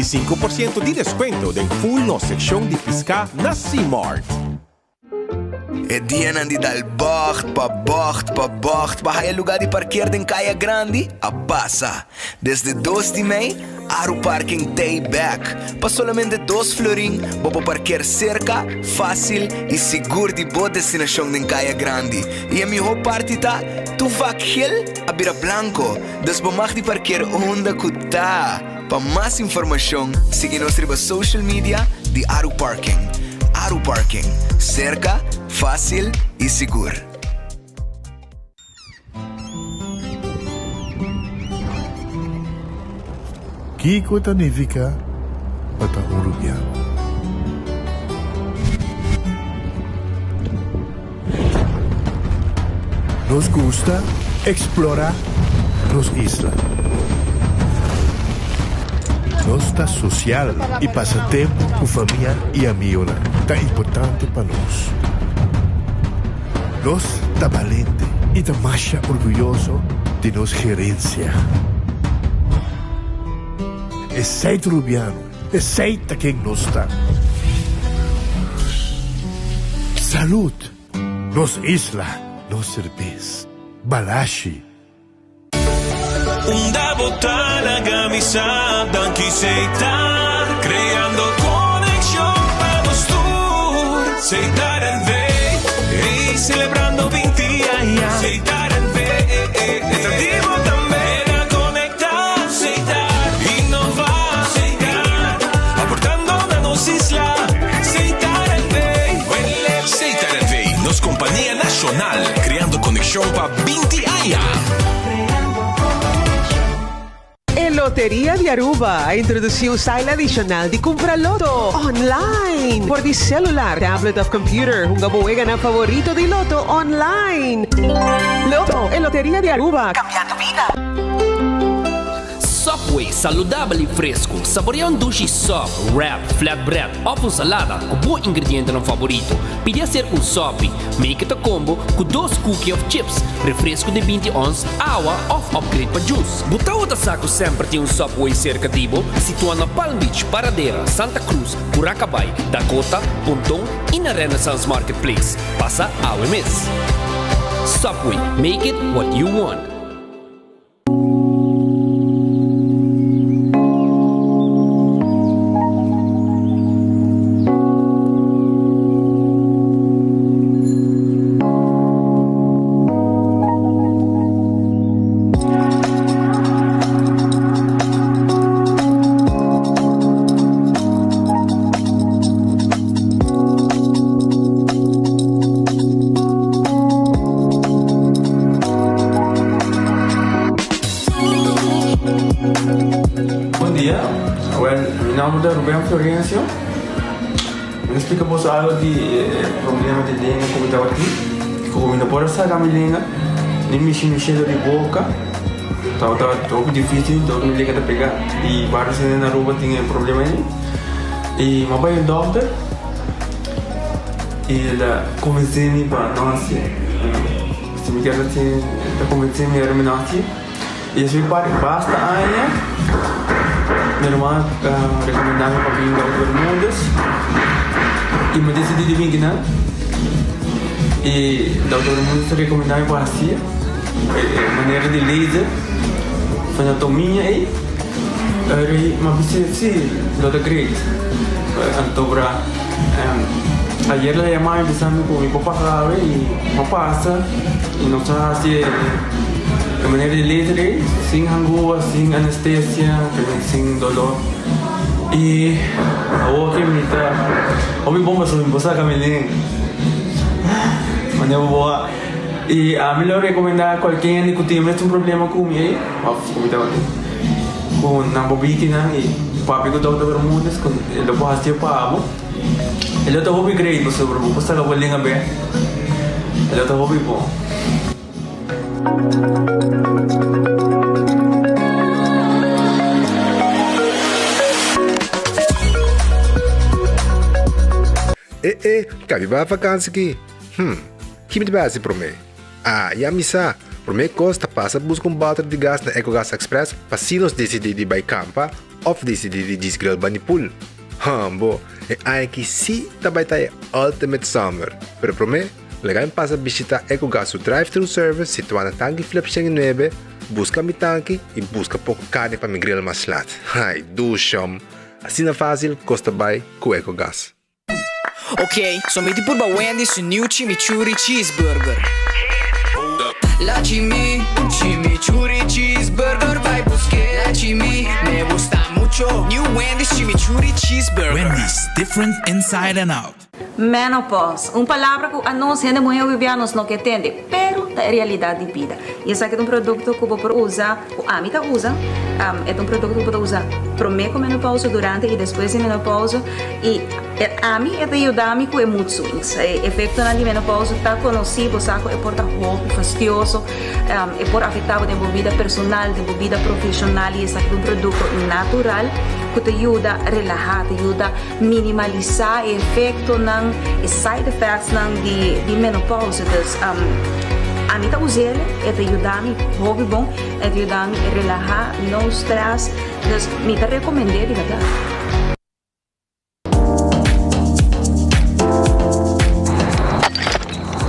25% di descuento den full nos seccion di pisca na Seamart. E dianan di dal bocht pa bocht pa bocht pa haya lugar di parkeer den Caya Grandi a pasa. Desde dos di mei, Aru Parking t'ey bek. Pa solamente dos florin bo por parkeer cerca, facil y sigur di bo destinacion den Caya Grandi. Y e miho parti ta, tur vak gel a bira blanco, dus bo mag di parkeer unda cu ta. Pa mas informacion sigui nos riba social media di Aru Parking. Aru Parking, cerca, facil y sigur. Kiko ta nifiká pa ta un rubiano? Nos gusta eksplorá nos isla. Nos ta sosial i pasa tempu ku famia i amigonan ta importante pa nos. Nos ta balente i ta masha orguyoso di nos gerensia. Esei ta Rubiano, esei ta ken nos ta. Salud! Nos isla, nos serbes. Balashi. Unda bo ta laga mi sa danki Setar creando conexion pa nos tur Setar NV ey celebrando binti aña Setar NV ta di bo tambe na conecta Setar innova Setar aportando na nos isla Setar NV Setar NV nos compania nacional creando conexion pa 20 aña. E Loteria di Aruba a introduci un style adicional di cumpra loto online por di celular, tablet of computer. Hunga bo weganan favorito di loto online. Loto, e Loteria di Aruba, cambiando bida. Subway, saludabel y fresco. Saborea un dushi sub, wrap, flatbread of un salada cu bo ingredientenan favorito. Pidi hacer un sopi. Make it a combo cu dos cookie of chips, refresco di binti ons, awa of upgrade pa juice. Bo tawata sa cu semper tin un Subway cerca di bo? Situa na Palm Beach, Paradera, Santa Cruz, Curacabai, Dakota, Ponton y na Renaissance Marketplace. Pasa awe mes. Subway, make it what you want. Bon dia, well mi nomber ta Ruben Florencio. Mi ta splika boso algo di e problema di lenga ku mi tabatin. Ku mi no por a saka mi lenga ni mishi mi shelo di boka. Tabata hopi dificil, dor mi lenga ta pega. I varios hende na Aruba tin e problema ei. I mi a bai un dokter i el a konvensé mi pa no hasié. Si mi kier hasié, el ta konvensé mi ora mi no hasié. I despues di basta aña mi ruman a rekomendá mi pa bin Dòkter Bermúdez i mi a disidí di bin kinan. I Dòkter Bermúdez a rekomendá mi pa hasié e manera di laser fenotomia ei. Eri mi a bis'é si lo ta great. Anto bra ayer el a yama mi bisa mi ku mi por pasa awe i mi a pasa i nos a hasi e manera di laser ei sin hangua, sin anestesia, sin dolor i awor ke mi ta hopi bon pasobra mi por saka mi lenga manera bo a i ami lo rekomendá kualke hende ku tin e mesun problema ku mi ei òf ku mi tabatin ku nan por biki nan i papia ku Dòkter Bermudez ku e lo por hasié pa bo. E lo ta hopi great pasobra bo por saka bo lenga bek. E lo ta hopi bon. E e, ka mi bai vakansi ki? Hm, ki mi ta bai hasi promé? Ah, ya mi sa! Promé kos ta pasa buska un bòter di gas na Ecogas Express pa si nos disidí di bai kampa òf disidí di djis grill bani pool. Hambo, e aña aki sí ta bai ta e ultimate summer. Pero promé, laga mi pasa bishitá Ecogas su drive-thru service situá na Tanki Flip 109, buska mi tanki i buska poko karni pa mi grill mas lat. Ai, dushom! Asina fásil kos ta bai ku Ecogas. Ok, so mi di purba Wendy's su new chimichurri cheeseburger. La chimi, chimichurri cheeseburger bai busk'é. La chimi, me gusta mucho. New Wendy's chimichurri cheeseburger. Wendy's, different inside and out. Menopause, un palabra ku anos hende muhé hopi nos no ke tende, pero ta e realidat di bida. I esaki ta un produkto ku bo por usa, ku ami ta usa, e ta un produkto ku bo ta usa promé ku menopause, durante i despues di menopause, i ami e ta yuda mi ku e mood swings. E efektonan di menopause ta konosí, bo sa ku e por ta hopi fastioso, e por afektá bo den bo bida personal, den bo bida profeshonal i esaki ta un produkto natural ku ta yuda relahá, ta yuda minimalisá e efektonan, e side effectsnan di menopause. Dus ami ta us'el, e ta yuda mi hopi bon, e ta yuda mi relahá, no stress, dus mi ta rekomend'é di bèrdat.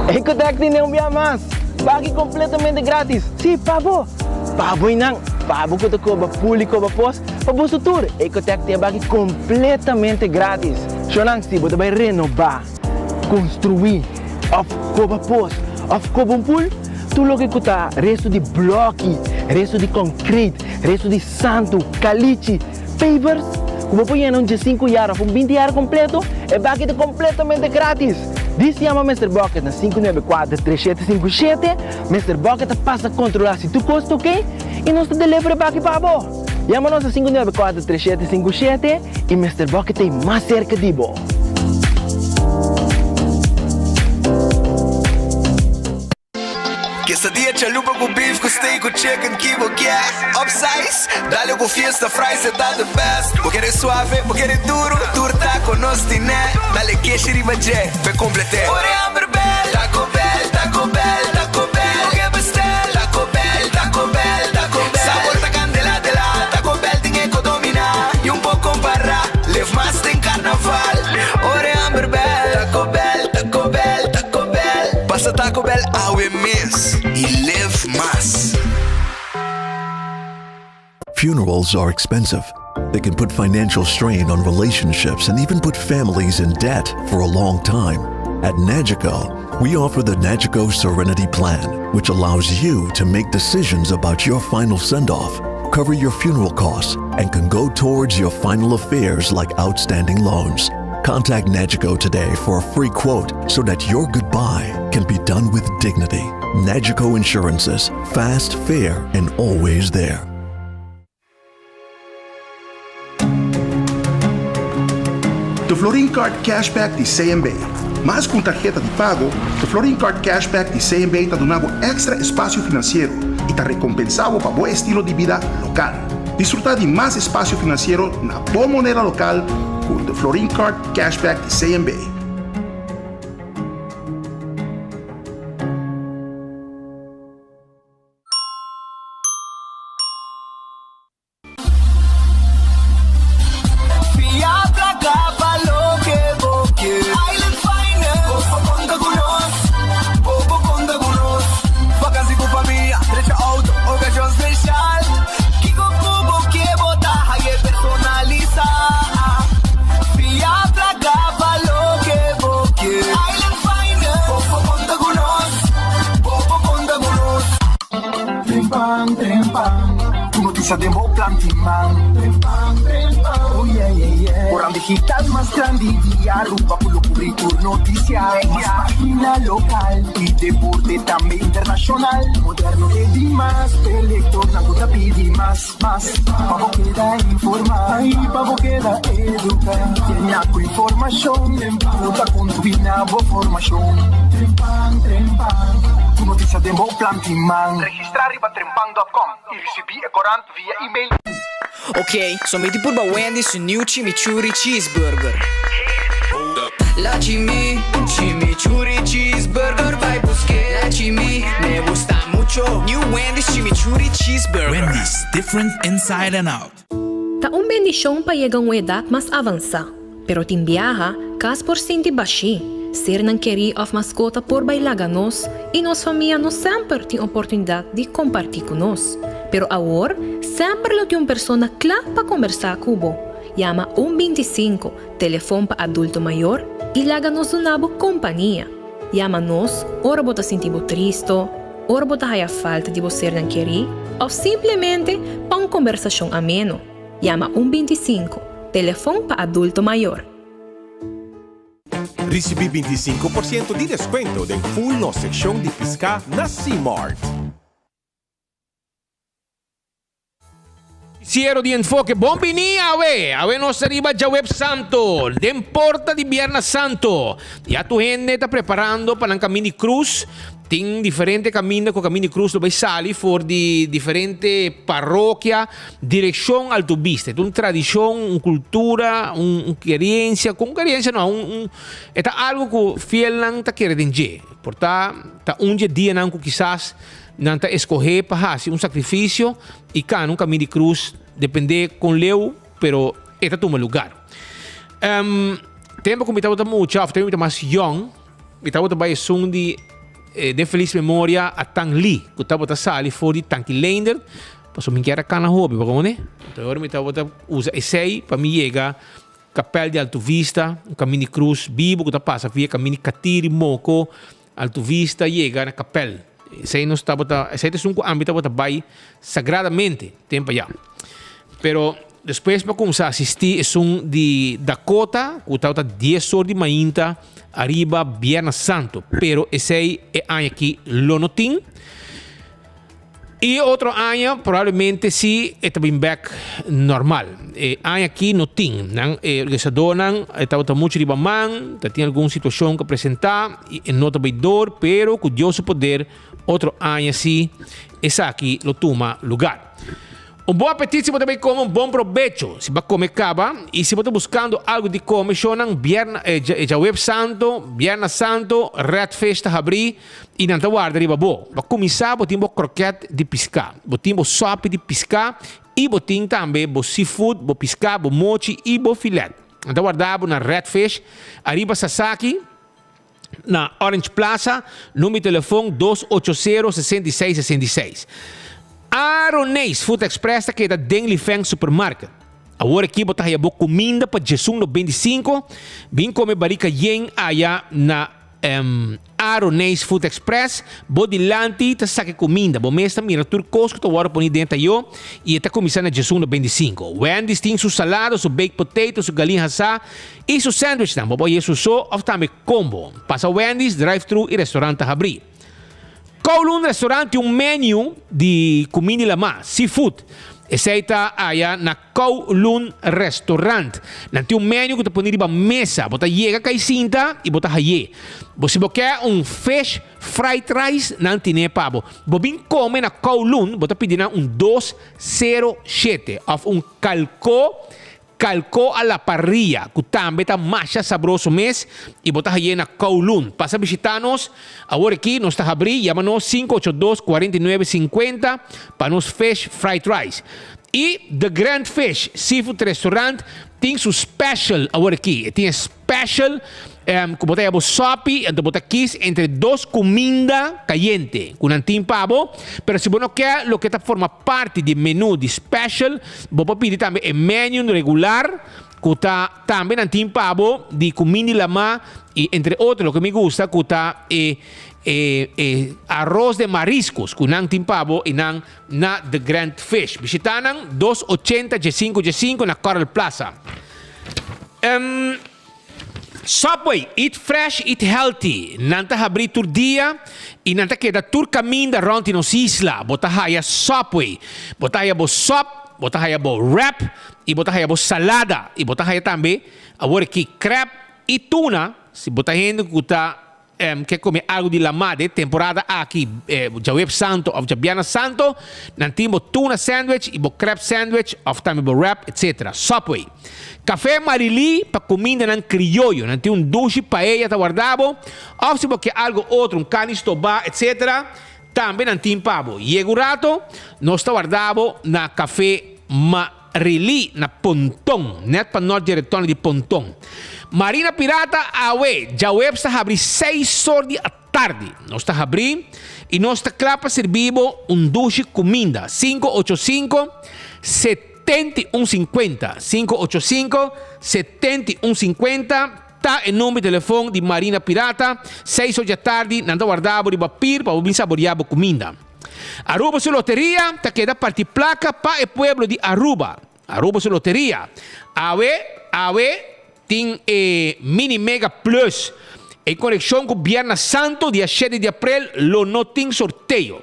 Ecotec tene un bia mas! Pagi completamente gratis! Si, pa bo! Pa bo y nan! Pa bo cu ta coba pul y coba pos, pa boso tur! Ecotec tin e baki completamente gratis! Shonan, si bo ta bay renoba, construi, of coba pos, of coba un pul, tur loke cu ta resto di bloki, resto di concrete, resto di santo, calichi, Pavers ku bo por yena un diesinku yar òf un binti yar kompleto, e baki ta kompletamente gratis! Dis yama Mister Bucket na 594 3757, Mister Bucket ta pasa kontrolá si tur kos ta oke i nos ta deliver e baki pa bo! Yama nos na 594 3757 i Mister Bucket ta ei mas serka di bo! Quesadilla chalupa cu beef cu steak cu chicken ki bo kier Upsize, dale cu fiesta fries e ta the best Bo kere suave, bo kere duro, tur taco nos tine Dale keshi riba dje, p'e complete Ora e hamber bel, Taco Bell, Taco Bell, Taco Bell Bo ke bestel, Taco Bell, Taco Bell, Taco Bell Sabor ta candela de la, Taco Bell tin e co domina Y un por compara, live mas den carnaval Ora e hamber bel, Taco Bell, Taco Bell, Taco Bell Pasa Taco Bell awe mes y live mas. Funerals are expensive. They can put financial strain on relationships and even put families in debt for a long time. At Nagico, we offer the Nagico Serenity Plan, which allows you to make decisions about your final send off, cover your funeral costs, and can go towards your final affairs like outstanding loans. Contact Nagico today for a free quote so that your goodbye can be done with dignity. Nagico Insurances, fast, fair, and always there. The Florin Card Cashback di CMB. Mas ku un tarheta di pago, The Florin Card Cashback di CMB ta duna bo èkstra espasio finansiero i ta rekompensá bo pa bo estilo di bida lokal. Disfrutá di mas espasio finansiero na bo moneda lokal ku The Florin Card Cashback di CMB. Fia placa pa loke bo ke. Island Finance. Bo por conta cu nos. Bo por conta cu nos. Vakantie cu famia, drecha auto, ocasion special. Kico cu bo ke bo ta haye personalisa. Fia placa pa loke bo ke. Island Finance. Bo por conta cu nos. Bo por conta cu nos. Trempan, trempan, Tu noticia den bo plan tin man. Trempan, trempan, oh yeah, yeah, yeah. Oran digital mas grandi di Aruba cu lo cubri tur noticia. Mas pagina local y deporte tambe internacional. Moderno te di mas, p'e lectornan cu ta pidi mas, mas. Pa bo keda informa y pa bo keda educa. Yena cu informacion cu ta contribui na bo formacion. Trempan, trempan, Tu noticia den bo plan tin man. Registra riba trempan dot com y ricibi e corant via email. Ok, so mi di purba Wendy's su new chimichurri cheeseburger. La chimi, chimichurri cheeseburger bai busk'é. La chimi, me gusta mucho. New. different inside and out. Ta un bendishon pa yega un edat mas avansá, pero tin biaha, kas por sinti bashí, sernan kerí òf maskota por bai laga nos i nos famia no semper tin oportunidat di kompartí ku nos. Pero awor, semper lo tin un persona kla pa kombersá ku bo. Yama un 25, telefon pa adulto mayor, i laga nos duna bo kompania. Yama nos ora bo ta sinti bo tristo, ora bo ta haya falta di bo sernan kerí òf simplemente pa un kombersashon ameno. Yama un 25, telefon pa adulto mayor. Risibí 25% di deskuento den full nos sekshon di piská na Seamart. Siero di Enfoke, Bon bini awe! Awe nos ta riba djaweps santo, den porta di Bierna Santo. Ya tur hende ta preparando pa nan kamin di krus. Tin diferente kaminda ku kamin di krus lo bai sali for di diferente parokia direkshon Alto Bista. E ta un tradishon, un kultura, un kerensia, kon kerensia no, un un e ta algu ku fielnan ta kere den dje. Por ta ta un dje dianan ku kisas Nan ta escoge pa haci un sacrificio y cana un camin di cruz, depende con leu, pero e ta tuma lugar. Um, tempo cu mi tabata mucha, of tempo mi ta mas young, mi tabata bay esun di eh, den feliz memoria a Tang Li, cu tabata sali for di Tanki Leendert, pasobra mi kier a cana hopi, bo comprende? Entonces ora mi tabata usa esey pa mi yega Kapel di Alto Vista, un camin di cruz bibo cu ta pasa via camin di Catiri, Moco, Alto Vista yega na kapel. Esei nos tabata, esei ta esun ku ami tabata bai sagradamente tempu ayá. Pero despues mi a kuminsá asistí esun di Dakota ku tabata dies or di mainta ariba Bierna Santu. Pero esei e aña aki lo no tin. Y otro aña probablemente si e ta bin bek normal. E aña aki no tin. Nan e organisadornan e tabata mucho riba man, ta tin algun situacion cu a presenta y e no ta bay door, pero cu Dios su poder otro aña si esaki lo tuma lugar. Un bon apetit si bo ta bay come, un bon probecho si bo a come caba y si bo ta buscando algo di come, shownan bierna e djaweps santo, bierna santo, Red Fish ta habri. I nan ta warda riba bo. Pa kuminsá bo tin bo krokèt di piská, bo tin bo sòpi di piská i bo tin tambe bo seafood, bo piská, bo mochi i bo filèt. Nan ta warda bo na Red Fish, ariba Sasaki, na Orange Plaza, number di telefon dos ocho sero 66 66. Aroneis Food Express ta keda den Lifeng Supermarket. Awor aki bo ta haya bo kuminda pa djesun 95, bin kome barika yen aya na. Aroneis Food Express, bo dilanti ta saka e kuminda, bo mes ta mira tur kos ku ta wòrdu poni den tayo i e ta kuminsá na 11.25. Wendy's tin su salado, su baked potato, su galin hasá i su sandwichnan. Bo por haña su so òf tambe kombo. Pasa Wendy's, drive-thru i restorant ta habrí. Kowloon Restaurant tin un menu di kuminda di lamá, seafood. Esei ta aya na Kowloon Restaurant. Nan tin un menu ku ta pone riba mesa. Bo ta yega kai sinta i bo ta hay'é. Bo si bo ke un fish fried rice, nan tin'é pa bo. Bo bin kome na Kowloon, bo ta pidi nan un dos sero shete òf un kalko Kalko a la parrilla, ku tambe ta masha sabroso mes i bo ta haye na Kowloon. Pasa bishita nos awor aki, nos ta habrí, yama nos 582 49 50 pa nos fish fried rice. I The Grand Fish Seafood Restaurant tin su special awor aki. E tin e special ku bo ta haya bo sopi, anto bo ta kis entre dos kuminda kayente ku nan tin pa bo. Pero si bo no ke loke ta forma parti di e menu di special, bo por pidi tambe e menu regular ku ta tambe nan tin pa bo di kuminda di lamá i entre otro loke mi gusta ku ta e e e aros de mariscos ku nan tin pa bo i nan na The Grand Fish. Bishita nan dos ochenta djesinku djesinku na Coral Plaza. Subway, eat fresh, eat healthy. Nan ta habrí tur dia i nan ta keda tur kaminda rònt di nos isla. Bo ta haya Subway. Bo ta haya bo sòp, bo ta haya bo wrap i bo ta haya bo salada. I bo ta haya tambe awor aki crab i tuna. Si bo ta hende ku ta ke kome algu di lamá den temporada aki, djaweps santo òf djabièrnè santo, nan tin bo tuna sandwich i bo crab sandwich òf tambe bo wrap etc. Subway. Café Marilí pa kumindanan krioyo, nan tin un dushi paella ta warda bo, òf si bo ke algu otro, un karni stobá etc. Tambe nan tin pa bo. Yega un rato, nos ta warda bo na Café Marily na Ponton, net pa nort dje retonde di Ponton. Marina Pirata awe, djaweps ta habri seis or di atardi. Nos ta habri y nos ta cla pa sirbi bo un dushi cuminda. 585 7150, 585 7150. Ta e number di telefon di Marina Pirata, seis or djatardi nan ta warda bo riba pir pa bo bin saboria bo kuminda. Aruba su loteria ta keda parti plaka pa e pueblo di Aruba. Aruba su loteria. Awe, awe tin e Mini Mega Plus. En konekshon ku Bierna Santo dia shete di aprel lo no tin sorteo.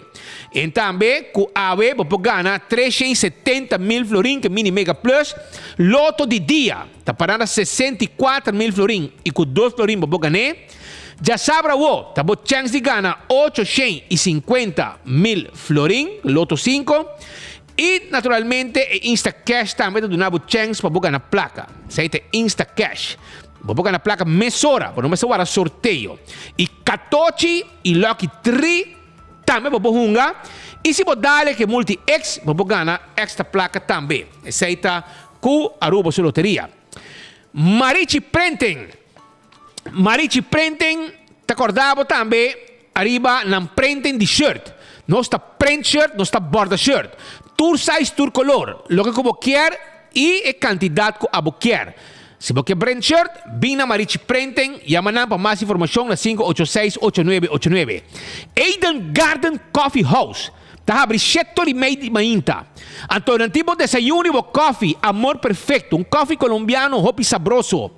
En tambe ku awe bo por gana 370 mil florin ku e Mini Mega Plus Loto di dia. Ta pará na 64 mil florin i ku dos florin bo por gan'é. Djasabra awo ta bo chèns di gana 850 mil florin, Loto 5. I naturalmente e Instacash tambe ta duna bo chèns pa bo gana plaka. Esei ta Instacash. Bo por gana plaka mesora, bo no mester warda sorteo. I Katochi i Lucky 3 tambe bo por hunga. I si bo dal ku Multi X, bo por gana èkstra plaka tambe. Esei ta ku Aruba su loteria. Marichi Printing. Marichi Printing ta kòrda bo tambe ariba nan printing di shirt. Nos ta print shirt, nos ta borda shirt. Tur size, tur koló. Loke ku bo ke i e kantidat ku abo ke. Si bo ke print shirt, bin na Marichi Printing, yama nan pa mas informashon na 586-8989. Eden Garden Coffee House. Ta habri 7:30 di mainta. Anto nan tin bo desayuno i bo koffie, Amor Perfecto, un koffie kolombiano hopi sabroso.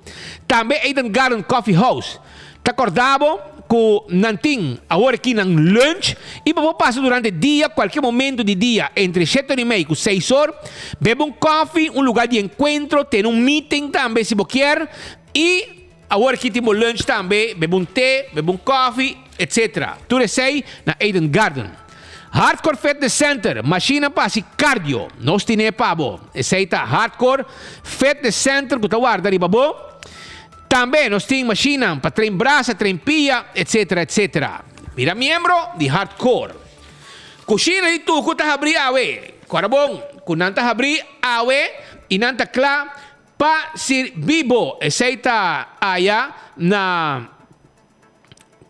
Tambe Eden Garden Coffee House. Ta kòrda bo ku nan tin awor aki nan lunch i bo por pasa durante dia, kualke momento di dia, entre 7:30 ku 6 or, bebe un koffie, un lugá di enkuentro, tene un meeting tambe si bo ke. I awor aki tin bo lunch tambe, bebe un te, bebe un koffie, etc. Tur esei na Eden Garden. Hardcore Fitness Center, machine pa hasi cardio. Nos tin pa bo. Esei ta Hardcore Fitness Center ku ta warda riba bo. Tambe nos tin machine pa train brasa, train pia, etc. etc. Bira miembro di Hardcore. Kushina di Tuku ta habri awe. Kòrda bon, ku nan ta habri awe i nan ta kla pa sirbi bo. Esei ta aya na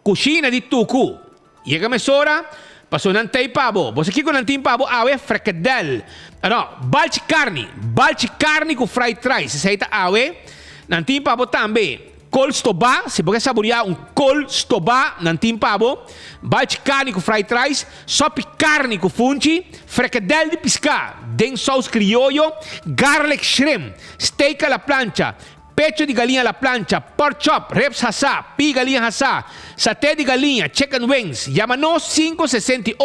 Kushina di Tuku. Yega mesora, paso nan tei pa bo. Bo sa kiko nan tin pa bo awe? Frikadel. Ah, no, balchi karni. Balchi karni ku fried rice. Esei ta awe. Nan tin pa bo tambe kol stobá. Si bo ke saboriá un kol stobá, nan tin pa bo. Balchi karni ku fried rice. Sòpi karni ku funchi. Frikadel di piská den sous krioyo. Garlic shrimp. Steak a la plancha. Pecho di galiña a la plancha, pork chop, ribs hasá, pi'i galiña hasá, saté di galiña, chicken wings. Yama nos 568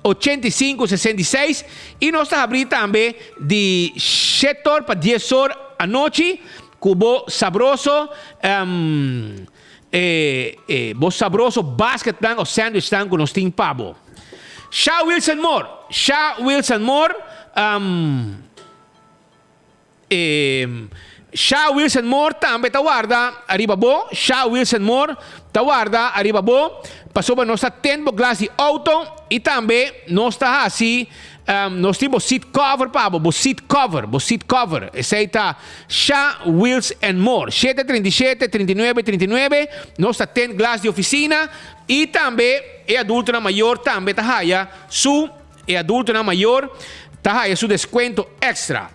85 66 i nos ta habrí tambe di 7 or pa 10 or anochi ku bo sabroso e, bo sabroso basketnan òf sandwichnan ku nos tin pa bo. Sha Wilson Moore, Sha Wilson Moore, Sha Wilson Moore tambe ta warda ariba bo. Sha Wilson Moore ta warda ariba bo. Pasobra nos ta tint bo glas di outo i tambe nos ta hasi nos tin bo seat cover pa bo, bo seat cover, bo seat cover. Esei ta Sha Wheels and More. 737 39 39. Nos ta tint glas di ofisina i tambe e adultonan mayor tambe ta haya su e adultonan mayor ta haya su deskuento èkstra.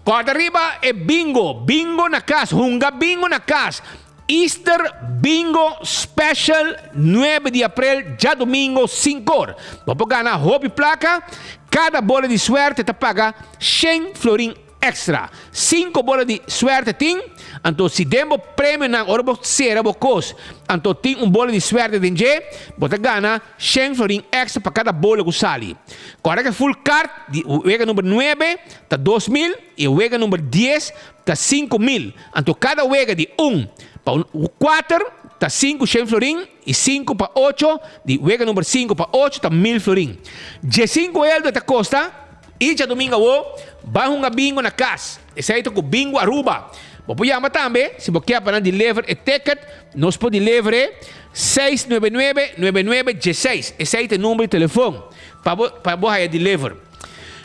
Kòrda riba e bingo, bingo na kas, hunga bingo na kas. Easter Bingo Special 9 di aprel djadumingo 5 or. Bo por gana hopi plaka. Kada bola di suerte ta paga 100 florin èkstra. 5 bola di suerte tin. Anto si den bo premionan ora bo sera bo kos, anto tin un bola di suerte den dje, bo ta gana 100 florin èkstra pa kada bola ku sali. Kòrda ku full card di wega number 9 ta 2000 i wega number 10 ta 5000. Anto kada wega di 1 pa 4 ta 500 florin i 5 pa 8, di wega number 5 pa 8 ta 1000 florin. 15 euro ta kosta i djadumingu awo bai hunga bingo na kas. Esei ta ku Bingo Aruba. Bo por yama tambe si bo ke pa nan deliver e ticket, nos por deliver. 699 9916. Esei ta e number di telefon pa bo pa bo haya deliver.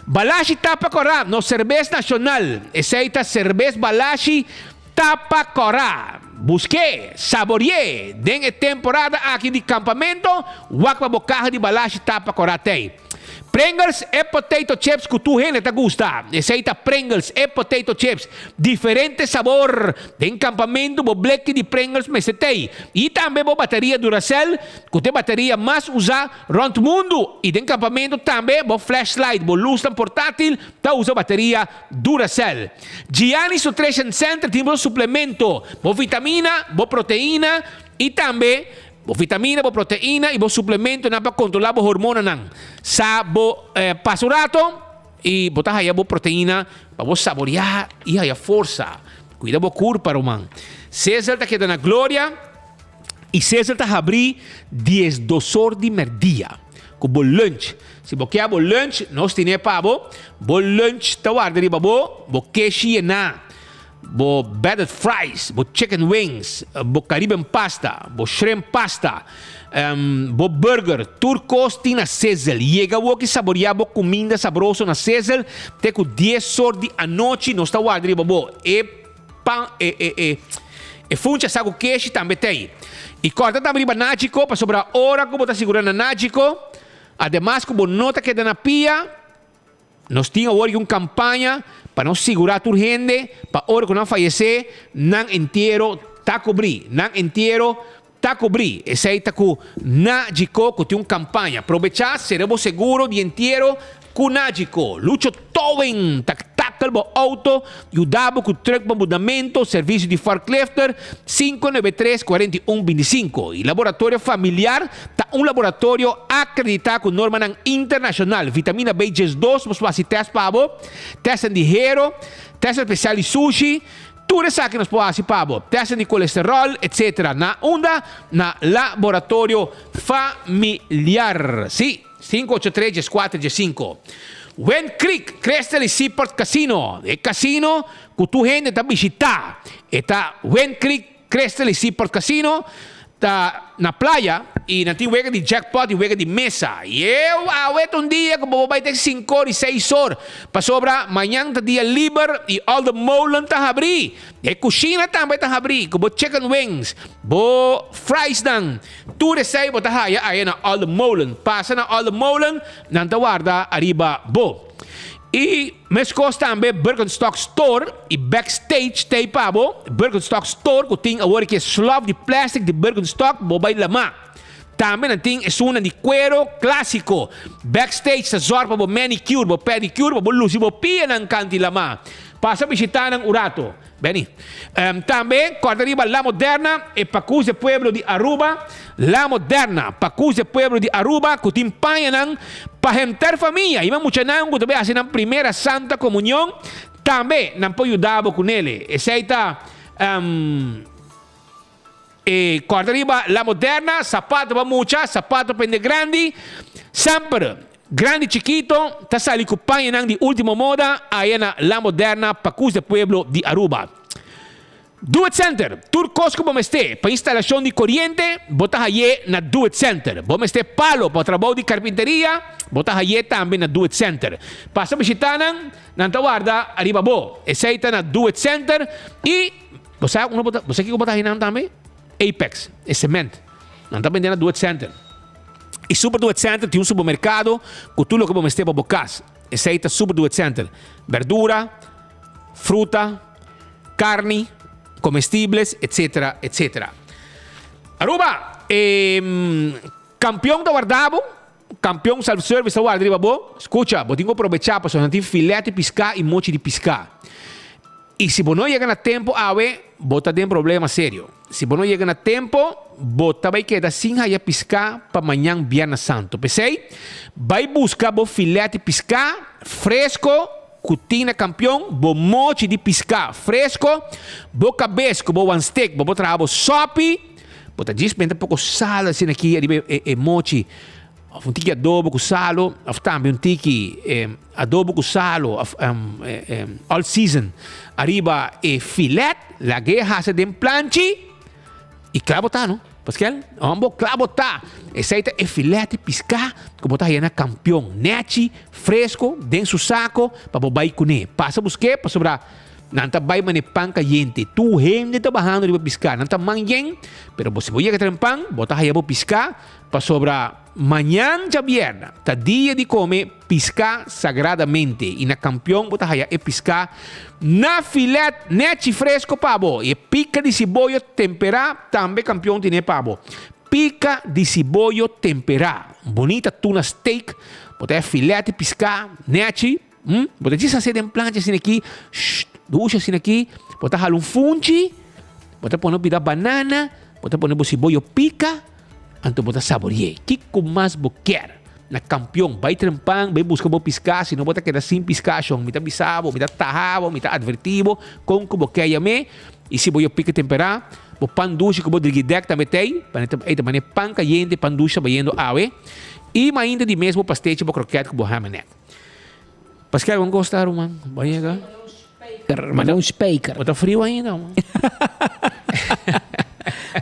Balashi Tapa Kòrá, nos serbes nashonal. Esei ta serbes Balashi Tapa Kòrá. Busk'é, sabori'é. Den e temporada aki di kampamento, wak pa bo kaha di Balashi Tapa Kòrá t'ei. Pringles e potato chips ku tur hende ta gusta. Esei ta Pringles e potato chips. Diferente sabor. Den kampamentu bo bleki di Pringles mester t'ei. I tambe bo bateria Duracell ku ta e bateria mas usá rònt mundu. I den kampamentu tambe bo flashlight, bo lusnan portátil ta usa bateria Duracell. Gianni's Nutrition Center tin bo suplemento, bo vitamina, bo proteina i tambe Bo vitamina, bo proteina i bo suplementonan pa kontrolá bo hormonanan. Sa bo pasa un rato i bo ta haya bo proteina pa bo saboriá i haya forsa. Kuida bo kurpa, ruman. Cesar ta keda na gloria i Cesar ta habrí diesdos or di mèrdia ku bo lunch. Si bo ke bo lunch, nos tine pa bo. Bo lunch ta warda riba bo, bo keshi yená. Bo battered fries, bo chicken wings, bo Caribbean pasta, bo shrimp pasta, bo burger, tur kos tin na Sizzle. Yega awor ki saborea bo kuminda sabroso na Sizzle te ku dies or di anochi nos ta warda riba bo. E pan e e e e funchi asa ku keshi tambe t'ei. I kòrda tambe riba Nagico pasobra ora ku bo ta sigurá na Nagico, ademas ku bo no ta keda na pia, Nos tin awor un campaña pa nos sigura tur hende pa ora cu nan fayece nan entiero ta cubri. Nan entiero ta cubri. Esey ta cu Nagico cu tin un campaña. Probecha, cera bo seguro di entiero cu Nagico. Lucho Towing ta tackle bo auto, yuda bo cu truck pa mudamento, servicio di forklifter, 593 41 25. Y Laboratorio Familiar Ta un laboratorio akreditá ku normanan internashonal. Vitamina B 12 nos por hasi tèst pa bo, tèstnan di hero, tèstnan spesial di sushi, tur esaki nos por hasi pa bo, tèstnan di kolesteròl, etsetera. Na unda? Na Laboratorio Familiar. Sí, 583 14 15. Wind Creek Crystal y Seaport Casino, e casino ku tur hende ta bishitá. E ta Wind Creek Crystal y Seaport Casino ta na playa y nan tin wega di jackpot y wega di mesa. Y e awe ta un dia cu bo por bay te cinco or y seis or pasobra mañan ta dia liber y all the molen ta habri. E cushina tambe ta habri cu bo chicken wings, bo fries nan. Tur esey bo ta haya aya na all the molen. Pasa na all the molen, nan ta warda ariba bo. Y mescos tambe Birkenstock Store y Backstage t'ey pa bo. Birkenstock Store cu tin awor aki e slof di plastic di Birkenstock bo bay lama. Tambe nan tin esunnan di cuero clasico. Backstage ta zorg pa bo manicure, bo pedicure pa bo luci bo pianan canti lama. Pasa bishita nan un rato. Benny. Tambe corda riba La Moderna, e pacus e pueblo di Aruba. La Moderna, pacus e pueblo di Aruba, cu tin pañanan pa henter famia. Ima muchanan cu ta bay haci nan primera Santa Comunion, tambe nan por yuda bo cu nele. Esey ta E corda riba La Moderna, sapato pa mucha, sapato pa hende grandi. Semper, grandi chikito, ta sali cu pañanan di ultimo moda aya na La Moderna pa cus de pueblo di Aruba. Do It Center, tur cos cu bo mester pa instalacion di coriente, bo ta haye na Do It Center. Bo mester palo pa trabou di carpinteria, bo ta haye tambe na Do It Center. Pasa bishita nan, nan ta warda ariba bo. Esey ta na Do It Center y. Bo sa uno bo ta, bo sa kiko bo ta haña nan tambe? Apex, e cement. Nan ta bende na Duet Center. I Super Duet Center tin un supermerkado ku tur loke bo mester pa bo kas. Esei ta Super Duet Center. Berdura, fruta, karni, comestibles, etcetera, etcetera. Aruba, e kampion ta warda bo. Kampion self service ta warda riba bo. Skucha, bo tin ku probechá pasobra nan tin filet di piská i mochi di piská. I si bo no yega na tempu awe, bo ta den problema serio. Si bo no yega na tempu, bo ta bai keda sin haya piská pa mañan Biernes Santu. P'esei, bai buska bo filet di piská fresko ku tin na Kampion, bo mochi di piská fresko, bo kabes ku bo wanstek, bo por traha bo sòpi, bo ta djis mete poko sal asina aki ariba e mochi. Of un tiki adobo ku salo, of tambe un tiki adobo ku salo, of all season ariba e filet, lag'é hasa den planchi i kla bo ta no. Paskel, hombo kla bo ta. Esei ta e filet di piská ku bo ta haya na Kampion. Nèchi, fresko, den su sako pa bo bai kuné. Pasa busk'é pasobra nan ta bai manera pan kayente. Tur hende ta bahando riba piská. Nan ta man yen, pero bo si bo yega traen pan, bo ta haya bo piská pasobra mañan djabièrnè ta dia di kome Piská sagradamente i na kampion bo ta haya e piská na filet nechi fresko pa bo i e pika di siboyo temperá tambe kampion tine pa bo. Pika di siboyo temperá. Un bonita tuna steak bo ta haya filet di piská nechi hm bo ta djis hasi den plancha asina aki shht dushi asina aki bo ta hala un funchi bo ta pone un pida banana bo ta pone bo siboyo pika anto bo ta sabori'é. Kiko mas bo kier? Na kampion, bai trempan, bai buska bo piská, si no bo ta keda sin piská, shon. Mi ta bisa bo, mi ta taha bo, mi ta atvertí bo kon ku bo ke yam'é. I si bo yo pika temperá, bo pan dushi ku bo drigidèk tambe t'ei, ei ta manera pan kayente, pan dushi ta bayendo awe. I mainta di mes bo pastechi, bo krokèt ku bo hamenèt. Paske algun kos ta, ruman? Bo a yega? Manda un spijker. Bo ta friu ainda, ruman.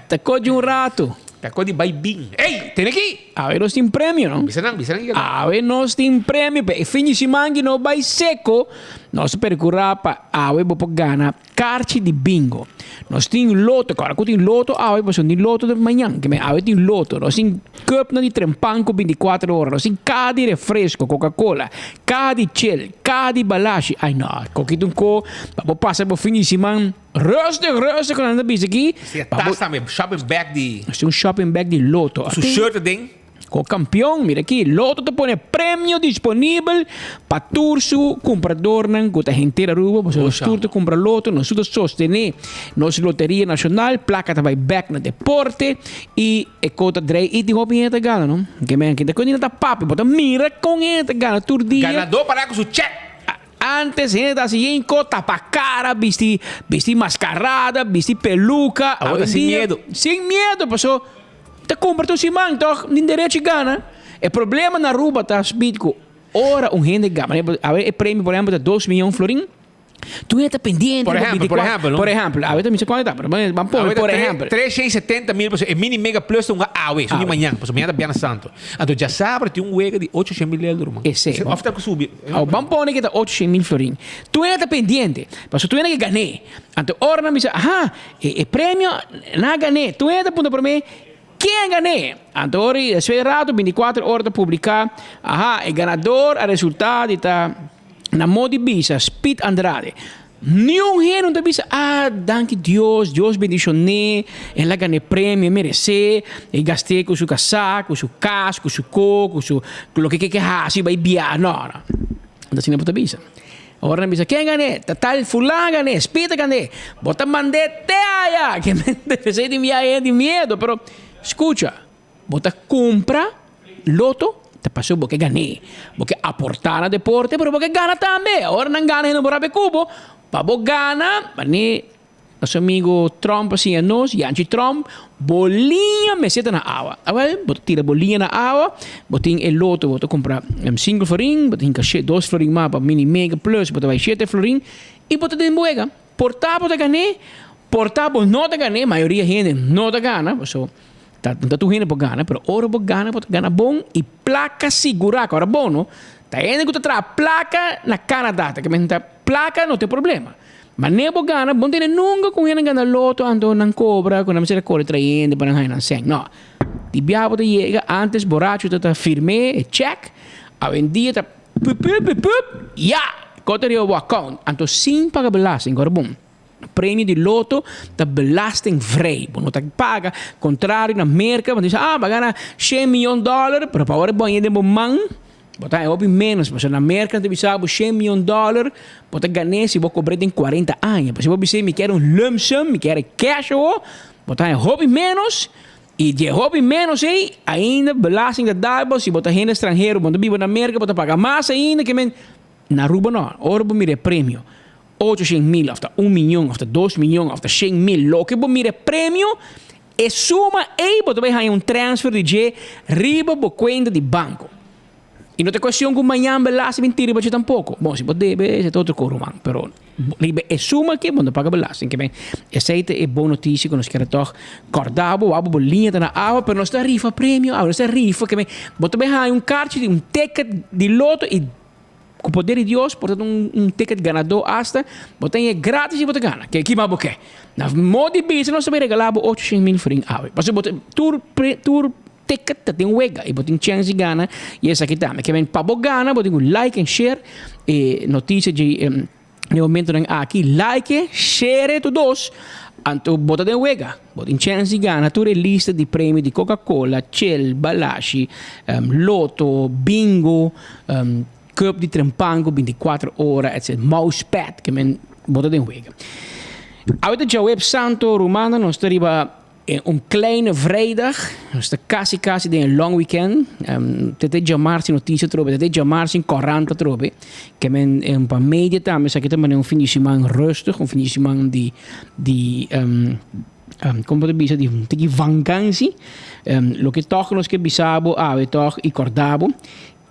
Ta ko di un rato. Ta ko di bai bin. Ey, tene aki! Awe nos tin premio, no? Bisa nan, bisa nan kiko ta. Awe nos tin premio pa e fin di siman ki no bai seko, nos ta percura pa awe bo por gana karchi di bingo. Nos tin loto, kòrda ku tin loto awe pasobra tin loto den mañan, ke men awe tin loto. Nos tin cupnan di trempan ku binticuatro ora, nos tin kaha di refresco, coca cola, kaha di chel, kaha di balashi. Ay no, koki ta un ko pa bo pasa bo fin di siman. Rustig, rustig, ku nan ta bisa aki. Si e tas tambe, shopping bag di. Si un shopping bag di Lotto. Su shirt aden. Ko kampion, mira aki, Lotto ta pone premio disponibel pa tur su kumpradornan ku ta henter Aruba, pasobra nos tur ta kumpra Lotto, nos tur ta sostené nos loteria nashonal, plaka ta bai bèk na deporte i e ko ta drei i tin hopi hende ta gana, no? Ke men aki ta ku ta papia, bo ta mira kon hende ta gana tur dia. Ganadó pará ku su chèk. Antes hende ta hasi yen ko tapa kara, bisti bisti maskarada, bisti peluka. Awor ta sin miedu. Sin miedu paso ta kumpra tur siman tòg tin derecho di gana. E problema na Aruba ta speed ku ora un hende gana, awe e premio por ehempel ta dos miyon florin, tur hende ta pendiente Por ehempel, por ehempel no. Por ehempel, awe ta misa kuantu ta pero ban pone por ehempel. 370 mil paso e mini mega plus ta hunga awe, esun di mañan paso mañan ta Biernes Santo. Anto djasabra tin un wega di 800 mil euro ruman. Esei. Of ta ku subi. Awo ban pone ke ta 800 mil florin. Tur hende ta pendiente, pasobra tur hende ke gané. Anto ora nan bisa, aha, e premio nan a gané. Tur hende ta puntra promé, ken a gané? Anto ora i despues di rato, binticuatro ora ta publiká, aha, e ganador a resultá di ta na mo di bisa, Speed Andrade. Niun hende no ta bisa, ah, danki Dios, Dios bendishoné, el a gana e premio, e meresé, e gast'é ku su kasá, ku su kas, ku su ko, ku su ku loke ke ke hasi, bai biaha. No, no. No ta asina bo ta bisa. Ora nan bisa, ken gané? Ta tal fulano a gané, Speed a gané. Bo ta mand'é te aya! Ke mente p'esei tin biaha hende tin miedu, pero skucha. Bo ta kumpra loto ta pasobra bo ke gané. Bo ke aportá na deporte pero bo ke gana tambe. Ora nan gana hende no por rabia ku bo. Pa bo gana, manera nos amigo Trump a siña nos, Yanchi Trump, bo liña mester ta na awa. Awel, bo ta tira bo liña na awa, bo tin e loto, bo ta kumpra sinku florin, bo ta hinka dos florin mas pa mini mega plus, bo ta bai shete florin i bo ta den bo wega. Por ta bo ta gané, por ta bo no ta gané, mayoria hende no ta gana, pasobra Ta no ta tur hende por gana, pero ora bo gana bo ta gana bon y placa sigura cu ora bo no ta hende cu ta traha placa na Canada ta kimen ta placa no ta e problema mane bo gana bo no tene nunca cu hende gana loto anto nan cobra cu nan mester a core trae hende pa nan haya nan cen no di biaha bo ta yega antes boracho ta ta firme e check awendia ta pup pup pup pup ya cu ta riba bo account anto sin paga belasting ora bon. Premio di loto ta belastingvrij. Bo no ta paga. Contrario na Merca, bo ta bisa, ah, bo a gana shen miyon dollar, pero pa ora bo haña den bo man, bo ta haña hopi menos. Pasobra na Merca nan ta bisa bo shen miyon dollar, bo ta gan'é si bo cobr'é den cuarenta aña. Pero si bo bisa, mi kier un lump sum, mi kier e cash awo, bo ta haña hopi menos. I di e hopi menos ei, ainda belasting ta dal bo. Si bo ta hende stranhero, bo no ta biba na Merca, bo ta paga mas ainda ke men. Na Aruba no. Ora bo mira e premio, 800 mil of ta un miyon of ta dos miyon of ta shen mil, loke bo mira e premio, e suma ei bo ta bai haña un transfer di dje riba bo kuenta di banko. I no ta kuestion ku mañan belasting bin tira riba dje tampoko. Bon, si bo debe, esei ta otro kos ruman, pero. Riba e suma aki bo no paga belasting. Ke men esei ta e bon notisia ku nos kere tòg kòrda bo, wou bo liña ta na awa pero nos ta rifa premio awe, nos ta rifa ke men bo ta bai haña un karchi di un ticket di loto i ku poder di Dios por ta un un ticket ganadó asta bo ta haña gratis i bo ta gana. Ke kima bo ke? Na modo di bisa nos ta bai regalá bo 800.000 florin awe pasobra bo ta tur tur Ticket ta tin wega y bo tin chance di gana y esaki tambe. Ke men pa bo gana bo tin ku like en share e noticia dje e momentonan aki. Like, share tur dos anto bo ta den wega. Bo tin chance di gana tur e lista di premio di Coca Cola, Chel, Balashi, Lotto, Bingo, Cup di Trempango 24 ora etc. Mousepad. Ke men bo ta den wega. Awe ta djaweps santo rumannan nos ta riba E un kleine vrijdag, nos ta kasi kasi den e long weekend. Um, te te djamar sin noticia trobe, te te djamar sin corant trobe. Ke men um, pa media tambe sa kita mane un fin di siman rustig, un fin di siman di di um, um, como te bisa di tiki vakantie. Um, loke toch nos ke bisabo awe toch i kordabo.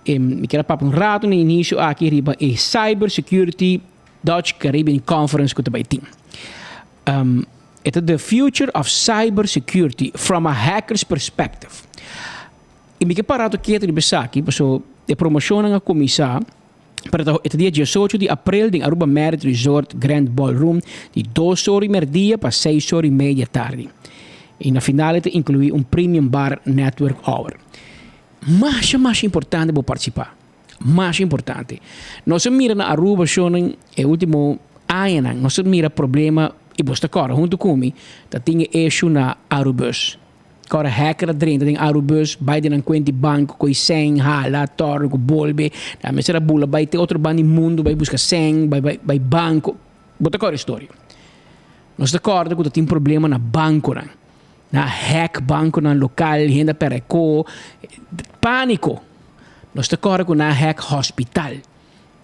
Um, mi kier a papia un rato na inicio aki riba e cyber security Dutch Caribbean Conference ku ta bai tin. Um, e ta The Future of Cyber Security from a Hacker's Perspective. I mi ke para rato ketu riba esaki, paso e promoshonnan a kuminsá, pero ta e ta dia 18 di aprel den Aruba Marriott Resort Grand Ballroom di dos ora i merdia pa seis ora i media tardi. I na final e ta inkluí un premium bar network hour. Masha masha importante bo partisipá. Masha importante. Nos a mira na Aruba shownan e ultimo añanan, nos a mira problema y bos ta kòrda hunto ku mi, ta tin e issue na Arubus. Kòrda hacker a drenta den Arubus, bai den nan kuent di banko, koy sèn, hala, tòrno ku bolbe, nan mester a bula bai te otro banda di mundu bai buska sèn, bai bai bai banko. Bo ta kòrda e storia. Nos ta kòrda ku ta tin problema na bankonan. Nan a hack bankonan lokal, hende a pèrdè ko, pániko. Nos ta kòrda ku nan a hack hospital.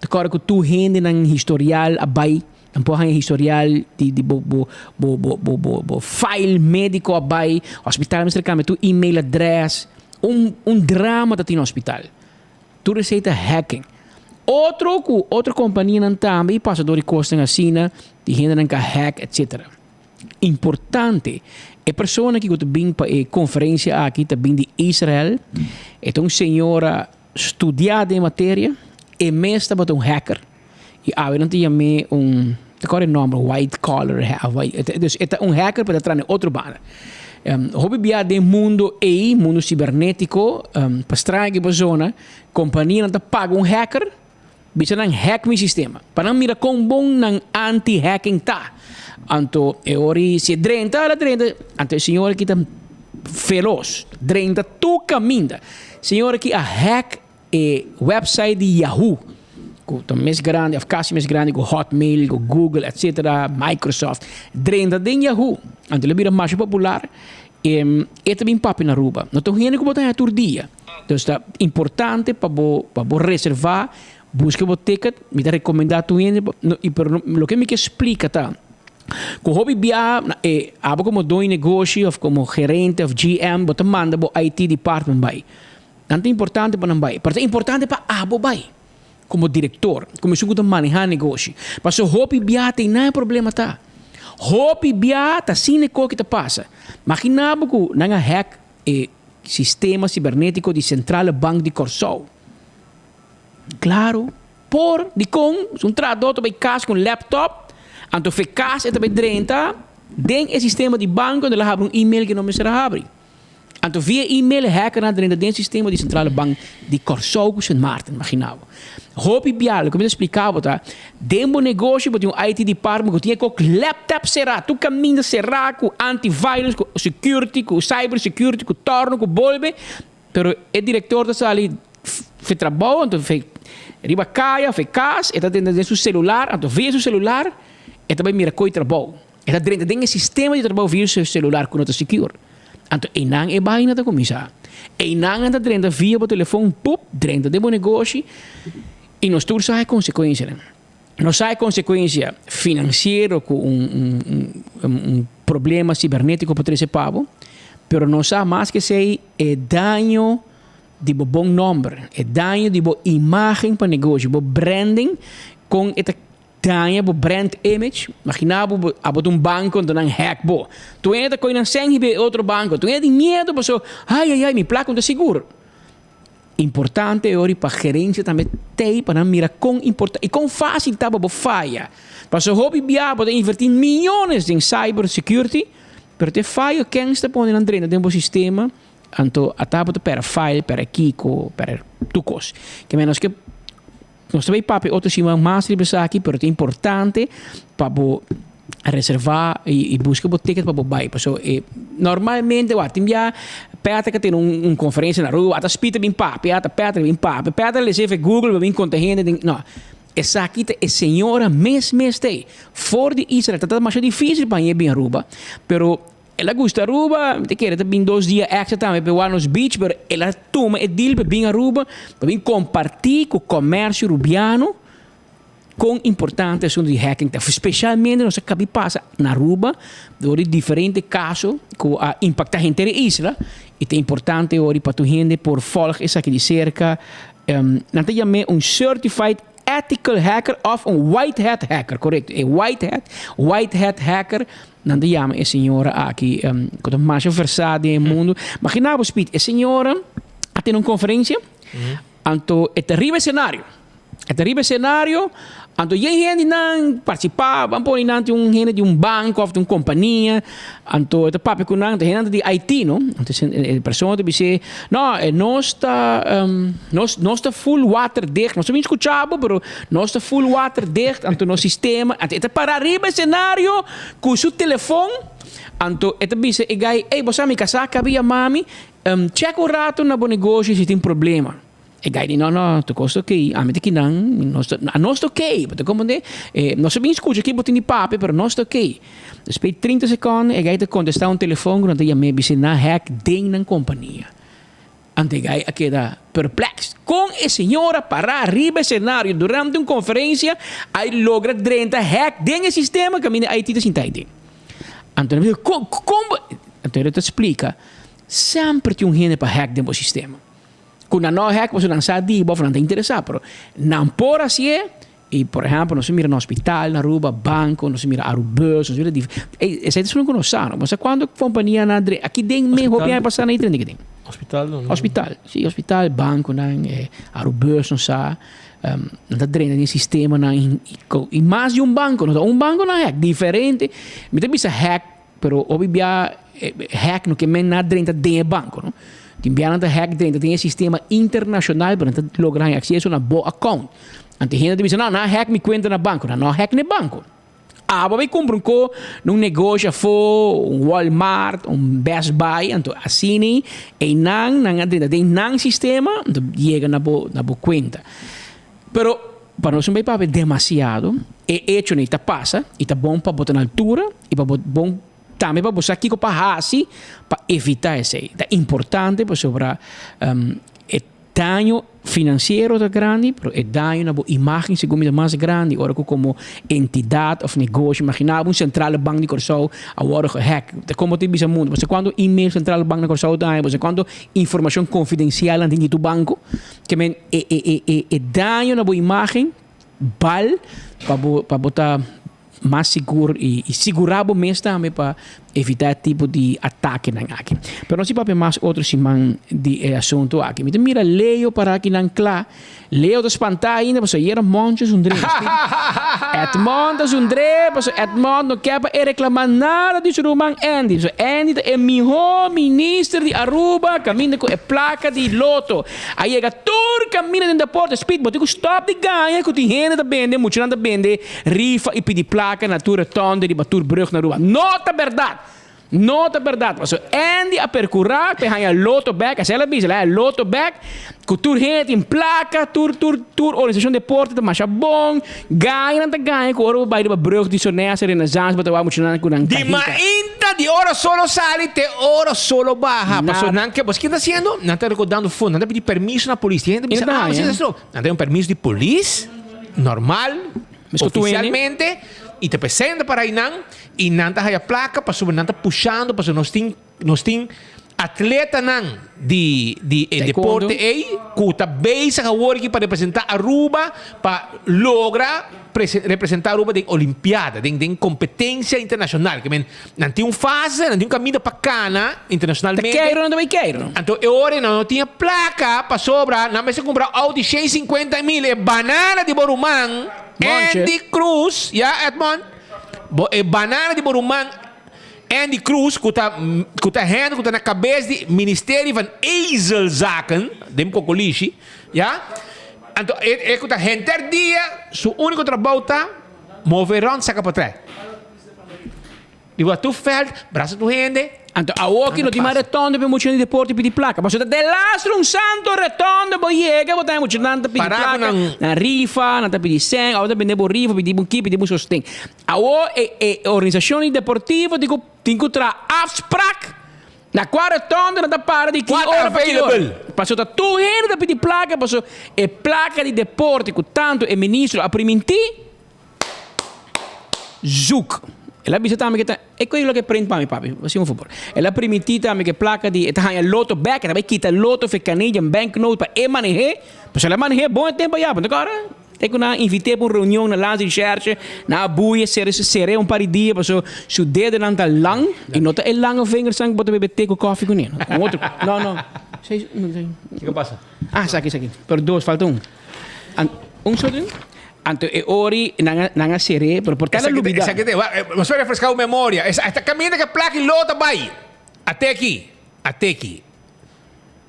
Ta kòrda ku tur hendenan historial a bai, nan por haña historial di di bo bo bo bo bo bo bo file médiko a bai, hospital mester kambia tur email adrès. Un un drama ta tin na hospital. Tur esei ta hacking. Otro ku otro kompanianan tambe i pasa dor di kosnan asina, di hendenan ka hack etcetera. Importante, e persona ki ku ta bin pa e konferensia aki ta bin di Israel. E ta un señora studiá den e materia. E mes tabata un hacker. I awe nan ta yam'é un, ta kòrda e nòmber, white collar, dus e ta un hacker pero e ta traha na e otro banda. Hopi bia den mundo ei, mundo sibernétiko, pa straña ki persona, kompanianan ta paga un hacker. Bisa nan hack mi sistema. Pa nan mira kon bon nan anti hacking ta. Anto e ora i si e drenta el a drenta. Anto e señor aki ta feroz. Drenta tur kaminda. Señor aki a hack e website di Yahoo. Ku ta mes grandi of kasi mes grandi ku Hotmail, ku Google etcetera, Microsoft. Drenta den Yahoo. Anto el a bira masha popular. E ta bin papia na Aruba. No ta un hende ku bo ta haña tur dia. Dus ta importante pa bo pa bo reserva, buska bo ticket. Mi ta recomenda tur hende no y pero loke mi ke splica ta cu hopi biaha na e abo como doño negoshi of como gerente of GM bo ta manda bo IT department bay. Nan ta importante pa nan bay pero ta importante pa abo bay como director, como esun cu ta maneha negoshi. Pasobra hopi biaha ta einan e problema ta. Hopi biaha ta asina e koki ta pasa. Magina bo cu nan a hack e sistema sibernetiko di Sentrale Bank di Kòrsou. Klaro, por, dikon? Si un trahadó ta bai kas ku un laptop, anto fe kas e ta bai drenta den e sistema di banko anto el a habri un email ku e no mester a habri. Anto via email e hackernan a drenta den e sistema di Sentrale Bank di Kòrsou ku Sint Maarten, imagina bo. Hopi bia, loke mi ta splika bo ta, den bo negoshi bo tin un IT department ku tin e kok laptop será, tur kaminda será ku antivirus, ku security, ku cyber security, ku torno, ku bolbe, pero e direktor ta sali fe trabou, anto fe riba kaya, fe kas, e ta drenta den su selular, anto via su selular e ta bai mira koe trabou. E ta drenta den e sistema di trabou via su selular ku no ta secure. Anto einan e baina ta kuminsá. Einan nan ta drenta via bo telefon, pup, drenta den bo negoshi i nos tur sa e konsekuensianan. Nos sa e konsekuensia finansiero ku un un problema sibernetiko por trese pa bo, pero nos sa mas ke esei e daño di bo bon nòmber, e daño di bo imágen pa negoshi, bo branding, kon e ta. daña bo brand image. Imagina bo abo ta un banco anto nan hack bo. Tur hende ta coy nan cen hiba e otro banco. Tur hende tin miedo paso ay ay ay mi placa no ta sigur. Importante e ora pa gerencia tambe tey pa nan mira con importante y con facil ta pa bo faya. Paso hopi bia bo ta inverti miyones den cyber security pero te fayo kens ta pone nan drenta den bo sistema anto ata bo ta pera file, pera kiko, pera tur cos. Ke menos ke Nos ta bay papia otro siman mas riba esaki, pero ta importante pa bo reserva y busca bo ticket pa bo bay. Paso e normalmente wak tin bia Peter ka tene un conferencia na Aruba, ata Speed ta bin papia, ata Peter ta bin papia, Peter lesa efe Google pa bin conta hende den, no. Esaki ta e señora mes mes ta ey. For di Israel ta ta masha dificil pa hañ'e bin Aruba, pero El a gusta Aruba, mi ta kere ta bin dos dia extra tambe pa e wak nos beach, pero el a tuma e deal pa bin Aruba pa bin comparti cu comercio Rubiano con importante asunto di hacking ta. Specialmente nos a cabi pasa na Aruba door di diferente caso cu a impacta henter e isla y ta importante ori pa tur hende por volg esaki di cerca. Nan ta yam'e un certified Ethical hacker of un white hat hacker, correcto. E white hat, white hat hacker, nan ta yama e señora aki, um, ku ta masha versá den e mundo. Imagina bo, Speed, e señora a tene un conferencia, anto e ta riba escenario. E ta riba escenario, anto yen hendenan participá, ban pone nan tin un hende di un banco of di un compania, Anto e ta papia ku nan, ta hendenan di IT, no? Anto e persona ta bis'é, no, e nos ta, nos, nos ta full waterdicht, nos ta bin skucha bo, pero nos ta full waterdicht, anto nos sistema, anto e ta para riba esenario ku su telefon, anto e ta bisa e gai, ey, bo sa mi kasá a kaba yama mi, chèk un rato na bo negoshi si tin problema. E gai di, No, no, tur kos ta okey. Ami ta kinan, nos ta, anos ta okey. Bo ta komprendé? E, nos a bin skucha ki bo tin di papia, pero nos ta okey. Despues di trinta sekònde, e gai ta kontestá un telefòn ku nan ta yam'é bis'é nan hèk den nan kompania. Anto e gai a keda perplèks. Kon e señora pará riba e senario durante un konferensia a logra drenta hèk den e sistema kaminda IT ta sinta aden? Anto nan bisa, Kon, kon bo. Anto e ta splika, Semper tin un hende pa hèk den bo sistema. Ku nan no hek pasobra nan sa di bo of nan ta interesá, pero nan por hasié i por ehèmpel nos a mira na hospital na Aruba, banko, nos a mira Arubus, nos a mira dif ey esei ta esun ku nos sa no, bo sa kuantu kompania nan a dre aki den mes hopi aña pasá nan a drenta aki den. Hospital no. Hospital, si hospital, bankonan, Arubus nos sa, nan ta drenta den e sistemanan i mas di un banko, no ta un banko nan hek, diferente, mi ta bisa hek Pero hopi bia hack no ke men na drenta den e banco no. Tin bia nan ta hack drenta den e sistema internacional pero nan ta logra haña acceso na bo account. Anto hende ta bisa no nan a hack mi cuenta na banco. Nan no a hack na e banco. Abo a bay cumpra un co na un negoshi afo, un Walmart, un Best Buy, anto asina eynan nan a drenta den nan sistema anto yega na bo na bo cuenta. Pero pa nos no bay papia demasiado, e hecho nei ta pasa y ta bon pa bo ta na altura y pa bo bon tambe pa bo sa kico pa haci pa evita esey. Ta importante pasobra e daño financiero ta grandi pero e daño na bo imagen segun mi ta mas grandi ora cu como entidad of negoshi imagina bo un centrale bank di Corsou a wordo gehack ta como ta bisa mundo pasobra cuanto email centrale bank na Corsou ta haña pasobra cuanto informacion confidencial nan tin di tu banco. Ke men e e e e e daño na bo imagen bal pa bo pa bo ta mas sigur i i sigurá bo mes tambe pa evitá e tipo di atakenan aki. Pero nos tin papia mas otro siman di e asuntu aki. Mi ta mira Leo para akinan kla. Leo ta spantá ainda pasobra ayera Moncho a zundré. Edmond a zundré pasobra Edmond no ke pa e reklamá nada di su ruman Andy. Pasobra Andy ta e mihó minister di Aruba kaminda ku e plaka di loto a yega tur kaminda den deporte. Speed, bo tin ku stòp di gaña ku tin hende ta bende, muchanan ta bende rifa i pidi plaka na tur rotonde riba tur brug na Aruba. No ta bèrdat! No ta berdad, pasobra Andy a percura p'e haña loto bek, asina el a bisa, el a haña loto bek, cu tur hende tin placa, tur, tur, tur organisacion deporte ta masha bon, gaña nan ta gaña cu ora bo bay riba brug di Sonesa, Renaissance, bo ta wak muchanan cu nan Di cajita. mainta di ora solo sali te ora solo baha, pasobra nan ke, bo sa kico nan ta haciendo? Nan ta recordando fondo, nan ta pidi permiso na polis, tin hende ta bisa, ah, bo sa esto, nan ta un permiso di polis, normal, oficialmente, y ta presenta para einan. I nan ta haya plaka pasobra nan ta pushando pasobra nos tin nos tin Atletanan di di e Taekwondo. deporte ei ku ta bezig awor aki pa representá Aruba pa logra prese representá Aruba den Olimpiada, den den kompetensia internashonal. Ke men nan tin un fase, nan tin un kaminda pa kana Ta internashonalmente. keiru nan ta bai keiru. Anto e ora ei nan no tin e plaka pasobra nan mester kumpra outo di shen sinkuenta mil. E banana di bo ruman Monche. Andy Cruz, ya Edmond, bo e banana di bo ruman Andy Cruz ku ta ku ta hende ku ta na kabes di Ministerie van Ezelzaken den Kokolishi, ya. Anto e e ku ta henter dia su úniko trabou ta move rònt saka potrèt. Di wak tur vèlt, brasa tur hende. Anto awoki no tin mas retondo pa e muchanan di deporte pidi plaka. Pasobra ta delastro un santo retondo bo yega bo ta e muchanan ta pidi Para ku plaka, nan. nan rifa, nan ta pidi sèn, awo ta bende bo rifa, pidi bo ki, pidi bo sosten. Awor e e organisashon di deportivo tin ku tin ku traha afsprak na kua rotonde nan ta para di ki Kua ta ora pa ki ora. available. Pasobra ta tur hende ta pidi plaka pasobra e plaka di deporte ku tantu e ministro a primintí zoek. El a bisa tambe ke ta e koe loke print pa mi papi hasi un fabor. El a primintí tambe ke plaka di e ta haña loto bek e ta bai kita loto for e Canadian banknote pa e maneh'é pasobra el a maneh'é bon e tempu ayá bo no ta kòrda? Te ku nan a invit'é pa un reunion na Landsrecherche, nan a buia sere ser'é un par di dia pasobra su dedonan ta lang i no ta e lange vingersan ku bo ta bebe te ku kòfi kuné. Un otro, no, no. Seis, un, dos, Kiko pasa? Ah, esaki, esaki. Pero dos, falta un. An, un so tin? Anto e ori nan a, nan a ser'é, pero por ta el a Esaki te, lubidá. esaki te, wa, nos a refreská bo memoria. Esa, esta kaminda ku e plaka i lo ta bai. Ate aki, ate aki.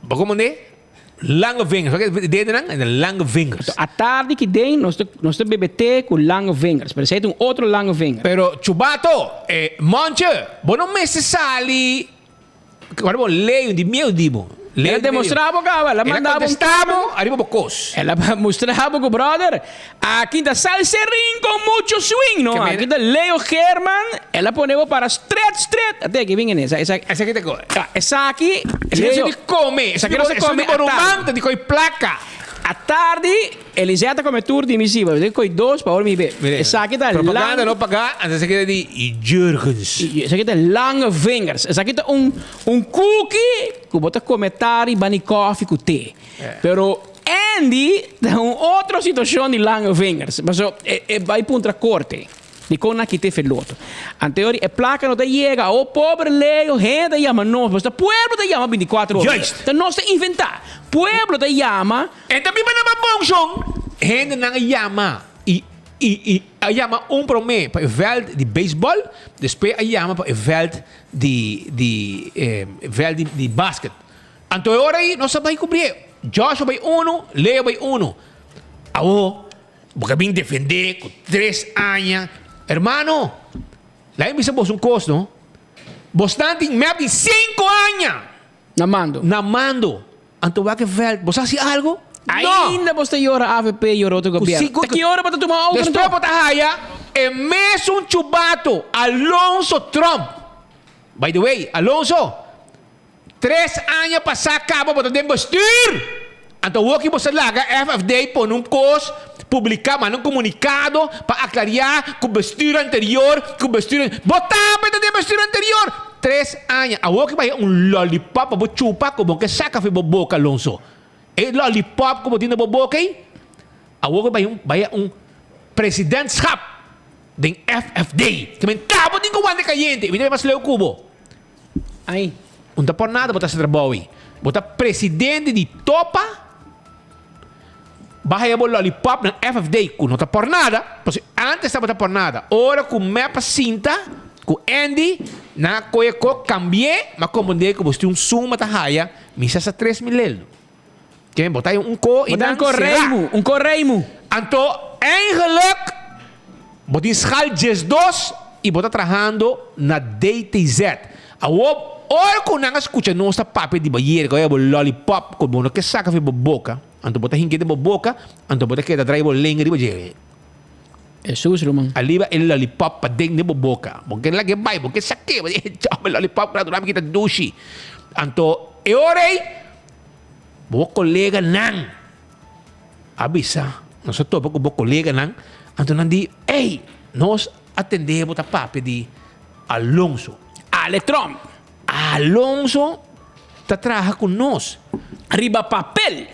Bo komand'é? Lange vingers. Wat is dede nan? De lange vingers. A tardi ki den nos ta nos ta bebe te ku lange vingers. Pero esei ta un otro lange vinger. Pero Chubato, eh, Monche, bo no mester sali Ora bo lei un di mieu di bo. El a demostra bo caba, el a El a manda bo un contesta bo comment. ariba bo kos. El a mustra bo cu brother, aki ta salserin con mucho swing, no? Ke men- Aki ta Leo Geerman, el a pone bo para stret, stret. Ate aki bin ene, esa, esa. Esaki ta ko. Ah, esaki, Esaki Leo. no se di come, Esaki no se esaki come di bo a ruman tardi. ta di koi plaka. A tardi, Elisea ta come tur di mi si, bo koi dos pa ora mi be. Mire, Esaki ta propaganda lang. no paga, anto esaki ta di Jurgens. Esaki ta lange vingers. Esaki ta un un cookie cu bo ta come tari bani koffie cu te. Pero Andy ta un otro situacion di lange vingers. Paso e e bay puntra corte. Dikon nan kita e feloto? Anteori e plaka no ta yega. O pober Leo, hende ta yama nos. Pasobra pueblo ta yama binticuatro ora. Juist. Ta nos ta inventa. Pueblo ta yama. E ta biba na Mabon, shon. Hendenan a yama i i i a yama un promé pa e vèlt di beisbòl, despues a yama pa e vèlt di di e vèlt di di basket. Anto e ora ei nos a bai kubrié. Joshua bai unu, Leo bai unu. Awor bo ka bin defendé ku tres aña. Hermano, laga mi bisa boso un kos no. Bosnan tin mep di sinku aña. Na mando. Na mando. Anto wak e veld, bo sa haci algo? No! Ainda bo sta yora avp, yora otro gobierno. Ta ki ora bo ta tuma over Despues anto? bo ta haya e mesun chubato Alonso Trump. By the way, Alonso, tres aña pasa caba bo ta den bestuur! Anto awoki bo sa laga FFD pone un cos, publica, manda un comunicado pa aclaria cu bestuur anterior, cu bestuur. Bo tambe ta den bestuur anterior! Tres aña. Awoki bai un lollipop pa bo chupa cu bo ke saca fi bo boca, Alonso. E lollipop cu bo tin na bo boca ey, awoki bai un bai un presidentschap den FFD. Te men ta bo tin cu wanta cayente. Mi ta bay mas leu cu bo. Ay. Un ta por nada bo ta haci trabou ey. Bo ta presidente di topa. Ba haya bo lollipop na FFD cu no ta por nada, pasobra antes tabata por nada. Ora cu mep a sinta cu Andy, nan a coge co cambi'e, m'a comprende cu bo tin un suma ta haya, mi sa sa 3000 leldo. Ke bo ta haya un co y Bo ta nan un co sera. reimu, un co reimu. Anto eigenlijk bo tin schaal 12 y bo ta trahando na DTZ. Awor ora cu nan a scucha nos ta papia di bayera cu a haya bo lollipop cu bo no ke saca for bo boca. Anto bo ta hinke den bo boka, anto bo ta keda drai bo lenga riba dje. Hesus, ruman. Aliba e lollipop paden den bo boka. Bo ke lag'e bai, bo ke sak'e. Bo di, Chau, e lollipop ku durami kita dushi. Anto e ora ei, bo koleganan a bisa, nos a topa ku bo koleganan, anto nan di, Ey, nos a tende bo ta papia di Alonso. Ale Trump. Alonso. Ta traha ku nos. Riba papel.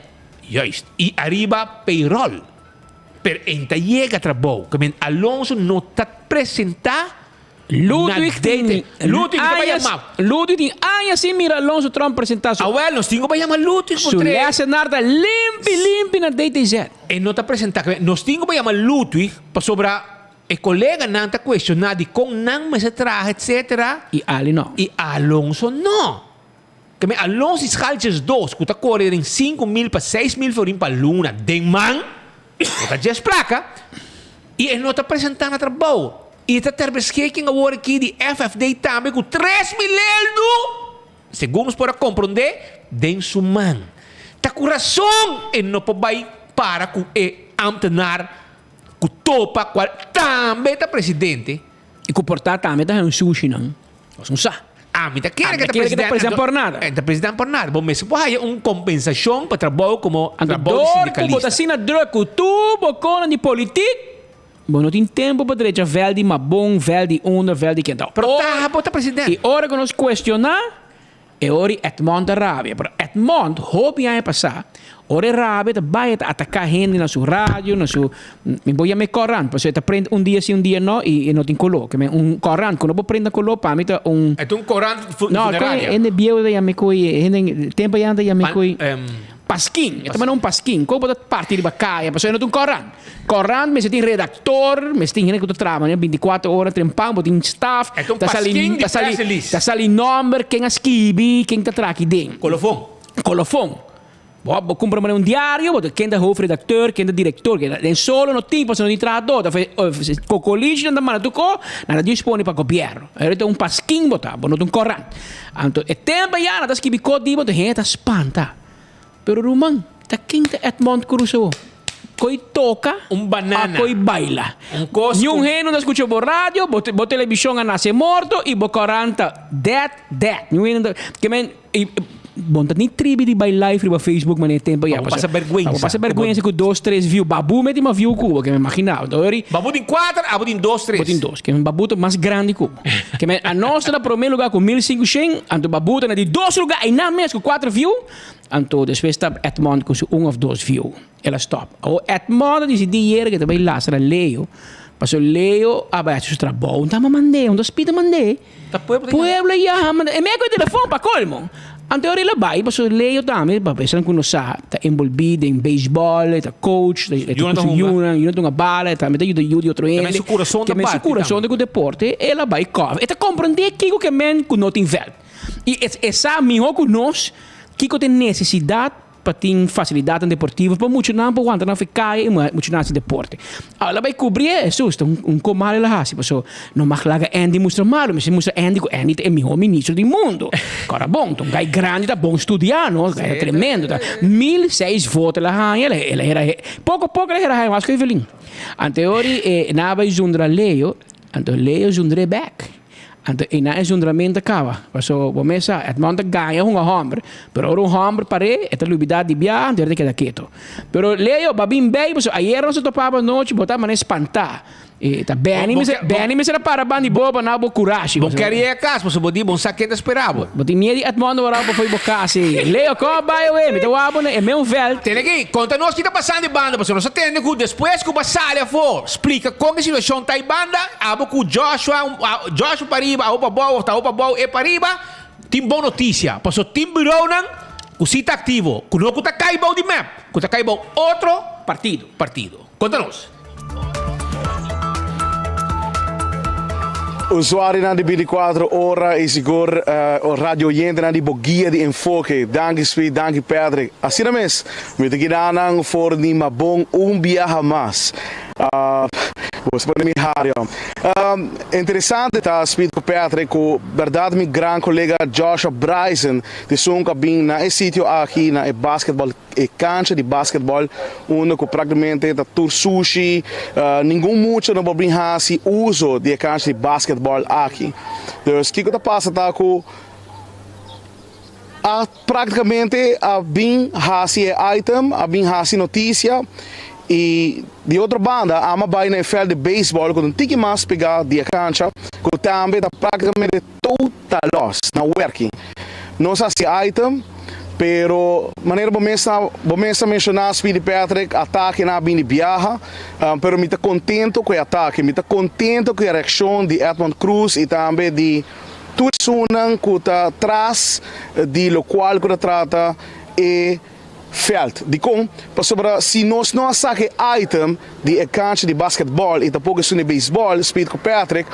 Juist. I ariba payroll. Pero e ta yega trabou. Ke men Alonso no ta presentá Ludwig tin Ludwig ta bai yama. Ludwig tin aña sin mira Alonso Tromp presentá su. Awel, nos tin ku bai yama Ludwig Su lesenar ta limpi limpi na DTZ. E no ta presentá. Nos tin ku bai yama Ludwig pasobra e koleganan ta kuestioná dikon nan mester traha etsetera. I Ali no. I Alonso no. Ke men Alonso i Schaltjes dos ku ta kore den 5000 pa 6000 florin pa luna den man, no ta djes plaka, i e no ta presentá na trabou. I e ta ter beschikking awor aki di FFD tambe ku 3000 eldu, segun nos por a komprondé, den su man. Ta ku rason e no por bai para ku e ambtenaar ku topa kual tambe ta presidente. I ku por ta tambe ta haña un sushi nan. Nos no sa. Ami ta kere Ami ke ta ta kere ke ta president. president por nada. E ta president por nada. Bo mester por haya un kompensashon pa trabou komo Anto trabou di dor ku bo ta sindikalista. asina druk ku tur bo konan di politik, bo no tin tempu pa drecha vèl di Mabon, vèl di unda, vèl di kenta. Pero ta bo ta president. I ora ku nos kuestioná, E ora Edmond ta rabia, pero Edmond hopi aña pasá, ora e rabia ta bai e ta ataká hende na su radio, na su, mi por yam'é kòrant, pasobra e ta prende un dia si un dia no i e no tin koló. Ke men un kòrant ku no por prende koló pa mi ta un. E ta un kòrant funeraria. No, hende bieu ta yam'é koe, hende tempu ayá nan ta yam'é koe. Paskin, e ta manda un paskin. Kon bo ta parti riba kaya? Pasobra e no ta un kòrant. Kòrant mester tin redaktor, mester tin hende ku ta traha manera bintikuater ora trempan, bo tin staf, E ta un ta sali paskin di ta sali press release. ta sali nòmber, ken a skibi, ken ta traha aki den. Kolofon. Kolofon. Bo bo kumpra manera un diario, bo ta ken ta hoofdredakteur, ken ta direktor, ken ta den solo no tin pasobra no tin trahadó. Ta kokolishi nan ta manda tur ko, nan ta dispone pa gobièrnu. Ero ta un paskin bo ta, bo no ta un kòrant. Anto e tempu ya nan ta skibi kos di bo, anto hende ta spanta. Pero ruman, ta ken ta Edmond Cruz awo? Koi toka Un banana. a koi baila. Un kos Niun ku. hende no ta skucha bo radio, bo bo telebishon a nase morto i bo korant ta dead, dead. Niun hende no ta, ke men, i bo no ta ni tribi di bai live riba Facebook manera e tempu ya. Pa bo pasa bèrgwensa. Pa bo pasa bèrgwensa ku dos, tres view. Babu meti mas view ku bo, ke men imagina bo. Tori. Babu tin kuater, abo tin dos, tres. Bo tin dos. Ke men babu ta mas grandi ku bo. Ke men anos ta na prome lugar ku 1500, anto babu ta na di dos lugar einan mes ku kuater view. Anto despues ta Edmond ku su un of dos view. El a stop. Awor Edmond a disidí yera ke ta bai lastra Leo, pasobra Leo a bai hasi su trabou. Un ta mand'é, un ta spita mand'é. Ta pueblo ta Pueblo ya manda. E mei ku e telefon pa kolmo. Anto ora el a bai, pasobra Leo tambe, pa esnan ku no sa, ta enbolbí den beisbòl, e ta coach, e ta ku su yunan, yunan ta hunga bala, e tambe ta yuda yu di otro hende. Ke men su kurason ta Ke men su bati kurason tambe. ta ku deporte, el a bai kòf. E ta komprendé kiko ke men ku no tin vèlt. I e sa mihó ku nos kiko ta e nesesidat pa tin fasilidatnan deportivo pa muchanan por wanta nan for kaya i muchanan hasi deporte. Awor el a bai kubrié, Hesus, ta un ko mal el a hasi pasobra no mag laga Andy mustra malu, mester mustra Andy ku Andy ta e mihó ministro di mundu. Kòrda bon, ta un gai grandi, ta bon studiá no, ta tremendo, ta 1006 voto el a haña, el a hera poko poko el a hera haña mas ku Evelyn. Anteori e nan a bai zundra Leo, anto Leo zundr'é bèk. Anto einan e zundrament a kaba. Paso bo mes sa, Edmond ta gaña hunga hòmber, pero ora un hòmber par'é, e ta lubidá di bia, anto e ta keda keto. Pero Leo, bo a bin bei, pasobra ayera nos a topaba anochi, bo ta manera spantá. E ta Benny mester, Benny mester a para banda di bo pa na bo kurashi. Bo kere yega kas, pasobra bo di bo sa ken ta spera bo. Bo tin miedu di Edmond ora bo fo'i bo kas ei. Leo, kom a bai awe, mi ta wak bo na e meun vèlt. Tene aki, konta nos ki ta pasando e banda, pasobra nos a tende ku despues ku bo a sali afó, splika kon e situashon ta e banda, abo ku Joshua, Joshua pa riba, abo pa bou, of ta abo pa bou, e pa riba, tin bon notisia, pasobra tin bureaunan ku si ta aktivo, ku no ku ta kai bou di mep, ku ta kai bou otro Partido. partido. Konta nos. Usuarionan di 24 ora y sigur radio oyentenan di bo guia di enfoke. Danki Sweet, danki Patrick. Asina mes, mi ta keda nan for di Mabon un biaha mas. Bo ta pone mi hario. Interesante ta Sweet cu Patrick cu berdad mi gran colega Joshua Bryson di esun cu a bin na e sitio aki na e basketball E cancha di basketball unda cu practicamente ta tur sushi, ningun mucha no por bin haci uzo di e cancha di basketball aki. Dus kico ta pasa ta cu a practicamente a bin haci e item, a bin haci noticia y di otro banda ama bay na e veld di baseball cu ta un tiki mas pega di e cancha cu tambe ta practicamente total los, na werki. Nos a hasi item, pero manera bo mes ta bo mes ta menshoná Speedy Patrick, atakenan a bini biaha, pero mi ta kontento ku e atake, mi ta kontento ku e reakshon di Edmond Croes i tambe di tur esunnan ku ta tras di lokual ku ta trata e vèlt. Dikon? Pasobra si nos no a saka e item di e kancha di basketbòl i tampoko esun di beisbòl, Speed ku Patrick,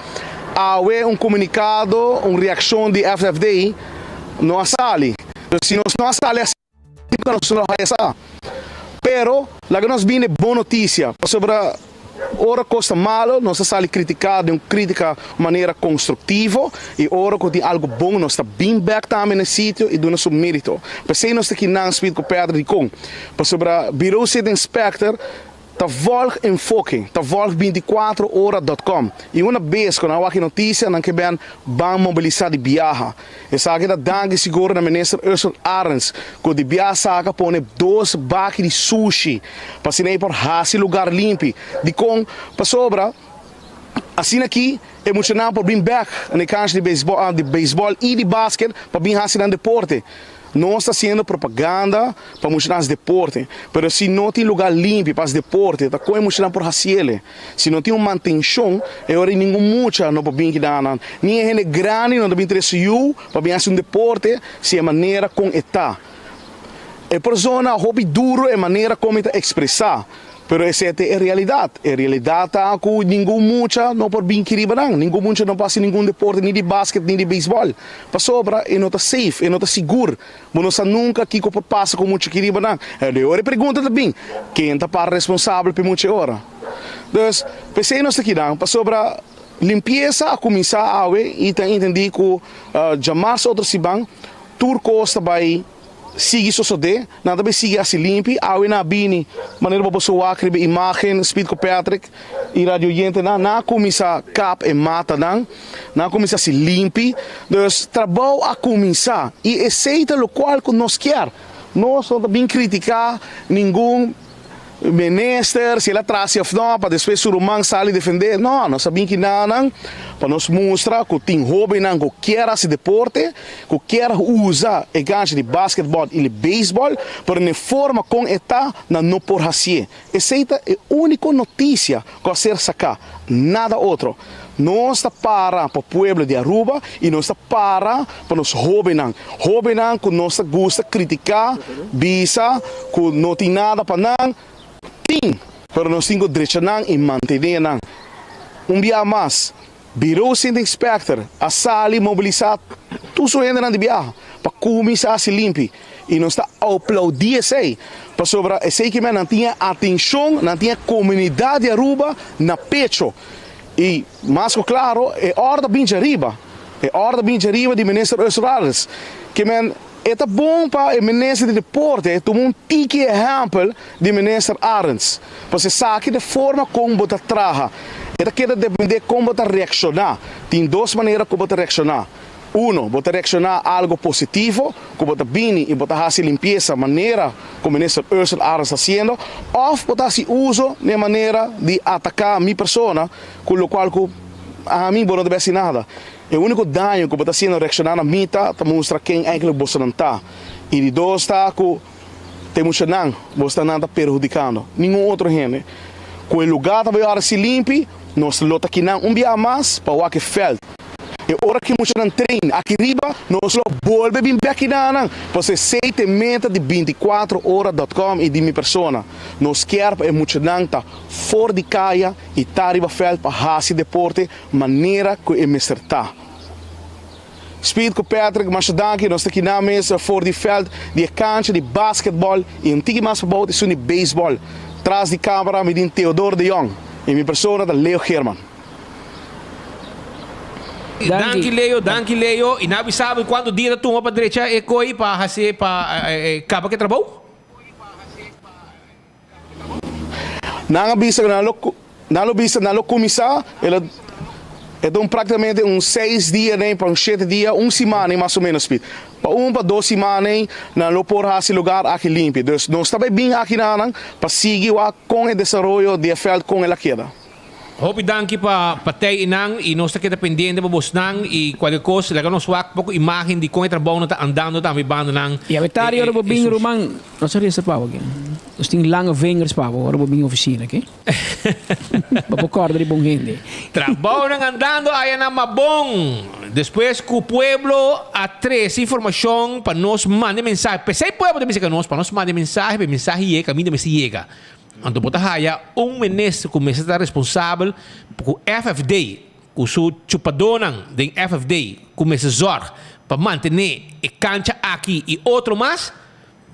awe un komunikado, un reakshon di FFD no a sali. Entonces si nos no a sali asina nos no lo haya sa. Pero laga nos bini e bon notisia, pasobra Ora kos ta malo nos ta sali kritiká den un kritika manera konstruktivo i ora ku tin algu bon nos ta bin bèk tambe na e sitio i duna su mérito. P'esei nos ta kinan Smith ku Pedro dikon? Pasobra Bureau City Inspector ta vòlg Enfoke, ta vòlg 24 ora dòt kòm i una bes ku nan a wak e notisia nan ke bèn ban mobilisá di biaha. Esaki ta danki sigur na Minister Ursel Arends ku di bia saka pone dos baki di sushi pa asina e por hasi lugar limpi. Dikon? Pasobra asina aki e muchanan por bin bek na e kancha di beisbòl i di basket pa bin hasi nan deporte. Nos ta hasiendo propaganda pa muchanan hasi deporte, pero si no tin lugar limpi pa hasi deporte ta kon e muchanan por hasiele? Si no tin un mantenshon, e ora ei ningun mucha no por bin keda nan, ni e hende grandi no ta bin trese yu pa bin hasi un deporte si e manera kon e ta. E persona hopi duro e manera kon mi ta ekspresá, pero esei ta e realidat. E realidat ta ku ningun mucha no por bin kiriba nan, ningun mucha no por hasi ningun deporte ni di basket ni di beisbòl, pasobra e no ta safe, e no ta sigur. Bo no sa nunka kiko por pasa ku mucha kiriba nan. E ora e pregunta ta bin, ken ta para responsabel p'e mucha e ora? Dus, p'esei nos ta kidan, pasobra limpiesa a kuminsá awe i ta intendí ku djamars otro siman tur kos ta bai sigui sosodé, nan ta bai sigui hasi limpi. Awe nan a bini, manera bo por wak riba e imágen, Speed ku Patrick i radio oyentenan, nan a kuminsá kap e matanan, nan a kuminsá hasi limpi. Dus, trabou a kuminsá i esei ta lokual ku nos kier. Nos no ta bin kritiká ningun minister, si el a trasi of no, pa despues su ruman sali defendé. No, nos a bin kinanan pa nos mustra ku tin hóbennan ku kier hasi deporte, ku kier usa e gancha di basketbòl i di beisbòl, pero na e forma kon e ta, nan no por hasié. Esei ta e úniko notisia ku a ser saká, nada otro. Nos ta para pa pueblo di Aruba y nos ta para pa nos hobennan. Hobennan cu nos ta gusta critica, bisa cu no tin nada pa nan, tin, pero nos tin cu drecha nan y mantene nan. Un bia mas, Bureau Sint Inspector a sali mobilisa tur su hendenan di biaha pa cuminsa haci limpi y nos ta aplaudi esey pasobra esey kimen nan tin e atencion, nan tin e comunidad di Aruba na pecho. I mas ku klaro e òrde a bin djariba, e òrde a bin djariba di Minister Ursula Arends. Ke men e ta bon pa e Minister di Deporte tuma un tiki ehèmpel di Minister Arends. Pasobra esaki ta e forma kon bo ta traha. E ta keda dependé kon bo ta reakshoná. Tin dos manera ku bo ta reakshoná. Uno, bo ta reakshoná algo positivo, ku bo ta bini i bo ta hasi limpiesa manera ku Minister Ursel Arends ta hasiendo, òf bo ta hasi uso na e manera di ataká mi persona, ku lokual ku ami bo no ta besi nada. E úniko daño ku bo ta hasiendo reakshoná na mi ta ta mustra ken eigentlik bosonan ta. I di dos ta ku ta e muchanan bo sta nan ta perhudikando, ningun otro hende. Ku e lugá ta bai ora si limpi, nos lo ta kinan un biaha mas pa wak e vèlt. E ora ki muchanan train aki riba, nos lo bolbe bin bek kinanan. Pasobra esei ta e meta di 24 ora dot com i di mi persona. Nos kier pa e muchanan ta for di kaya i ta riba vèlt pa hasi deporte manera ku e mester ta. Speed ku Patrick, masha danki. Nos ta kinan mes for di vèlt di e kancha di basketbòl i un tiki mas pabou ta esun di beisbòl. Tras di kamera mi tin Theodore de Jong i mi persona ta Leo Geerman. Danki Leo, danki Leo. I nan bisa bo kuantu dia ta tuma pa drecha e koi pa hasi pa kaba ku e trabou? Nan a bisa ku nan lo nan lo bisa nan lo kuminsá e lo e ta un praktikamente un seis dia den pa un shete dia un siman mas o menos pi pa un pa dos siman nan lo por hasi lugar aki limpi dus nos ta bai bin aki nan pa sigui wak kon e desaroyo di e vèlt kon el a keda. Hopi danki pa pa tei einan y nos ta keda pendiente pa bosnan y cualkier cos laga nos wak poco imagen di con e trabounan ta andando tambe bandanan. Y awe tardi ora bo bin ruman, nos a reza pa bo aki. Nos tin lange vingers pa bo ora bo bin oficina, oke? Pa bo corda di bon hende. Trabounan andando aya na Mabon. Despues cu pueblo a trece informacion pa nos manda e mensahe. Pesey pueblo ta bisa cu nos pa nos manda e mensahe, pa e mensahe yega caminda mester yega. Anto bo ta haya un minister ku mester ta responsabel ku FFD, ku su chupadónan den FFD ku mester zòrg pa mantené e kancha aki i otro mas,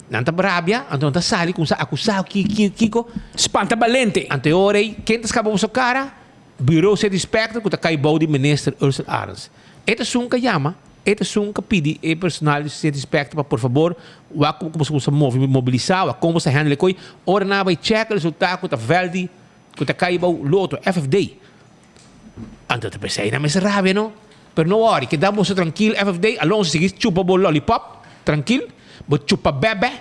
nan ta rabia, anto nan ta sali kumsa akusá ki kiko. Spanta balente! Anto e ora ei, ken ta skapa boso kara? Bureau City Inspector ku ta kai bou di minister Ursel Arends. E ta esun ka yama. E ta esun ka pidi e personal di City Inspector pa por fabor wak como como sa move mobilisa wak como sa handle e koy ora nan a bay check resulta cu ta veld di cu ta cay bou loto FFD. Anto ta pensai nan mester rabia no pero no worry keda boso trankil FFD Alonso sigui chupa bo lollipop trankil bo chupa bebe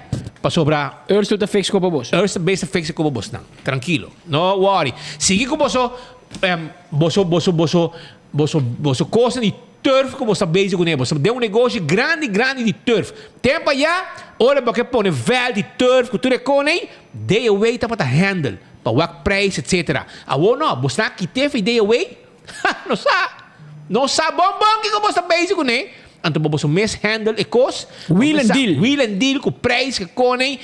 pasobra Ursel ta fix cu pa boso. Ursel ta fix cu pa bosnan trankilo no worry sigui cu boso boso boso boso Boso boso cosnan di turf cu bo sta bezig cune. Bo sta den un negoshi grandi grandi di turf. Tempo aya, ora bo ke pone veld di turf cu tur e con ey, DOW tabata handle pa wak prijs etc. Awor no, bo sta kite fi DOW? Ha! No sa! No sa bon bon kico bo sta bezig cune. Anto bo boso mes handle e cos. Wheel and deal. Wheel and deal cu prijs cu con ey.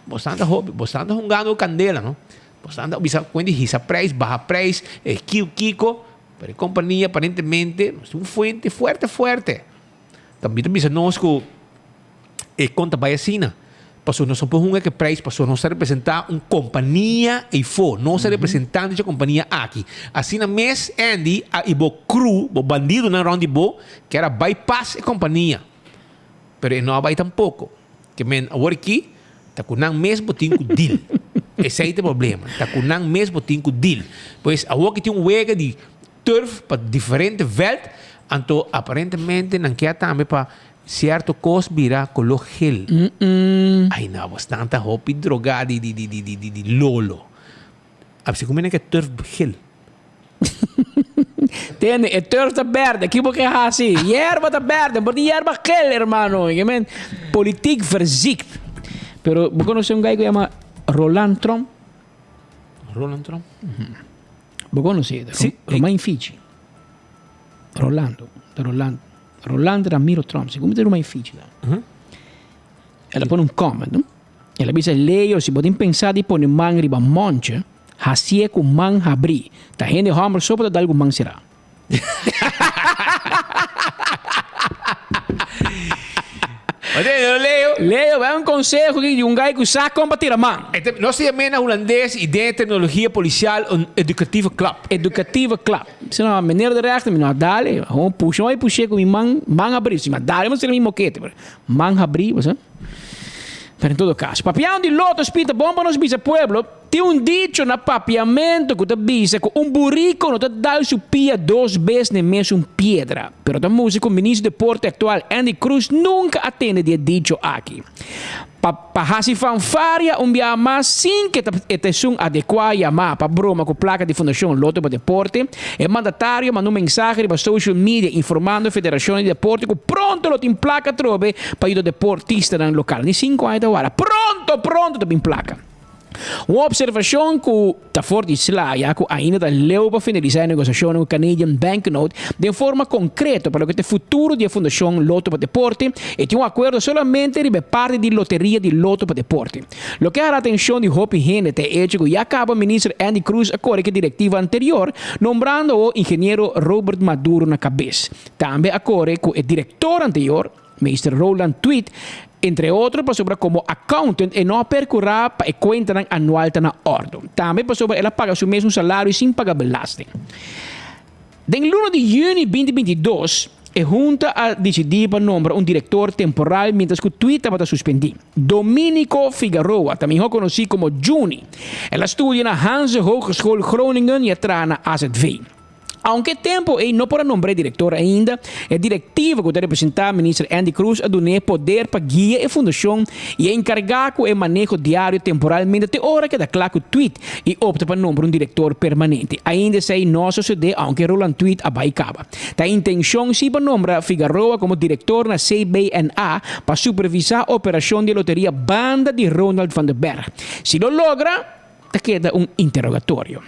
Bo sta anda hopi, bo sta anda hungando cu candela no. Bo anda bisa kuent di hisa prijs, baha prijs, e kiu kiko, pero e kompania aparentemente nos tin un fuente fuerte fuerte. Tambe ta bisa nos ku e kon ta bai asina, pasobra nos no por hunga ku e prijs pasobra nos ta representá un kompania eifó, nos ta representante dje kompania aki. Asina mes Andy a i bo crew, bo bandidonan rònt di bo kier a bypass e kompania, pero e no a bai tampoko. Ke men awor aki ta ku nan mes bo tin ku deal. Esei ta e problema. Ta ku nan mes bo tin ku deal. Pues awor ki tin un wega di turf pa diferente veld, anto aparentemente nan kia tambe pa sierto kos bira koló gel. Ai no, bosnan ta hopi drogá di di di di di lolo. A bisa ku mi nan ke turf gel. Tende, e turf ta berde, ki bo ke hasi? Yerba ta berde, por tin yerba gel, hermano. Je men, politiek verziekt. Pero bo conoce un guy ku yama Roland Tromp? Roland Tromp? Bo conoce? Sí. Romain Fiji. Rolando, Roland, Roland Ramiro Tromp, segun mi ta Romain Fiji. El a pone un comment, no? El a bisa, Leo, si bo tin pensa di pone man riba monche, Hacié cu man habrí. Ta hende homber so por ta dal cu man cerá. Leo. Leo, bai un conseho aki di un guy cu sa con pa tira man. Nos ta yam'é na hulandes y den e terminologia policial un educatieve klap. Educatieve klap. Si no, meneer de rechter, mi no a dal e. Gewoon pusha, mi a push'é cu mi man, man habrí. Si mi a dal e, mi a sera mi mokete. Man habrí, bo sa. Pero en todo caso, papiando di loto, spita bon pa nos bisa pueblo. Tin un dicho na papiamento ku ta bisa ku un buriko no ta dal su pia dos bes n'e mesun piedra. Pero ta mustra ku Ministro di Deporte aktual Andy Croes nunka a tende di e dicho aki. Pa pa hasi fanfaria un biaha mas sin ke ta e ta esun adekuá yamá pa broma ku plaka di Fundashon Loto pa Deporte, e mandatario manda un mensahe riba social media informando e federashonnan di deporte ku pronto lo tin plaka atrobe pa yuda deportistanan lokal. Ni sinku aña ta wara. Pronto pronto ta bin plaka. Un observacion cu ta for di sla ya cu ainda ta leu pa finalisa e negociacionnan cu Canadian Banknote den forma concreto pa loke ta e futuro di e Fundacion Loto pa Deporte e tin un acuerdo solamente riba e parti di loteria di Loto pa Deporte. Loke a hala atencion di hopi hende ta e hecho cu ya caba Minister Andy Croes a core cu e directiva anterior nombrando awo Ingeniero Robert Maduro na cabes. Tambe a core cu e director anterior, Meester Roland Tweet, entre otro pasobra komo accountant e no a perkurá pa e kuentanan anual ta na òrdu. Tambe pasobra el a paga su mes un salario sin paga belasting. Den luna di yüni binti 22, e hunta a disidí pa nombra un direktor temporal miéntras ku Tweet tabata suspendí. Dominico Figaroa ta mihó konosí komo Juni. El a studia na Hanze Hogeschool Groningen i a traha na AZV. Aunke e tempo ei no por a nombr'é direktor ainda, e direktiva ku ta representá Minister Endy Croes a dun'é poder pa guia e fundashon i e enkargá ku e maneho diario temporalmente te ora keda kla ku Tweed i opta pa nombra un direktor permanente. Ainda esei no a sosodé aunke Roland Tweed a bai kaba. Ta intenshon si pa nombra Figaroa komo direktor na CBNA pa supervisá operashon di e loteria banda di Ronald van der Berg. Si lo logra, ta keda un interrogatorio.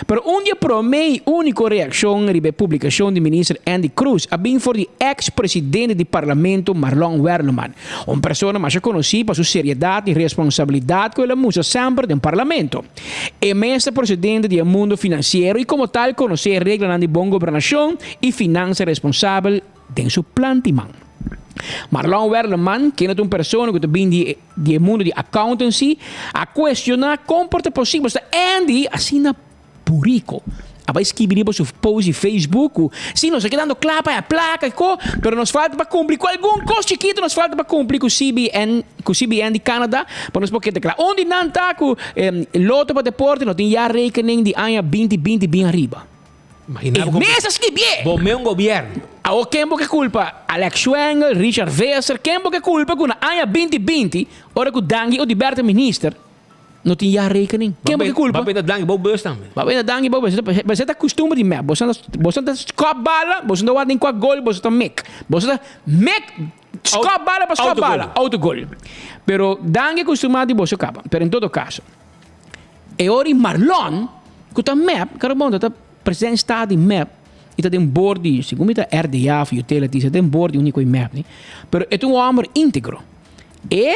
Pero un di e promé i úniko reakshon riba e publikashon di minister Endy Croes a bin for di eks presidente di parlamento Marlon Werleman, un persona masha konosí pa su seriedat i responsabilidat ku el a mustra semper den parlamento. E mes ta prosedente di e mundo finansiero i komo tal konosé e reglanan di bon gobernashon i finansa responsabel den su plantiman. Marlon Werleman, kende ta un persona ku ta bin di di e mundo di accountancy, a kuestioná kon por ta posibel sta Andy asina burico. A bai skibi riba su post di Facebook ku si nos ta kedando kla pa e plaka i ko, pero nos falta pa kumpli ku algun kos chikito nos falta pa kumpli ku CBN, ku CBN di Canada pa nos por keda kla. Un di nan ta ku Lotto pa Deporte no tin jaarrekening di aña 2020 bin ariba. Imagina E mes a skibié! Bo meun gobierno. Awor ken bo ke kulpa? Alex Schwengle, Richard Visser, ken bo ke kulpa ku na aña 2020 ora ku Dangui Oduber ta minister no tin jaarrekening? Ken bo ke kulpa? Ba benta Dangui bou bus tambe. Ba benta Dangui bou bus. Bo ta kustumber di mep. Boso boso ta skòp bala, boso no wak den kua gol boso ta mek. Boso ta mek skòp bala pa skòp bala. Autogol. Pero Dangui kustumá di boso kaba. Pero en todo kaso. E ora i Marlon, ku ta mep, karo bon, ta president staat di mep, i ta den board di, segun mi ta RDA of utilities, ta den board di uniko i mep ni. Pero e ta un homber integro. E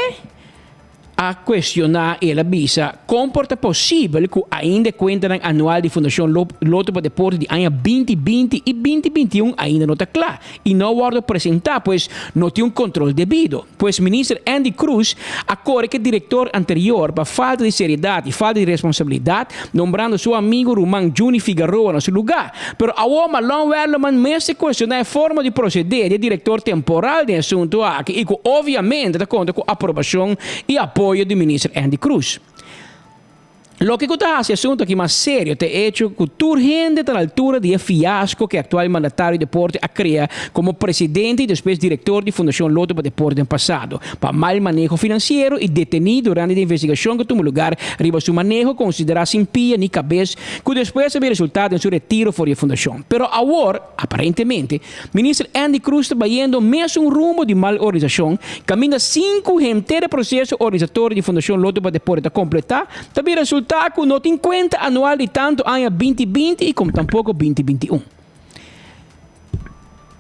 a cuestiona, el a bisa, con por ta posibel cu ainda e cuentanan anual di Fundacion Lotto pa Deporte di aña 2020 y 2021 ainda no ta cla y no a wordo presenta, pues no tin un control debido. Pues Minister Endy Croes a kore ku e direktor anterior pa falta di seriedad i falta di responsabilidad, nombrando su amigo ruman Juni Figaroa na su lugá. Pero awor Marlon Werleman mester kuestioná e forma di proseder di e direktor temporal den e asuntu aki i ku obviamente ta konta ku aprobashon i apoyo di Minister Endy Croes. Loke ku ta hasi e asuntu aki mas serio ta e echo ku tur hende ta na altura di e fiasko ku e aktual mandatario di deporte a krea komo presidente i despues direktor di Fundashon Lotto pa Deporte den pasado pa mal maneho finansiero i detení durante di e investigashon ku tuma lugar riba su maneho konsiderá sin pia ni kabes ku despues a bin resultá den su retiro for di e fundashon. Pero awor, aparentemente, Minister Endy Croes ta bayendo mesun rumbo di mal organisashon, kaminda sin ku henter e proseso organisatorio di Fundashon Lotto pa Deporte ta kompletá, ta bin resultá ku no tin kuenta anual di tantu aña 2020 i komo tampoko 2021.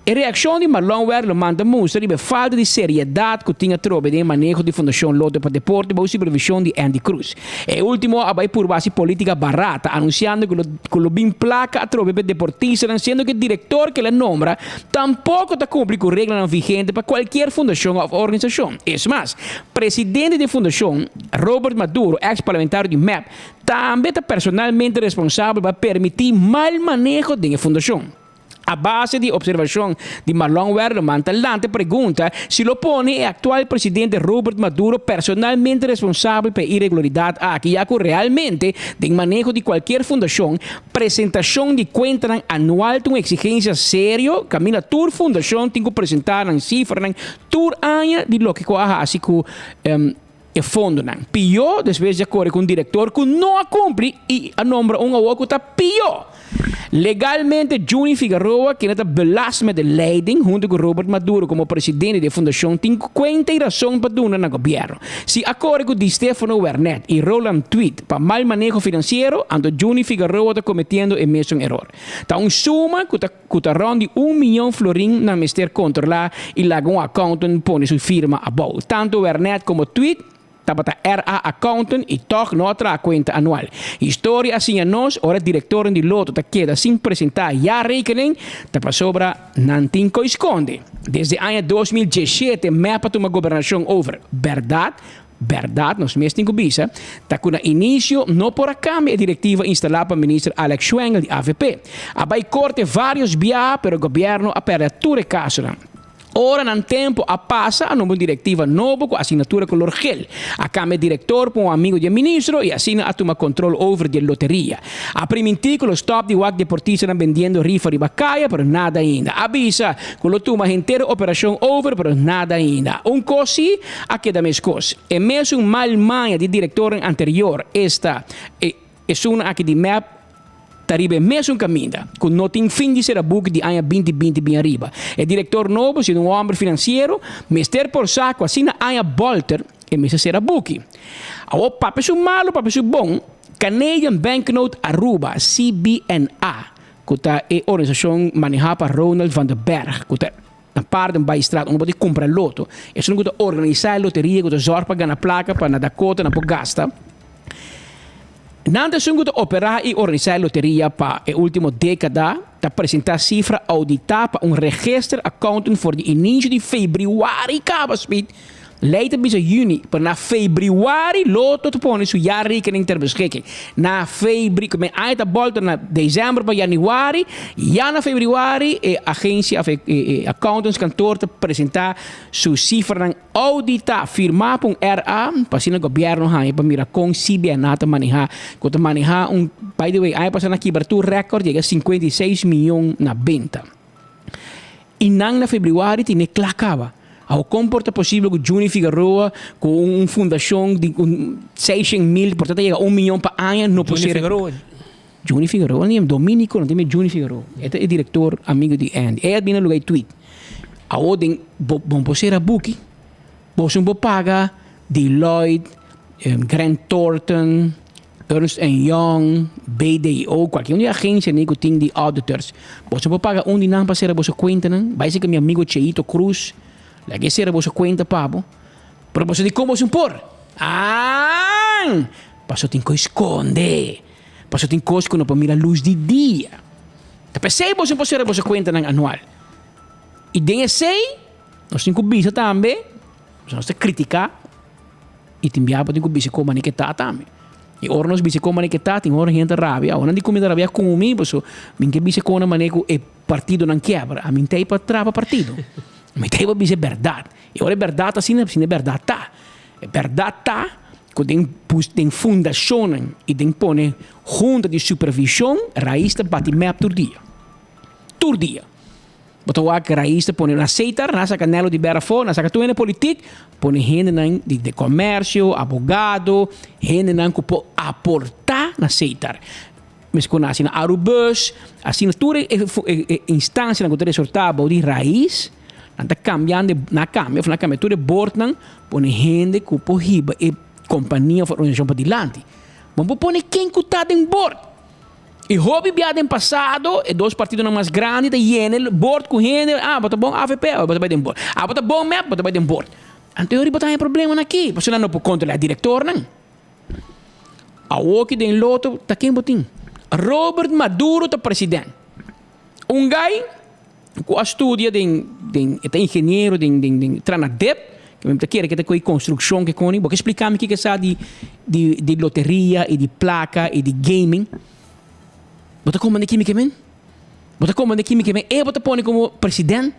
E reakshon di Marlon Werleman ta mustra riba e falta di seriedat ku tin atrobe den e maneho di Fundashon Lotto pa Deporte bou supervishon di Endy Croes. E ultimo a bai purba hasi politica barata, anunciando cu lo cu lo bin placa atrobe p'e deportistanan, siendo cu e director cu el a nombra tampoco ta cumpli cu reglanan vigente pa cualkier fundacion of organisacion. Es mas, presidente di e fundacion, Robert Maduro, ex parlamentario di mep, tambe ta personalmente responsabel pa permiti mal maneho den e fundacion. A base di observacion di Marlon Werleman ta lanta e pregunta si lo pone e actual presidente Robert Maduro personalmente responsabel pa e iregularidad aki ya cu realmente den maneho di cualkier fundacion presentacion di cuentanan anual ta un exigencia serio caminda tur fundacion tin cu presenta nan cifranan tur aña di loke cu a haci cu e fondonan. Pió despues di a kore ku un direktor ku no a kumpli i a nombra un awor ku ta pió. Legalmente Juni Figaroa, kende ta belast met de leiding huntu ku Robert Maduro komo presidente di e fundashon tin kuenta i rason pa duna na gobièrnu. Si a kore ku Di Stefano Wernet i Roland Tweed pa mal maneho finansiero, anto Juni Figaroa ta kometiendo e mesun eror. Ta un suma ku ta. ku ta rònt di un miyon florin nan mester kontrolá i laga un accountant pone su firma abou. Tantu Wernet komo Tweed tabata RA accountant i tòg no a traha kuenta anual. Historia a siña nos ora direktornan di loto ta keda sin presentá jaarrekening ta pasobra nan tin koi skonde. Desde aña 2017 mep a tuma gobernashon over. Bèrdat? Bèrdat, nos mes tin ku bisa, ta ku na inisio no por a kambia e direktiva instalá pa minister Alex Schwengle di avp. A bai korte vários biaha pero gobièrnu a pèrdè tur e kasonan. Ora nan tempo a pasa a nombra un directiva nobo cu asignatura color gel. A cambia director pa un amigo di e ministro y asina a tuma control over di e loteria. A priminti cu lo stop di wak deportistanan bendiendo rifa riba caya pero nada ainda. A bisa cu lo tuma henter operacion over pero nada ainda. Un cos si a keda mescos. E mesun mal maña di directornan anterior, esta e esunnan aki di mep, ta riba e mesun kaminda, ku no tin fin di sera buki di aña binti binti bin ariba. E direktor nobo, siendo un hòmber finansiero, mester por sa ku asina aña bòlter e mester sera buki. Awor papia su malu, papia su bon, Canadian Banknote Aruba, CBNA, ku ta e organisashon manehá pa Ronald van der Berg, ku ta na Paardenbaaistraat unda bo ta kumpra loto, esun ku ta organisá e loteria ku ta zòrg pa gana plaka pa na Dakota nan por gasta. Nan ta esun ku ta operá i organisá e loteria pa e último dékada, ta presentá sifra ouditá pa un register accountant for di inicio di febrüari kaba Speed. Lei ta bisa yüni, pero na febrüari Lotto ta pone su jaarrekening ter beschikking. Na febri, ku men aña ta bòlta na desèmber pa yanüari, ya na febrüari e agensia òf e accountantskantoor ta presentá su sifranan Ouditá, firmá pa un RA, pa asina gobièrnu haña pa mira kon CBNA ta manehá, ku ta manehá un, by the way, aña pasá nan kibra tur rèkòrt, yega 56 mion na benta. I nan na febrüari tene kla kaba. Awor kon por ta posibel ku Juni Figueroa ku un fundashon di un seishent mil, por ta ta yega un mion pa aña, no por Juni ser. Figueroa? Juni Figueroa, ni Dominico, no tin Juni Figueroa. E ta e director amigo di Andy. E a bini na lugar e tweet. Awor den bo bo por sera buki. Boso bo paga Deloitte, Grant Thornton, Ernst and Young, BDO, cualkier un di e agencia ni cu tin di auditors. Boso por paga un di nan pa sera boso cuentanan. Bay seka mi amigo Cheito Cruz. Laga e sera boso cuenta pa bo. Pero boso di con boso por? Aan! Paso tin cu sconde. Pasobra tin kos ku no por mira lus di dia. Ta p'esei boso por sera boso kuentanan anual. I den esei, nos tin ku bisa tambe, pasobra nos ta kritiká, i tin biaha bo tin ku bisa kon manera ke ta tambe. I ora nos bisa kon manera ke ta, tin ora hende ta rabia. Ora nan di ku mi ta rabia ku mi, pasobra mi ke bisa kon na manera ku e partidonan kebra. Ami ta ei pa traha pa partido. Mi ta ei pa bisa e bèrdat. I ora e bèrdat ta asina, asina e bèrdat ta. E bèrdat ta ku den bus den fundashonnan i den pone hunta di supervishon Rais ta bati mep tur dia. Tur dia. Bo ta wak Rais ta pone na Setar, na saka Nelo di Bera afó, na saka tur hende politik, pone hendenan di de komersio, abogado, hendenan ku por aportá na Setar. Meskos na asina Arubus, asina tur e e instansianan ku ta resortá bou di Rais, nan ta kambiando nan a kambia òf nan a kambia tur e bordnan Pone hende ku por hiba e kompania of organisashon padilanti. Bo por pone ken ku ta den bord. I hopi bia den pasado e dos partidonan mas grandi ta yena e bord ku hende, ah bo ta bon avp, bo ta bai den bord. Ah bo ta bon mep, bo ta bai den bord. Anto e ora bo ta haña problemanan aki, pasobra nan no por kontrolá e direktornan. Awoki den loto ta ken bo tin? Robert Maduro ta president. Un guy ku a studia den den e ta ingeniero den den den tra na dep ke mi ta kere ke ta koe konstrukshon ke koni bo ke splika mi kiko sa di di di loteria i di plaka i di gaming bo ta komprende kimi ke men bo ta komprende kimi ke men e bo ta pone komo president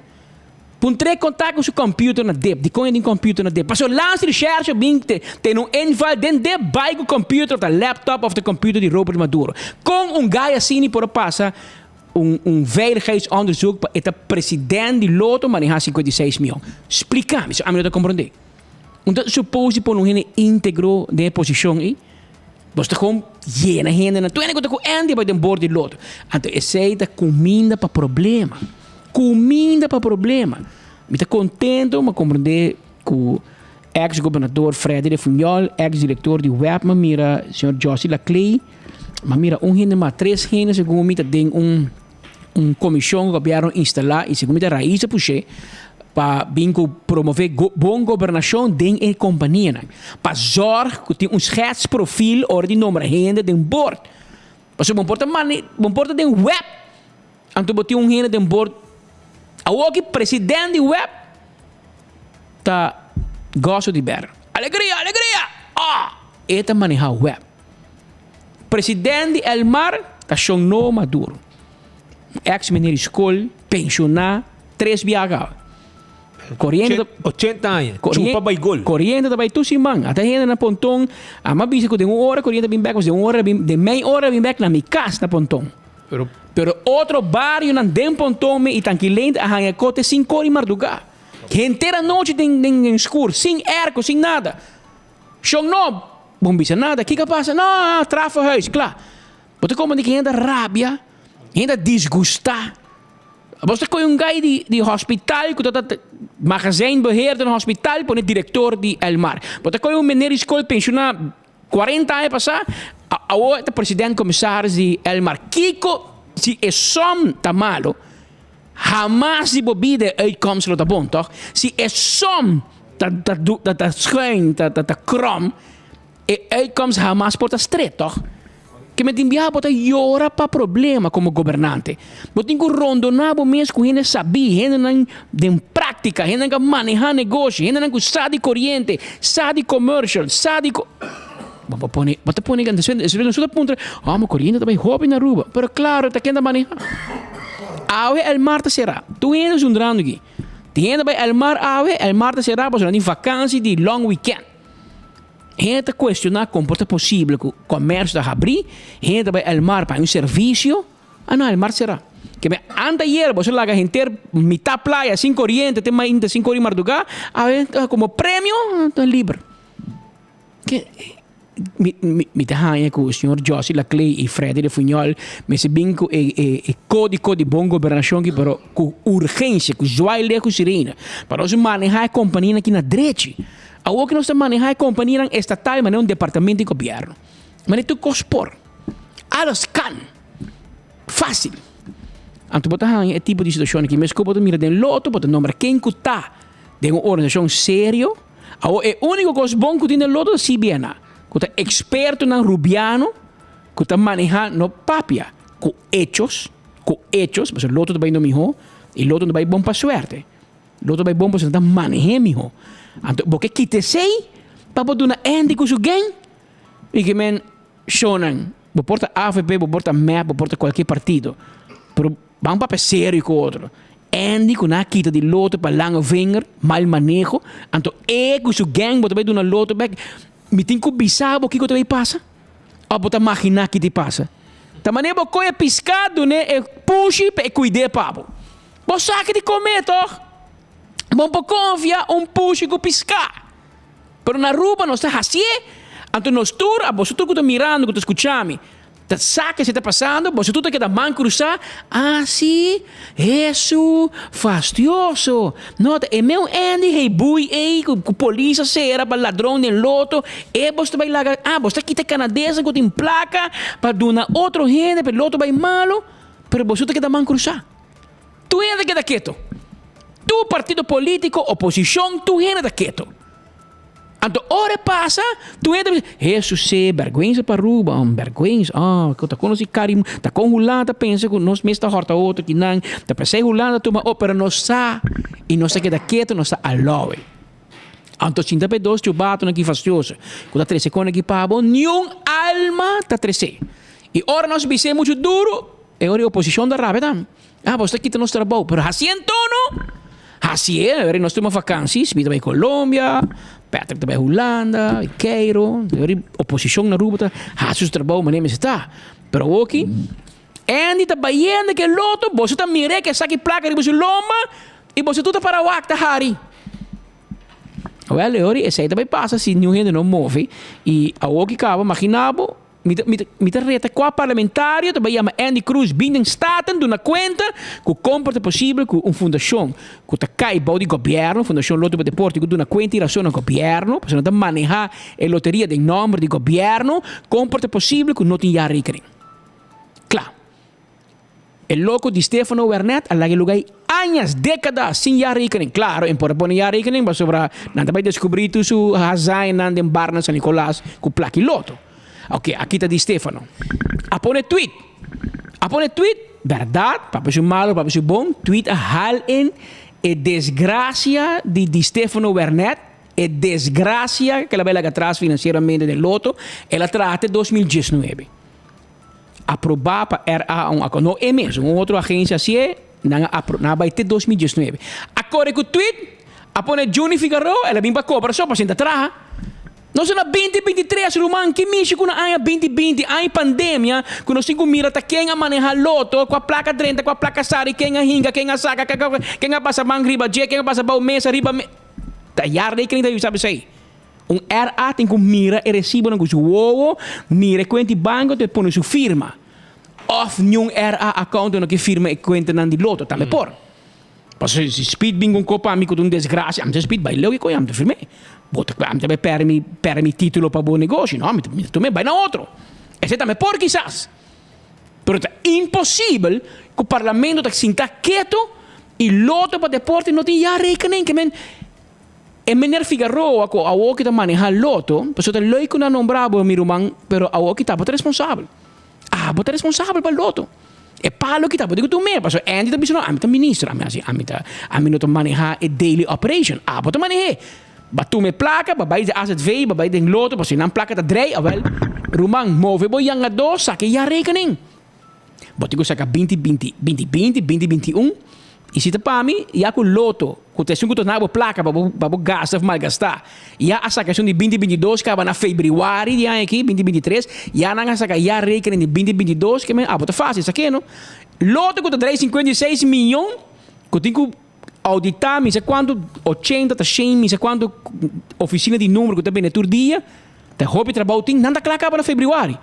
puntr'é konta ku su computer na dep dikon e tin computer na dep pasobra lands recherche bin te tene un inval den dep bai ku computer of ta laptop of ta computer di Robert Maduro kon un guy asini por a pasa Un un veiligheidsonderzoek pa e ta president di loto maneha 56 mion. Splica mi, so ami no ta comprende. Un ta suppose di pone un hende integro den e posicion ei? Bos ta gewoon yena hendenan. Tur hende ku ta ku Andy bai den bord di loto. Anto esei ta cuminda pa problema. Cuminda pa problema. Mi ta contento, mi a comprende ku ex gobernador Freddy Refunjol, ex director di web, mi a mira señor Jossy Laclay. Ma mira un hende mas tres hende segun mi ta den un un comision gobierno instala y segun mi ta raiz a pushe pa bin cu promove bon gobernacion den e companianan pa zorg cu tin un schetsprofiel ora di nombra hende den board pasobra bo por ta mane bo por ta den web anto bo tin un hende den board awoki president di web ta gozo di ber alegria alegria ah e ta maneha web. President di Elmar ta Shon Noah Maduro, un ex meneer di skol, pensioná tres biaha kaba. Koriente 80 aña. Chupa bai gol. Koriente ta bai tur siman. Ata hende na Ponton a mi a bisa ku den un ora koriente bin bek, den un ora bin den mei ora bin bek na mi kas na Ponton. Pero Pero otro barionan den Ponton me i Tankilente a haña kote sin kor i mardugá. Henter anochi den den skur, sin airco, sin nada. Shon no, bon bisa nada. Kiko a pasa? No, trafohuis, kla. Bo ta komprende ku hende a rabia, hende a disgustá. Bo ta kohe un gai di di hospital ku ta ta magazijnbeheerder na hospital pone direktor di Elmar. Bo ta kohe un meneer di skol penshoná 40 aña pasá, awor e ta president komisaris di Elmar. Kiko si e som ta malo, hamas di bo bida e uitkomst lo ta bon, tòg? Si e som ta ta ta ta schuin, ta ta krom, e uitkomst hamas por ta stret, tòg? Ke men tin biaha bo ta yora pa problema komo gobernante. Bo tin ku rondoná bo mes ku hende sabí, hendenan den práktika, hendenan ku a manehá negoshi, hendenan ku sa di koriente, sa di commercial, sa di ko. Bo por pone, bo ta pone despues despues nos ta puntra, oh ma koriente ta bai hopi na Aruba. Pero klaro, ta ken ta manehá. Awe el mar ta será. Tur hende ta zundrando aki. Tin hende bai el mar awe, el mar ta será pasobra nan tin vakansi di long weekend. Hende ta cuestiona con por ta posible cu comercio ta habri, hende ta bay El Mar pa hay un servicio, ah no El Mar cera. Ke me anteayer boso laga henter mitad playa sin coriente te mainta sin cori marduga, awe como premio ta liber. Ke mi mi mi ta haña cu señor Jossy Laclay y Freddy Refunjol mester bin cu e e e codico di bon gobernacion aki pero cu urgencia, cu zwaai ley cu sirena pa nos maneha e compania aki na drechi. Awor ku nos ta manehá e kompanianan estatal manera un departamento di gobièrnu. Manera tur kos por. Alles kan. Fásil. Anto bo ta haña e tipo di situashon aki. Meskos bo ta mira den loto, bo ta nombra ken ku ta den un organisashon serio. Awor e úniko kos bon ku tin den loto ta CBNA, ku ta ekspertonan rubiano ku ta manehá no papia ku echos, ku echos, pasobra loto ta bai no mihó i loto no ta bai bon pa suerte. Lo ta bai bon pasobra nan ta maneh'é mihó. Anto bo ke kita esei pa bo duna Andy ku su gang? Mi ke men, shownan, bo por ta avp, bo por ta mep, bo por ta kualke partido, pero ban papia serio ku otro. Andy ku nan a kita di loto pa lange vinger, mal maneho, anto e ku su gang bo ta bai duna loto bek. Mi tin ku bisa bo kiko ta bai pasa? Òf bo ta maginá ki ta pasa? Ta manera bo kohe piská dun'é e pushi pa e kuid'é pa bo. Bo sa ki di come toch? Bo por confia un pushi cu pisca. Pero na Aruba nos ta hacié, anto nos tur, boso tur cu ta mirando, cu ta scucha mi, ta sa kese ta pasando, boso tur ta keda man cruza, ah si, Hesu, fastioso, no ta e meu Andy hey bui ey cu polis a cera pa ladron den loto, e boso ta bay laga, ah boso ta kita e Canadesan cu tin placa pa duna otro hende pa e loto bay malo, pero boso ta keda man cruza. Tur hende ta keda keto. Tur partido politico, oposicion, tur hende ta keto. Anto ora e pasa, tur hende ta bisa, Hesus se, berguensa pa Aruba, oh, berguensa, oh, ta con nos di cari, ta con Hulanda ta pensa cu nos mes ta horta otro kinan, ta pesey Hulanda tuma o, pero nos sa y nos ta keda keto, nos ta alowe. Anto sinta pa e dos chubatonan ki fastioso cu ta trece con aki pa bo, niun alma ta trece. Y ora nos bis'é mucho duro, E ora e oposicion ta rabia tambe. Ah, boso ta kita nos trabou. Pero haci en tono. Haci e. Ora nos tuma vakansi, mi ta bai Colombia, Patrick ta bai Hulanda, e Cairo. E ora e oposicion na Aruba ta haci su trabou manera mester ta. Pero awoki, Andy ta bayendo ke loto, boso ta mir'é ke saki plaka riba su lomba i boso tur ta para wak ta hari. Awel, e ora esei ta bai pasa si niun hende no move. I awoki kaba, magina bo, Mi ta, mi ta, mi ta reta kua parlamentario ta bai yama Andy Cruz bin den Staten duna kuenta ku kon por ta posibel ku un fundashon ku ta kai bou di gobièrnu, Fundashon Loto pa Deporte, ku duna kuenta i rason na gobièrnu, pasobra nan ta manehá e loteria den nòmber di gobièrnu, kon por ta posibel ku no tin jaarrekening. Kla. E loko di Stefano Wernet a laga e luga ei añas, décadas, sin jaarrekening. Claro, en por a pone jaarrekening pasobra nan ta bai descubrí tur su hazañanan den bar na San Nicolas cu plaki loto. Ok, aki ta di Stefano. A pone tweet. A pone tweet, berdad, papia su malo, papia su bon, tweet a hal in e desgracia di di Stefano Wernet, e desgracia cu el a bai laga atras financieramente den loto, el a traha te 2019. Aprobá pa RA un ako no e mes, un otro agencia hasié, nan a apro nan a bai te 2019. A kore ku tweet, A pone Juni Figaroa, el a bin pa cobra so pa sinta traha. Nos ta na binti binti tres ruman, ki mishi cu na aña binti binti, aña pandemia, cu nos tin cu mira ta ken a maneha loto, cua placa drenta, cua placa sali, ken a hinga, ken a saca, ken a pasa man riba dje, ken a pasa bao mesa, riba me. Ta jaarrekening ta bisa esey. Un RA tin cu mira e recibonan cu su wowo, mira e cuenta di banco te pone su firma. Of niun RA accountant no ke firma e cuentanan di loto, tambe por. Pasobra si Speed bin ku un kos pa mi ku ta un desgrasia, ami ta Speed bai leu ki koe ami ta firm'é. Bo ta ami ta bai pèrdè mi pèrdè mi título pa bo negoshi. No, mi ta mi ta tum'é bai na otro. Esei tambe por kisas. Pero ta imposibel ku parlamento ta sinta ketu i loto pa deporte no tin jaarrekening. Ke men e meneer Figaroa ku awoki ta maneha loto, pasobra ta leuk ku nan nombra bo mi ruman, pero awoki ta bo ta responsabel. Abo ta responsabel pa loto. E palo ki ta bo di ku tu me, pasobra Andy ta bisa no, ami ta minister, ami hasi, ami ta, ami no ta maneha e daily operation, abo ta maneh'é. Ba tuma e plaka, ba bai di azv, ba bai den loto, pasobra nan plaka ta drei, awel, ruman, move bo yangadó, saka e jaarrekening. Bo tin ku saka binti binti, binti binti, binti binti un, i si ta pa mi, ya ku loto, ku ta esun ku ta duna bo plaka pa bo pa bo gasta of malgastá, ya a saka esun di binti binti dos kaba na febrüari di aña aki, binti binti tres, ya nan a saka jaarrekening di binti binti dos, ke men abo ta fásil, sa ke no? Loto ku ta drei 56 miyon, ku tin ku auditá mi sa kuantu ochenta ta shen mi sa kuantu ofisina di numero ku ta bende tur dia, ta hopi trabou tin, nan ta kla kaba na febrüari.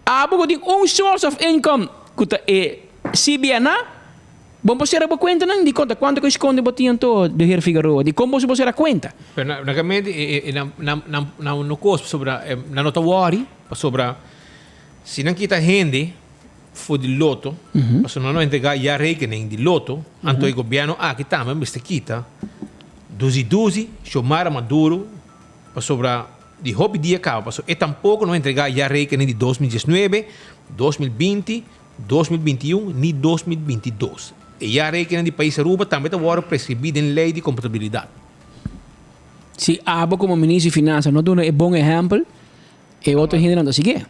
Abo ku tin un source of income ku ta e CBNA, Bo por sera bo cuentanan? Di conta cuanto cu esconde bo tin anto, de heer Figaroa? Di con boso por sera cuenta? Pero na naturalmente e e nan nan nan nan no cos pasobra nan no ta worry pasobra si nan kita hende for di loto pasobra nan no entrega jaarrekening di loto anto e gobierno aki tambe mester kita duzi duzi Xiomara Maduro pasobra di hopi dia caba pasobra e tampoco no entrega jaarrekening di 2019, 2020 2021 ni 2022. E jaarrekening di pais Aruba tambe ta wòrdu preskribí den lei di komputabilidat. Si abo komo minister di finansa no duna e bon ehèmpel, e otro hendenan ta siguié.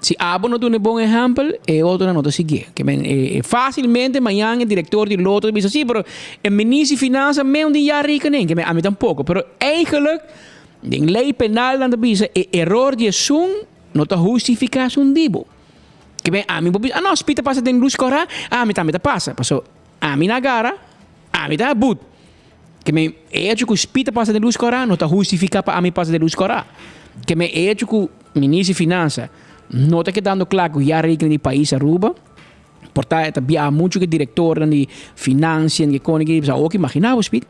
Si abo no duna e bon ehèmpel, e otronan no ta siguié. Ke men e fásilmente mañan e direktor di loto ta bisa, sí, pero e minister di finansa mes no tin jaarrekening. Ke men ami tampoko. Pero eigenlijk den lei penal nan ta bisa e eror di esun no ta hustifiká esun di bo. Ke ben ami bo bisa, ah no, Speed ta pasa den lus kòrá, ami tambe ta pasa. Paso ami na gara, ami ta but. Ke men e hecho ku Speed ta pasa den lus kòrá no ta hustifiká pa ami pasa den lus kòrá. Ke men e hecho ku Minister di Finansa no ta kedando kla ku ya rekening di pais Aruba, por ta e ta biaha muchu ku e direktornan di Finansia, di koni ki, pasobra awor imagina bo Speed,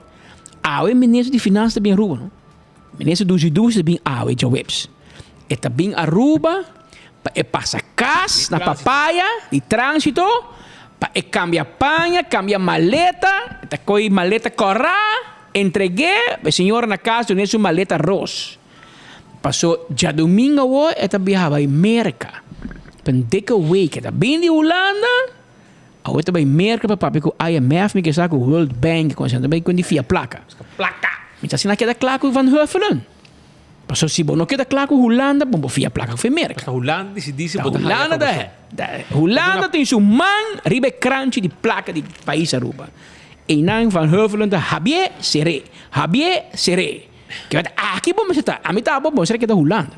awe Minister di Finansa ta bin Aruba no. Minister Dushi Dushi ta bin awe djaweps. E ta bin Aruba pa e pasa kas na Papaya di transito pa e kambia paña, kambia maleta, e ta koy maleta kòrá, entreg'é pa e señora na kas dun'é su maleta ros. Paso djadumingu awor e ta biaha bai Merka pa un dikke week. E ta bin di Hulanda, awor e ta bai Merka pa papia ku IMF, mi ke sa ku World Bank, ku esei, ta bai kundi fia plaka. Mi ta asina keda kla ku Van Huffelen. Pasobra si bo no keda kla ku Hulanda, bon bo fia plaka ku fe Merka. Pasobra Hulanda disidí si bo ta haya kòmishon. Hulanda tin su man riba e kranchi di plaka di pais Aruba. Einan Van Huffelen ta habié ser'é, habié ser'é. Ke wet aki bo mester ta, ami ta abo bo mester keda Hulanda.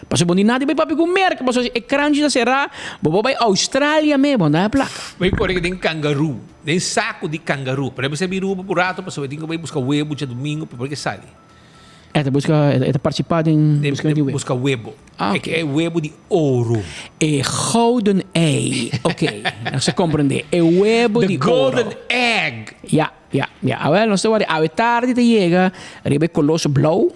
Pasobra bo ni nada di bai papia ku Merka, pasobra si e kranchi ta será, bo por bai Australia me, bo no haya plaka. Bai kore den kangaroo, den saku di kangaroo. Pero e mester bin Aruba por rato pasobra e tin ku bai buska webo djadumingu pa por ke sali. E ta buska, e ta partisipá den buska di webo. Buska webo. Ah, ok. E webo di oro. E gouden ei. Ok, nos a komprendé. E webo di oro. The golden egg. Ja, ja, ja. Awel, nos ta wak awe tardi ta yega riba e koloso blou.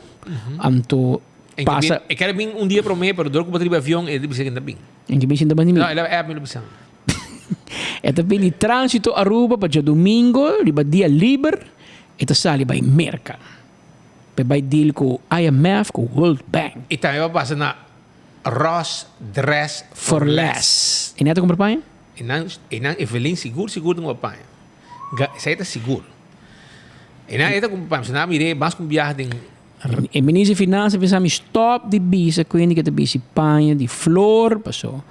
Anto pasa. E kere bin un dia promé, pero dor ku bo ta riba avion, e ta bisa ku e ta bin. E ta bisa ku e ta bin. No, el a app mi lo bisa. E ta bin di tránsito Aruba pa djadumingo riba dia liber e ta sali bai Merka. P'e bai deal ku IMF ku World Bank. I tambe pa pasa na Ross Dress for Less. I nan ta kumpra paña? I nan, i nan Evelyn sigur sigur ta kumpra paña. Ga, esei ta sigur. I nan e ta kumpra paña, pasobra nan a mir'é mas ku un biaha den. E minister di finansa bisa mi stop di bisa ku hende ke ta bisti paña di flor paso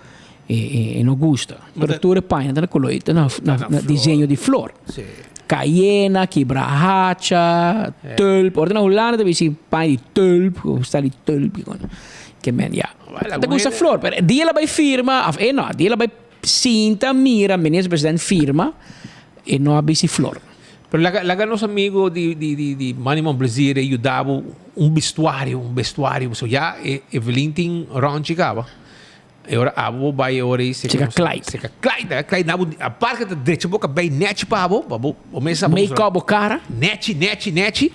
e e no gusta. Pero tur e paña ta na kolor, ta na na diseño di flor. Sí. Cayena, kibrahacha, tulp. Ora na Hulanda ta bisti paña di tulp, sta di tulp ke men ya. Ta gusta flor, pero dia el a bai firma, of e no, dia el a bai sinta mira minister president firma, e no a bisti flor. Pero laga laga nos amigo di di di di Manny Monplaisir e yuda bo un bistuario, un vestuario, pasobra ya e Evelyn tin ronchi caba. E ora abo bo bai e ora ei Seka Clyde. Seka Clyde, eh, Clyde na bo aparte ta drecha bo kabei nechi pa bo, pa bo bo mes sa bo Make up bo kara. Nechi, nechi, nechi.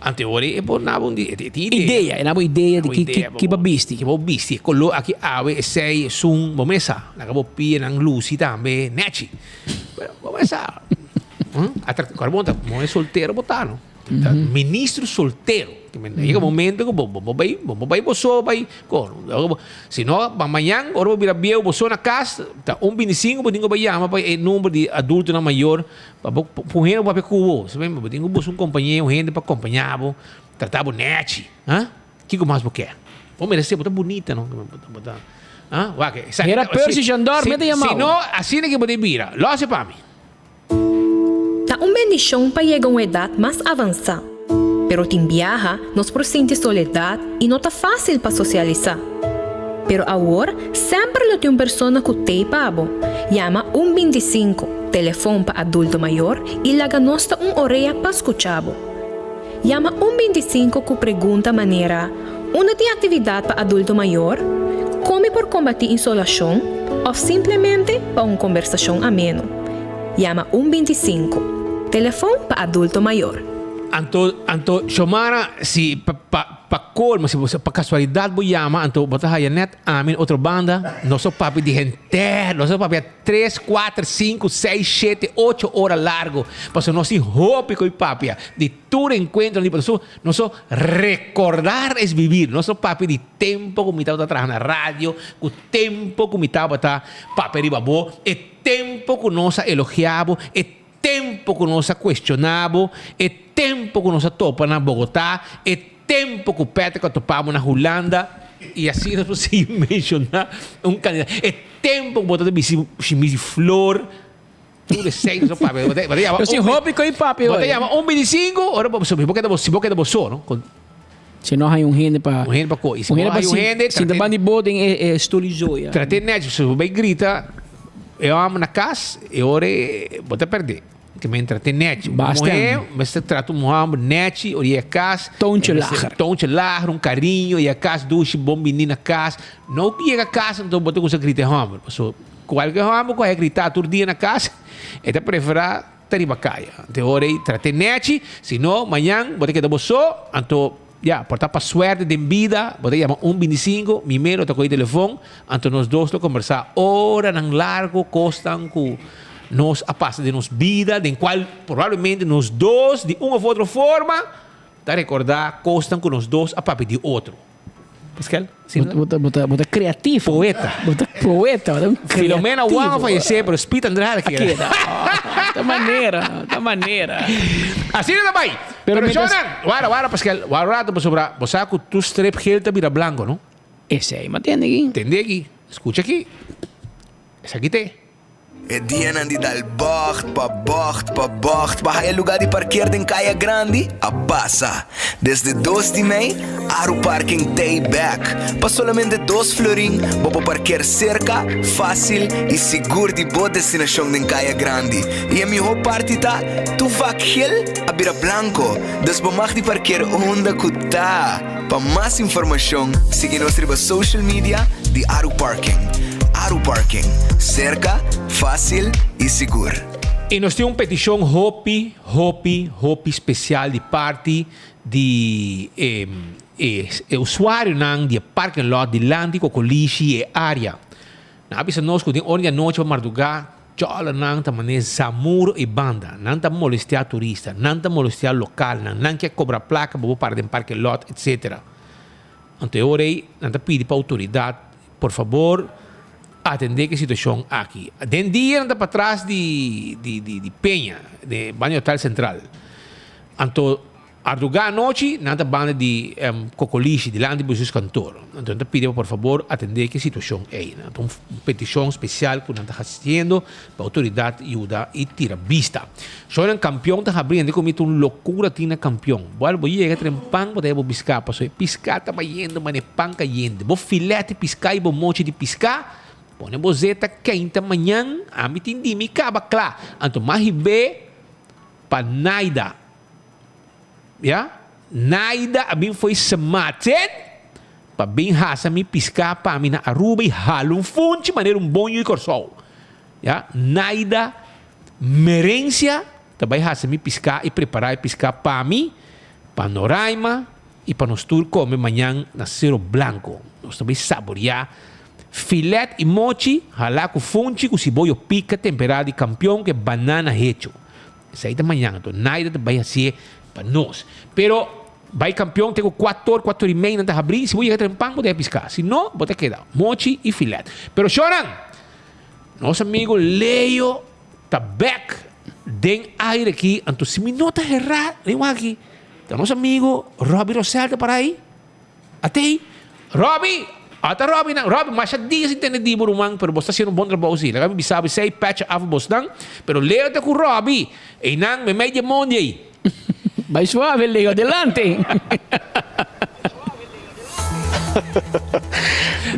Anto e ora ei e por na bo un di e tin idea. Idea, e na bo idea di ki ki ki bo bisti. Ki bo bisti, e kolor aki awe, esei, esun, bo mes sa. Laga bo pianan lusi tambe, nechi. Pero bo mes sa. Atra kor bo ta mohe soltero bo ta no. Ta ministro soltero. Yega momento ku bo bo bai bo bai bo so bai kon. Si no pa mañan ora bo bira bieu bo so na kas ta un bintisinko bo tin ku bai yama pa e number di adultonan mayor pa bo pa un hende papia ku bo. Bo tin ku buska un kompañero un hende pa kompaña bo trata bo nechi. Ha kiko mas bo ke? Bo merese bo ta bunita no. Bo ta ha wak esaki Hera Percy Jandor mi ta yama bo. Si no asina ke bo ta bira lòs e pa mi. Ta un bendishon pa yega un edat mas avansá. Pero tin biaha nos por sinti soledat i no ta fásil pa sosialisá. Pero awor semper lo tin un persona ku t'ei pa bo. Yama un 25, telefon pa adulto mayor, i laga nos ta un orea pa skucha bo. Yama un 25 ku pregunta manera, Unda tin aktividat pa adulto mayor? Kon mi por kombatí insolashon? Òf simplemente pa un kombersashon ameno. Yama un 25, telefon pa adulto mayor. Anto, anto, Xiomara, si pa, pa, pa colmo, si bo, pa casualidad bo yama, anto bo ta haya net ami na otro banda, nos a papia di henter, nos a papia tres, cuater, cinco, seis, shete, ocho ora largo, pasobra nos tin hopi cu papia di tur encuentro di, pasobra nos a recordar es vivir, nos a papia di tempo cu mi tabata traha na radio, cu tempo cu mi tabata papia riba bo, e. Tempo ku nos a elogiá bo, e tempo ku nos a kuestioná bo, e tempo ku nos a topa na Bogotá, e tempo ku Patrick a topa bo na Hulanda, i asina nos por sigui menshoná un kantidat. E tempo ku bo ta bisti shimis di flor, tur esei nos a papia. Bo ta yama Nos tin hopi ku e papia Bo ta yama un bintisinko, ora bo bo keda bo keda bo so, no? Si no hay un hende pa. Un hende pa ko. I si no hay un hende. Sinta banda di bo den e e stoel di zoya. Trate nèchi. Si bo bai grita e hòmber na kas, e ora e bo ta pèrdè. Ke men trate nèchi. Un muhé mester trata un hòmber nèchi ora yega kas. Toontje lager. Toontje lager, un kariño, yega kas dushi, bon bini na kas. No ku yega kas anto bo ta kuminsá grita e hòmber. Pasobra kualke hòmber ku a grita tur dia na kas, e ta preferá. Ta riba kaya. Anto e ora ei trate nechi, si no mañan bo ta keda bo so, anto ya, por ta pa suerte den bida bo ta yama un bintisinko, mi mero ta kohe telefon, anto nos dos lo kombersá oranan largo kosnan ku nos a pasa den nos bida, den kual probablemente nos dos di un of otro forma ta rekordá kosnan ku nos dos a papia di otro. Pascal? Si bo ta, bo ta, bo ta creativo. Poeta. Bo ta poeta, bo ta un creativo. Filomena Wang a fallecé, pero Speed Andrade keda. Keda. Oh, ta manera, ta manera. Asina ta bai. Pero Pero mientras- Shonan, wara, wara Pascal, wara un rato pasobra bo sa ku tur strep geel ta bira blanco, no? Esei, ma tende aki. Tende aki. Skucha aki. Esaki t'e. E dianan di dal bocht pa bocht pa bocht pa haya lugar di parkeer den Caya Grandi a pasa. Desde dos di mei, Aru Parking t'ey bek. Pa solamente dos florin bo por parkeer cerca, facil y sigur di bo destinacion den Caya Grandi. Y e miho parti ta, tu vak geel a bira blanco, dus bo mag di parkeer unda cu ta. Pa mas informacion, sigui nos riba social media di Aru Parking. Aru Parking, cerca, facil y sigur. Y nos tin un peticion hopi, hopi, hopi special di parti di e e usuarionan di e parking lot dilanti Cocolishi y e area. Nan a bisa nos cu den ora di anochi pa marduga Chòlernan ta manera zamuro i banda. Nan ta molestiá turista, nan ta molestiá lokalnan, nan ke kobra plaka pa bo para den parke lòt, etsetera. Anto e ora ei nan ta pidi pa outoridat, por fabor atendé ku e situashon aki. Den dia nan ta patras di di di Peña, den banda di Hotel Central. Anto. Ardugá anochi, nan ta banda di Kokolishi, dilanti bestuurskantoor. Anto nan ta pidi pa por fabor atendé ku e situashon ei. Nan ta un petishon spesial ku nan ta hasiendo pa outoridat yuda i tira bista. Shownan Kampion ta habri hende ku mi ta un lokura tin na Kampion. Bo al bo yega tren pan bo ta haya bo piská pasobra e piská ta bayendo manera e pan kayente. Bo filèt di piská i bo mochi di piská pone bo zeta keinta mañan ami tin di mi kaba kla. Anto mas hib'é pa Naida. Ya, Naida a bin fo'i Sematen pa bin hasa mi piská pa mi na Aruba i hala un funchi manera un bon yu di Kòrsou. Ya, Naida Merencia ta bai hasa mi piská i prepará e piská pa mi, pa Noraima i pa nos tur kome mañan na Cero Blanco. Nos ta bai saboriá filet i mochi halá ku funchi ku siboyo pika temperá di kampion ku e banana hecho. Esei ta mañan anto Naida ta bai hasié pa nos. Pero bai kampion te ku kuator, kuator i mei nan ta habrí, si bo yega trempan bo ta haña piská, si no bo ta keda mochi i filet. Pero shornan, nos amigo Leo ta bèk den aire aki, anto si mi no ta herá den wak aki, ta nos amigo Robby Rosel ta para ei. Atei, Robby! Ata Robby nan. Robby, masha dia sin tende di bo ruman, pero bo sta haciendo un bon trabou si. Laga mi bisa bo esei, pecha af bosnan. Pero Leo ta cu Robby. Einan, memey di e mondi ei. Bai suave, Leo, adelante!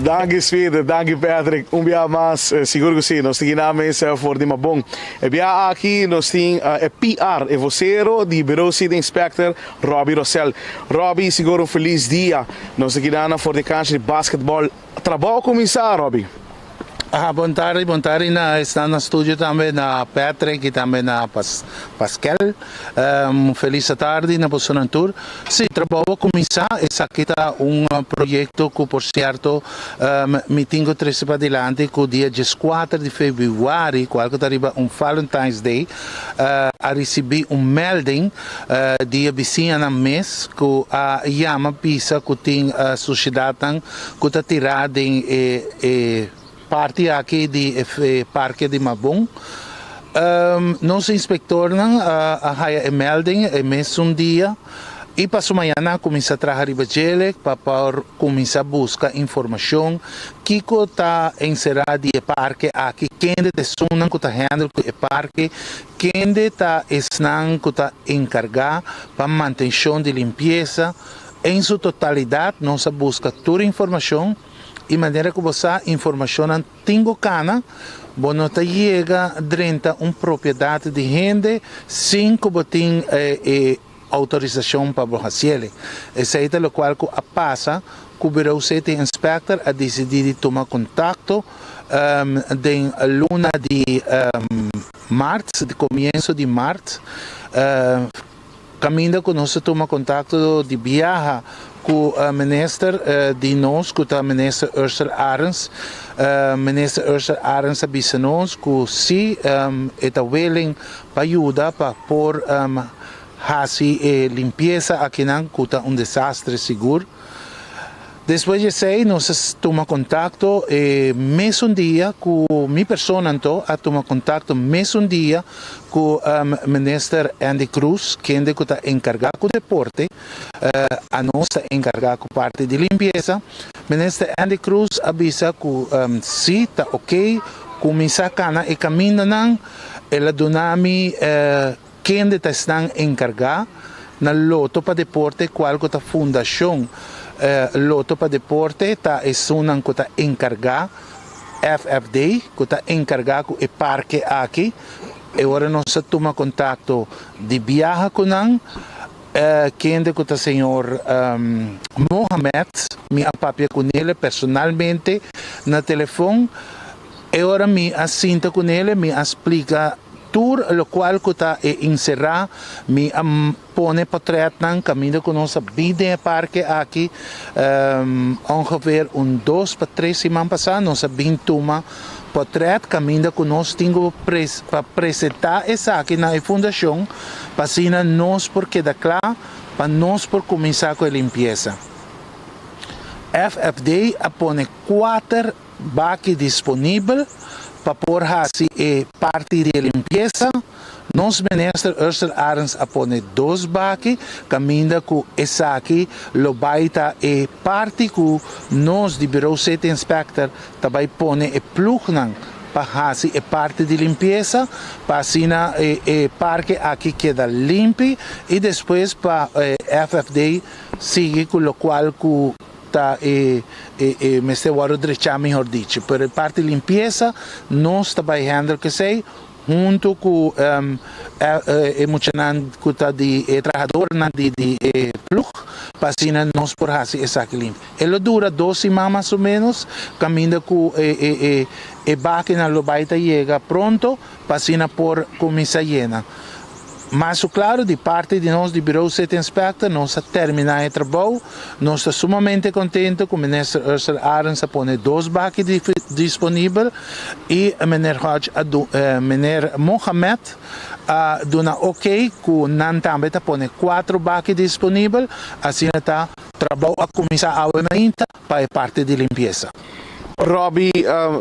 Danki Speed, danki Patrick. Un bia mas, sigur cu si, nos tin gina mes for di Mabon. E bia aki nos tin e PR, e vocero di Bureau City Inspector, Robby Rosel. Robby, sigur un feliz dia. Nos ta keda na for di cancha di basketball. Trabao a cuminsa, Robby. Aha, bon tardi, bon tardi na esnan na studio tambe, na Patrick y tambe na Pascal. Un feliz atardi na bosonan tur. Si, trabao a cuminsa. Esaki ta un proyecto cu por cierto mi tin cu trece padilanti cu dia diescuater di februari, cual cu ta riba un Valentine's Day, a ricibi un melding Di e bisiñanan mes ku a yama bisa ku tin sushedatnan ku ta tirá den e parti aki di e parke di Mabon. Nos inspektornan a haya e melding e mesun dia i paso mañana a kuminsá traha riba djele pa por kuminsá buska informashon kiko ta enserá di e parke aki, kende ta esunnan ku ta handle ku e parke, Kende ta esnan ku ta enkargá pa mantenshon di limpiesa? En su totalidat nos a buska tur informashon i manera ku bo sa informashonnan tin ku kana, bo no ta yega drenta un propiedat di hende sin ku bo tin e outorisashon pa bo hasiel. Esei ta lokual ku a pasa ku Bureau City Inspector a disidí di tuma kontakto den luna di mart, di komienso di mart, kaminda ku nos a tuma kontakto di biaha ku minister di nos ku ta minister Ursel Arends. Minister Ursel Arends a bisa nos ku si e ta willing pa yuda pa por hasi e limpiesa akinan ku ta un desastre sigur. Despues di esei nos a tuma kontakto e mesun dia ku mi persona anto a tuma kontakto mesun dia ku Minister Endy Croes kende ku ta enkargá ku deporte, anos ta enkargá ku parti di limpiesa. Minister Endy Croes a bisa ku si ta oke kuminsá kana e kamindanan. El a duna mi kende ta esnan enkargá na Loto pa Deporte kual ku ta Fundashon Loto pa Deporte ta esunnan ku ta enkargá, FFD, ku ta enkargá ku e parke aki. E ora nos a tuma kontakto di biaha ku nan, kende ku ta señor Mohamed, mi a papia ku nele personalmente na telefon. E ora mi a sinta ku nele mi a splika tur lokual ku ta e inserá, mi a pone potretnan kaminda ku nos a bin den e parke aki ongeveer un dos pa tres siman pasá nos a bin tuma potret kaminda ku nos tin ku pa presentá esaki na e fundashon pa asina nos por keda kla pa nos por kuminsá ku e limpiesa. FFD a pone kuater. Baki disponibel pa por hasi e parti di e limpiesa. Nos Minister Ursell Arends a pone dos baki kaminda ku esaki lo bai ta e parti ku nos di Bureau City Inspector ta bai pone e plugnan pa hasi e parti di limpiesa pa asina e parke aki keda limpi i despues pa FFD sigui ku lokual ku ta e e mester wòrdu drechá mihor dicho. Pero e parti limpiesa nos ta bai handle ku esei huntu ku e muchanan ku ta di e trahadornan di di e plug pa asina nos por hasi esaki limpi. E lo dura dos siman mas o menos kaminda ku e e e e bakinan lo bai ta yega pronto pa asina por kuminsá yena. Mas su claro di parti di nos di Bureau City Inspector nos a termina e trabou. Nos ta sumamente contento cu Minister Ursell Arends a pone dos baki disponibel y Meneer Hodge a Meneer Mohamed a duna ok cu nan tambe ta pone cuatro baki disponibel. Asina ta trabou a cuminsa awe mainta pa e parti di limpiesa. Robbie,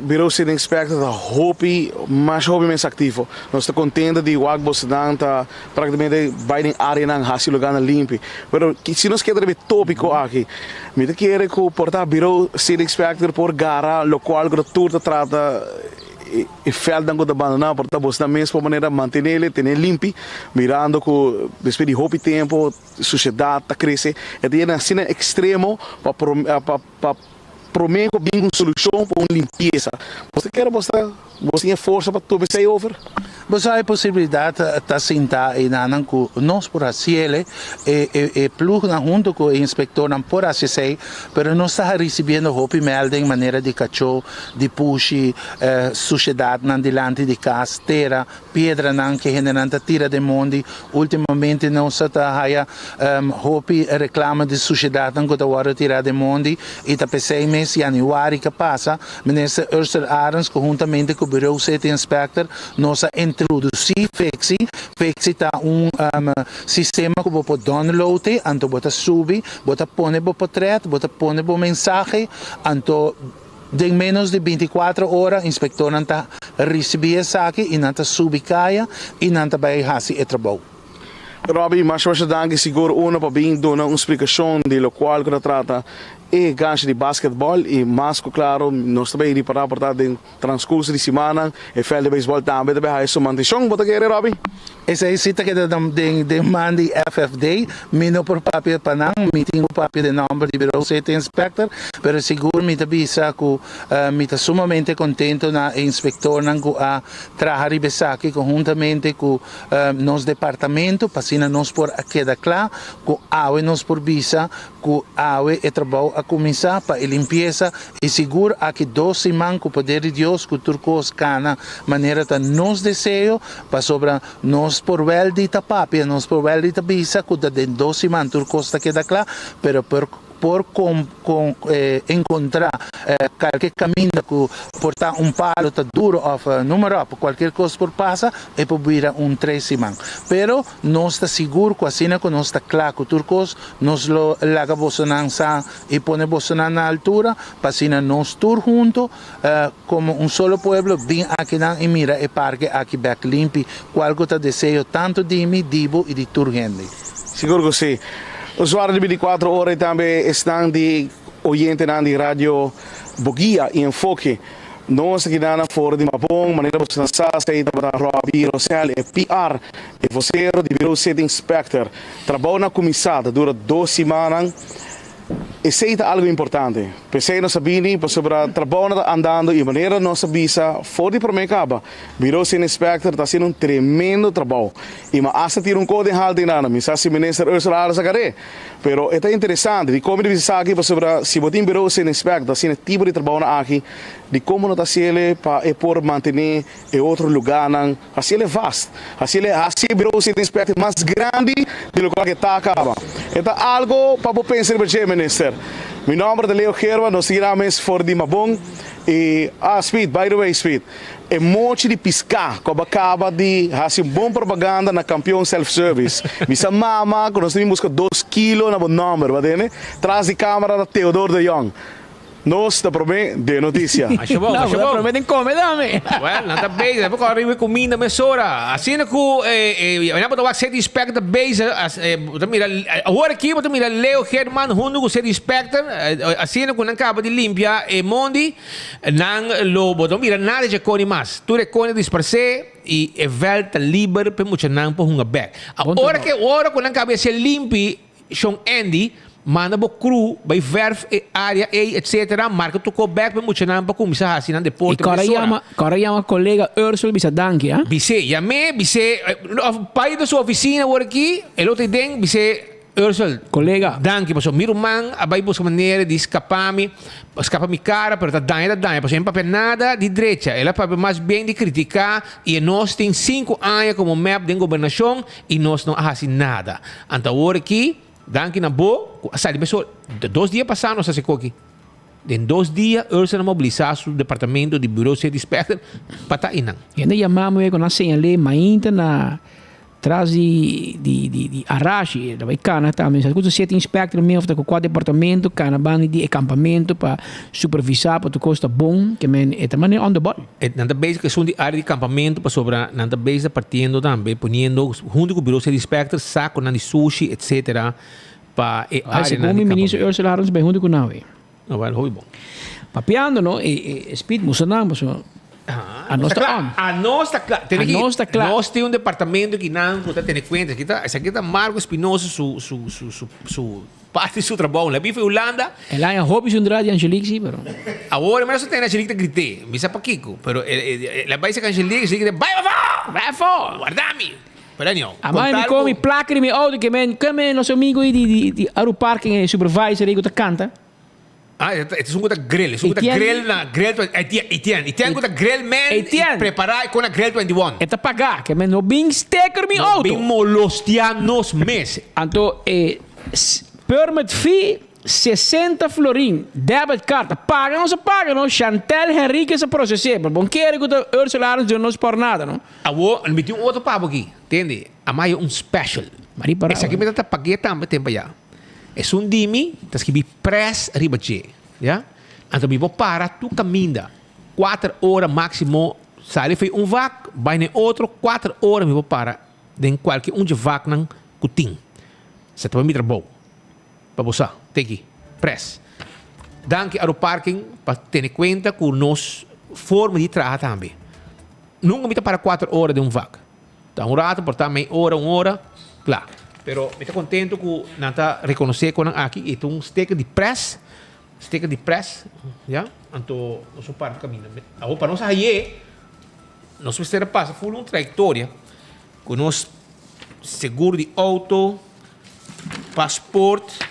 Bureau City Inspector ta hopi, masha hopi mes activo. Nos ta contento di wak bosonan ta practicamente bay den areanan haci lugarnan limpi. Pero si nos keda riba e topico aki, mi ta kere cu por ta Bureau City Inspector por gara locual cu ta tur ta trata e veldnan cu ta bandona, por ta bosonan mes por manera mantenele, tene limpi, mirando cu despues di hopi tempo suciedad ta crece, e ta yena asina extremo pa pa prome cu bin un solucion pa un limpieza. Bo ta kere bo ta bo tin e forsa pa tuma esey over? Bo sa e posibilidad ta sinta eynanan cu nos por haciele, e e e ploegnan hunto cu e inspectornan por haci esey, pero nos ta ricibiendo hopi melding manera di cacho, di pushi, sushedadnan dilanti di cas, tera, Piedranan ke hendenan ta tira den mondi. Ultimamente nos a ta haya hopi reklamo di sushedatnan ku ta wòrdu tirá den mondi i ta p'esei mes yanüari ke pasa Minister Ursell Arends konhuntamente ku Bureau City Inspector nos a introdusí Fixi. Fixi ta un sistema ku bo por download e anto bo ta subi, bo ta pone bo potrèt, bo ta pone bo mensahe anto. Den ménos di bintikuater ora inspektornan ta risibí esaki i nan ta subi kaya i nan ta bai hasi e trabou. Robbie, masha masha danki sigur uno pa bin duna un splikashon di lokual ku ta trata e ganshi di basketbòl i mas ku klaro nos ta bai ripará por ta den transkurso di simannan e vèlt di beisbòl tambe ta bai haya su mantenshon. Bo ta kere Robbie? Esei si ta keda den man di FFD. Mi no por papia pa nan, mi tin ku papia den nòmber di Bureau City Inspector, pero sigur mi ta bisa ku mi ta sumamente kontento na e inspektornan ku a traha riba esaki konhuntamente ku nos departamento pa asina nos por a keda kla ku awe nos por bisa Ku awe e trabou a kuminsá pa e limpiesa i sigur aki dos siman ku poder di Dios ku tur kos kana manera ta nos deseo, pasobra nos por wèl di ta papia, nos por wèl di ta bisa ku ta den dos siman tur kos ta keda kla, pero por por enkontrá kalke kaminda ku por ta un palo ta duro òf noem maar op, kualkier kos por pasa, e por bira un tres siman. Pero nos ta sigur ku asina ku nos ta kla ku tur kos, Nos lo laga bosonan sa i pone bosonan na altura, pa asina nos tur hunto, komo un solo pueblo, bin akinan i mira e parke aki bèk limpi, kual ku ta deseo tantu di mi, di bo i di tur hende. Sigur ku si. Usuario di binticuatro ora i tambe esnan di oyentenan di Radio Boguia i Enfoke. Nos ta keda na for di Mabon, manera boso ta sa, esei tabata Robbie Rosell, e PR, e vocero di Bureau City Inspector. Trabou na kuminsá ta dura dos simannan. Esei ta algu importante. P'esei nos a bini, pasobra trabounan ta andando i manera nos a bisa for di promé kaba, Bureau City Inspector ta hasiendo un tremendo trabou. I mi a asta tira un kos den haltu einan. Mi sa si Minister Ursula Arends a kar'é. Pero e ta interesante. Dikon mi ta bisa esaki? Pasobra si bo tin Bureau City Inspector ta hasiendo e tipo di trabounan aki, dikon bo no ta hasiel pa e por mantené e otro lugánan? Hasiel e vast. Hasiel e hasi e Bureau City Inspector mas grandi di lokual ke ta kaba. E ta algo pa bo pensa riba dje, Minister. Mi nomber ta Leo Gerba, nos ta yera mes for di Mabon. I, ah, Speed, by the way, Speed, e mochi di piská ku a kaba di hasi un bon propaganda na Kampion Self Service. Mi sa mama ku nos ta bin buska dos kilo na bo nomber, bo a tende? Tras di kamera ta Theodor de Jong. Nos ta promé den noticia. Masha bon, masha bon. Promé den come dame. Well, nan ta bezig. Nan por arriba cuminda mesora. Asina cu nan bo ta wak City Inspector bezig. Bo ta mira, awor aki bo ta mira Leo Geerman hunto cu City Inspector. Asina cu nan caba di limpia e mondi, nan lo bo ta mira nada dje coni mas. Tur e coni a disparce y e veld ta liber pa e muchanan por hunga bek. Ora cu ora cu nan caba di haci limpi, Shon Andy, manda bo crew bai verf e area ey etc. Marca tocó bek pa e muchanan pa cuminsa haci nan deporte I kora mesora. yama, kora yama colega Ursel bisa danki, ha? Bis'é, yam'é, bis'é, of bai na su oficina awor aki, el otro den, bis'é, Ursel, Colega. danki pasobra mi ruman a bai busca manera di scapa mi, scapa mi cara, pero ta daña ta daña, pasobra e no papia nada di drecha, el a papia mas bien di critica y e nos tin cinco aña como mep den gobernacion, I nos no a hasi nada. Anto awor aki, danki na bo ku a sali mesora. Dos dia pasá nos a hasi koki. Den dos dia Ursula a mobilisá su departamento di Bureau City Inspector pa ta einan. Hende yama mi ku nan señal'é mainta na tras di di di di Arashi, ta bai kana tambe. Sa ku ta City Inspector mi of ta ku kua departamento kana banda di e kampamento pa supervisá pa tur kos ta bon, ke men e ta manera on the ball. E nan ta bezig ku esun di área di kampamentu pasobra nan ta bezig ta partiendo tambe poniendo huntu ku Bureau City Inspector sakonan di sushi etcetera pa e Ai áreanan segun di mi minister kampamentu. Ursula Arends bai huntu ku nan awe. No wèl hopi bon. Papiando no e e speed musa nan pasobra Ah, anos nos ta ta kla. on. Anos ta kla. Tene ki Anos ta kla. nos tin un departamento ki nan ku ta tene kuenta. Esaki ta esaki ta Marco Espinosa su su su su su Parti su trabou la bifa Hulanda. El aña hopi su ndra di Angelique si pero. Awor mi no sa tende Angelique ta grité, mi sa pakiko, pero el a bai saka Angelique, Angelique ta bai pafó! Bai afó! Warda mi! Pero anyhow, Amai mi kontal komi ku. plaka di mi auto ke men, ke men nos amigo ei di di di Aru Parking e supervisor ei ku ta kanta. Ah, e ta esun ku ta grill, esun ku ta Etienne. grill na grill Etienne, Etienne, Etienne ku ta grill man i Etienne. prepará i kon na grill 21. E ta pagá, ke men no bin steker mi No auto. bin molostiá nos mes. Anto e permit fee 60 florin, debit card, ta paga nos a paga no, Chantel Henriquez a proces'é, pero bon kere ku ta Ursula Arends duna nos por nada no. Awor mi tin un otro pabo aki, tende, a maya un special. Mari pará. Esaki mi ta ta pag'é tambe tempo ayá. Esun di mi ta skibi pres riba dje, ya. Anto mi por para tur kaminda, kuater ora máksimo, sali for un vak bai na e otro, kuater ora mi por para den kualke un dje vaknan ku tin. Sa ta mi trabou. Pa bo sa, teki, pres. Danki Aruparking pa tene kuenta ku nos forma di traha tambe. Nunka mi ta para kuater ora den un vak. Ta un rato, por ta mei ora, un ora, kla. Pero mi ta contento cu nan ta reconoce con nan aki y ta un sticker di press, sticker di press, ya, anto nos por parti caminda. Awor pa nos haye, nos mester a pasa full un trayectoria cu nos seguro di auto, paspoort,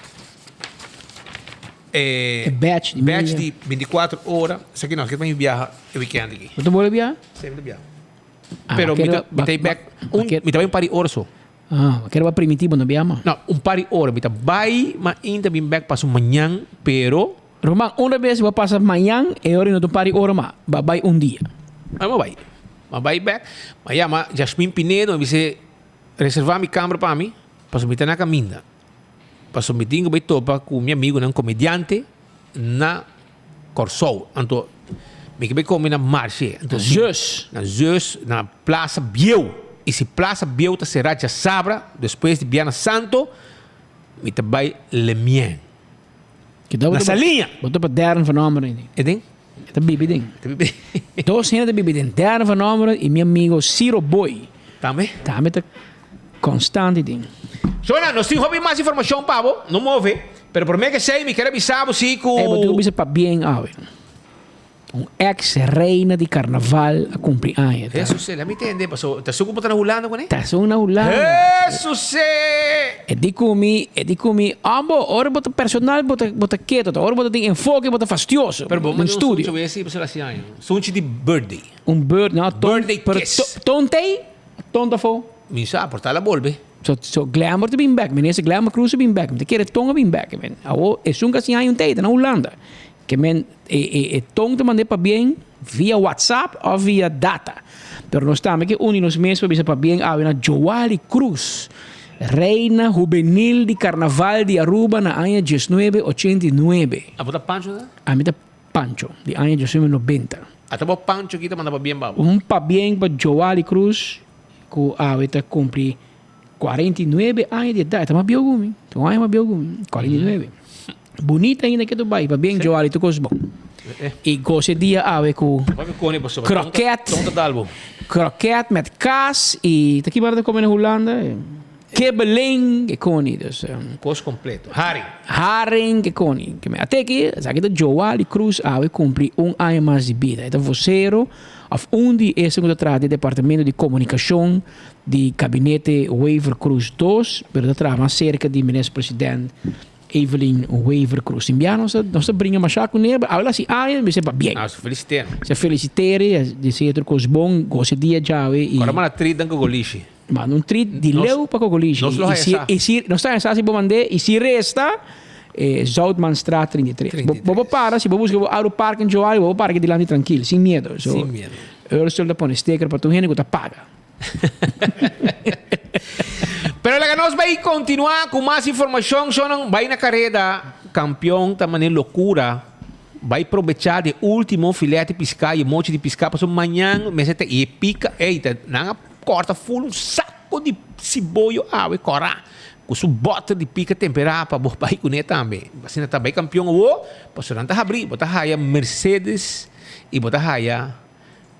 E badge di badge media. di 24 ora. Esaki no, esaki ta pa mi biaha e weekend aki. Bo ta bolbe biaha? Semper ta biaha. Ah, Pero mi bakero ta, mi ta ba- back un, bakero- mi ta bai un par di ora so. Ah, bakero ba primitivo no bia ma. No, un par di ora. Mi ta bai, ma inta bin back paso mañan, pero Ruman, una bes bo pasa mañan e ora no ta un par di ora ma, ba bai un dia. Ah, ma bai. Ma bai back. Ma yama Jasmine Pinedo, mi bis'é reserva mi camber pa mi, paso mi ta na caminda. Paso mi tin ku bai topa ku mi amigunan komediante na Kòrsou. Anto mi ke bai kome na Marshe. Anto si Zeus. Na Zeus, na Plaza Bieu. I si Plaza Bieu ta será djasabra, despues di Bièrnè Santo, mi ta bai Lemien. Na Saliña. Bo ta pa Darren van Ommeren den. E den? E ta bibi den. E ta bibi den. Dos hende ta bibi den. Darren van Ommeren i mi amigo Ciro Boy. Tambe? Tambe ta constante den. Shona, nos tin hopi mas informacion pa bo, no move, pero prome ke esey mi ker a bisa bo si ku. Ey, bo tin ku bisa pabien awe. Un ex reina di carnaval a cumpli aña. Ta. Jesuse, la mi tende, paso ta esun ku bo ta na Hulanda kuné? Ta esun na Hulanda. Jesuse! E di ku mi, e di ku mi, ambo, ora bo ta personal bo ta bo ta keto, ta ora bo ta tin enfoke bo ta fastioso. Pero bo Den manda un studio. sunchi, wesi, paso la hasi aña. Sunchi di birthday. Un bird, no, ton, Birthday pero kiss. to, tontey? Ton ta afó? Mi sa, por ta la bolbe. So, so Glamour ta bin bek, minister Glamour Cruz a bin bek, mi ta kere ton a bin bek, men. Awo, esun ka siña un tey, ta na Hulanda. Ke men, e, e, e ton ta mand'é pabien via WhatsApp of via data. Pero nos tambe ke uni nos mes pa bisa pabien awe na Joali Cruz. Reina Hubenil di Carnaval di Aruba na aña diesnuebe ochenta i nuebe. Abo ta Pancho ta? Ami ta Pancho, di aña diesnuebe nobenta. Ata bo Pancho ki ta manda pabien pa bo? Un pabien pa Joali Cruz ku awe ta kumpli 49 aña di edat. E ta mas bieu ku mi. Ta un aña mas bieu ku mi. 49. Bunita ainda ke tu bai. Pabien Joali tur kos bon. I gosa e dia awe ku kroket. Kroket met kaas i ta ki mara ta kome na Hulanda? Kibbeling ke koni. Dus Kos kompleto. Haring. Haring ke koni. Ate aki esaki ta Joali Cruz awe kumpli un aña mas di bida. E ta vosero òf un di esnan ku ta traha den departamento di komunikashon di Gabinete Wever-Croes dos, pero ta traha mas serka di Minister President Evelyn Wever-Croes. Tin bia nos ta nos ta bringa masha kuné, pero awor si aña mi sepa bien. Ah, feliciteren. Se feliciteren, desea tur kos bon, gosa dia djawe i. Ora manda treat dan Cocolishi. Manda un treat di leu pa Cocolishi. Nos lo I si haya sa. i si nos ta haya sa si bo mand'é i si resta Zoutmanstraat 33. Bo bo por para si bo buska bo auto park en Joali bo por para aki dilanti trankil sin miedo. So Sin miedo. Ursel ta pone sticker pa tur hende ku ta paga. Pero laga nos bai continua cu mas informacion. Shonan bai na careda. Campeon ta mane locura. Bai probecha di ultimo filete pisca y mochi di pisca pasobra mañan mester ta y e pica ey ta nan a corta full un saco di siboyo awe cora cu su boter di pica tempera pa bo bai cune tambe. Asina ta bai campeon awo pasobra nan ta habri bo ta haya Mercedes y bo ta haya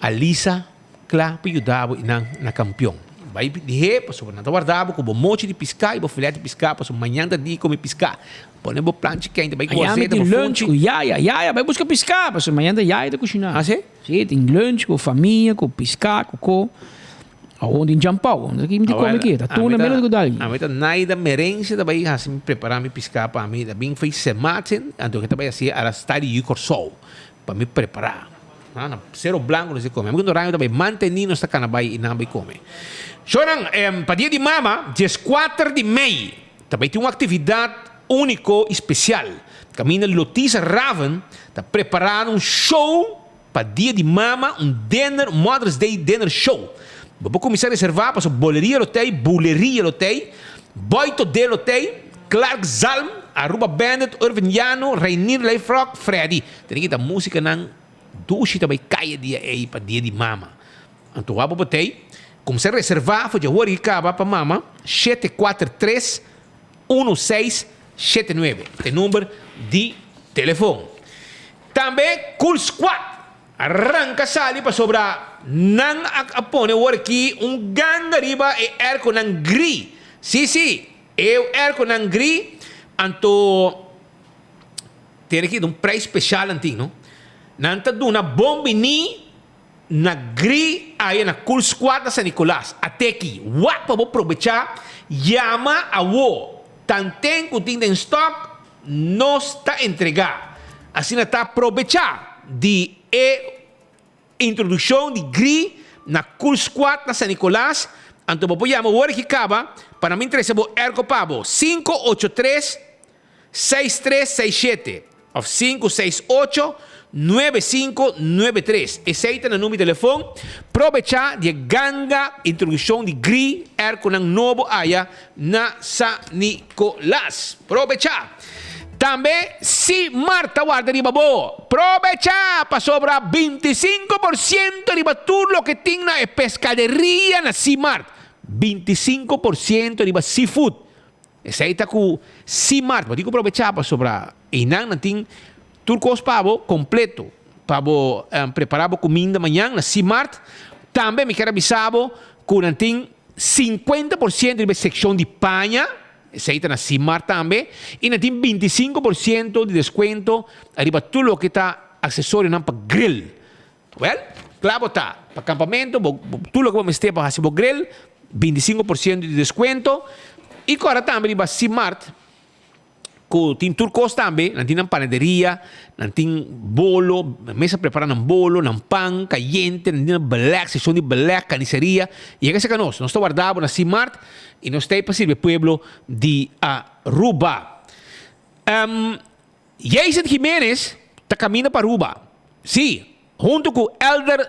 Alisa kla pa yuda bo i nan na kampion. Bai dihé pasobra nan ta warda bo ku bo mochi di piská i bo filet di piská pasobra mañan ta di komi piská. Pone bo planchi kente bai ku Mañan mi azeta tin bo lunch funchi. ku yaya. Yaya bai buska piská pasobra mañan ta yaya ta kushiná. Ah si? Si, tin lunch ku famia, ku piská, ku ko. Awor tin jampou. No sa ki mi tin komi aki. Ta tuna menos ku dalgi. Ami ta Naida Merencia ta bai hasi mi prepara mi piská pa mi. Ta bin fei Sematen anto ke ta bai hasi a la style di Kòrsou. Pa mi prepará. Na Cero Blanco nos e come. Ami ku Noraño ta bai mantení nos ta kana bai i nan bai come. Shownan, pa dia di mama, dieskuater di mei, ta bai tin un aktividat úniko i spesial. Kaminda Lotisa Raven ta prepará un show pa dia di mama, un dinner, un Mother's Day dinner show. Bo por kuminsá reservá pasobra Boleria lo tei, Buleria lo tei, Boito De lo tei, Clark Zalm, Aruba Bandit, Irvin Llano, Reinier Leifrock, Freddy. Tene ki ta musikanan dushi ta bai kai e dia ei pa dia di mama. Anto wak bo botei, kumsa reservá for dje hora i kaba pa mama, shete kuater tres, unu seis, shete nuebe. Ta e number di telefon. Tambe Cool Squad a ranka sali pasobra nan a pone awor aki un ganga riba e airconan gri. Sí, sí, e airconan gri, anto. Tene ki un prijs special nan tin no. Nan ta duna bon bini na gri aya na Cool Squad na San Nicolas. Ateki, wak pa bo probecha, yama awo. Tanten ku tin den stock, nos ta entrega. Asina ta probecha di e Introduccion di gri na Cool Squad na San Nicolas, anto bo por yama wor aki caba pa nan bin trece bo airco pa bo, 583 6367 of 568 9593. Esey ta nan number di telefon. Probecha di e ganga introduccion di gri airconan nobo aya na San Nicolas. Probecha! Tambe si mar ta warda riba bo, probecha pasobra 25 por ciento riba tur loke tin na e pescaderia na Simart. 25 por ciento riba seafood. Esey ta cu Simart. Bo tin cu probecha pasobra eynan nan tin tur cos pa bo completo. Pa bo prepara bo cuminda mañan na Simart. Tambe mi kier a bisa bo cu nan tin 50 por ciento riba e seccion di paña. Esei ta na Simar tambe y nan tin 25 por ciento di descuento ariba tur loke ta accesorionan pa grill. Well, cla bo ta pa campamento, bo, tur loke bo mester pa haci bo grill, 25 por ciento di descuento. Y cora tambe riba Simart cu tin tur cos tambe, nan tin nan panaderia, nan tin bolo, mesa prepara nan bolo, nan pan cayente, nan tin nan beleg, seccion di beleg, carniceria. Yega cerca nos, nos ta warda bo na Simart y nos ta ahí pa sirbi e pueblo di Aruba. Jason Jimenez ta camina pa Aruba, si, hunto cu Elder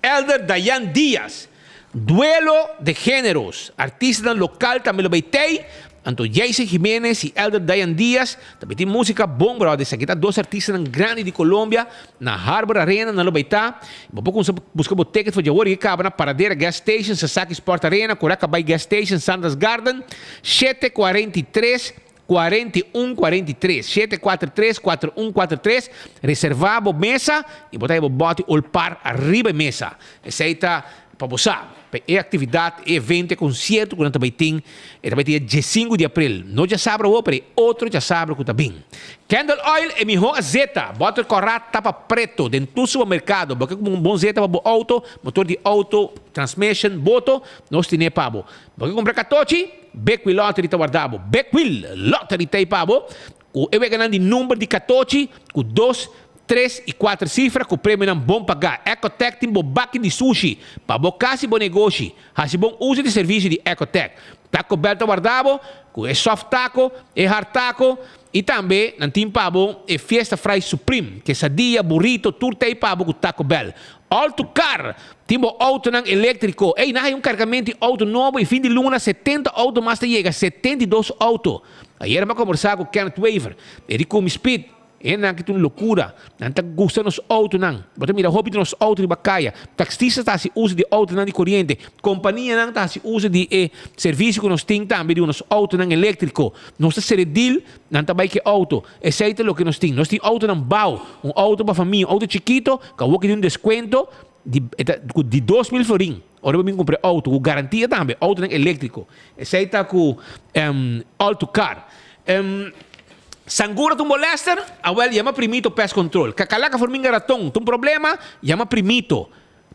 Elder Dayan Diaz. Duelo de Géneros. Artistanan lokal tambe lo bay tey. Anto Jason Jimenez y Elder Dayan Diaz tambe tin musica bon brother. Esaki ta dos artistanan grandi di Colombia na Harbor Arena nan lo bay ta. Bo por cuminsa busca bo ticket for djawor y caba na Paradera Gas Station, Sasaki Sport Arena, Curacabay Gas Station, Sandra's Garden, 743 41 43, 743 4143. Reserva bo mesa y bo ta haya bo boti olpar ariba e mesa. Esey ta pa bo sa, pa e actividad, e evento, e concierto cu nan ta bay tin, e ta bay tin e diesinco di april. No djasabra awor, pero e otro djasabra cu ta bin. Candle oil e miho azeta, boter cora tapa preto den tur supermercado. Bo ke cumpra un bon zeta pa bo auto, motor di auto, transmission, boto, nos tine pa bo. Bo ke cumpra catochi? Big Wheel Lottery ta warda bo. Big Wheel Lottery ta ei pa bo cu e weganan di number di catochi cu dos, tres y cuater cifra cu premionan bon pagá. Ecotech tin bo baki di sushi pa bo cas y bo negoshi. Haci bon uso di servicio di Ecotech. Taco Bell ta warda bo cu e soft taco, e hard taco y tambe nan tin pa bo e Fiesta Fry Supreme, quesadilla, burrito, tur ta ei pa bo cu Taco Bell. All to Car tin bo autonan electrico. Ey, nan hay un cargamento di auto nobo y fin di luna 70 auto mas ta yega, 72 auto. Ayer mi a combersa cu Kenneth Wever, e di cu mi Speed. E nan ki ta un locura. Nan ta gusta nos autonan. Bo ta mira hopi di nos auto riba caya. Taxistas ta haci uso di autonan di coriente. Companianan ta haci uso di e servicio cu nos tin tambe di nos autonan electrico. Nos ta cere deal, nan ta bay cu e auto. Esey ta loke nos tin. Nos tin autonan bao. Un auto pa famia, un auto chikito, cu awor ki tin un descuento di e ta cu di 2000 florin. Ora bo bin cumpra e auto, cu garantia tambe, autonan electrico. Esey ta cu All to Car. Sangura ta un molester? Awel, yama Primito Pest Control. Kakalaka forminga raton ta un problema? Yama Primito.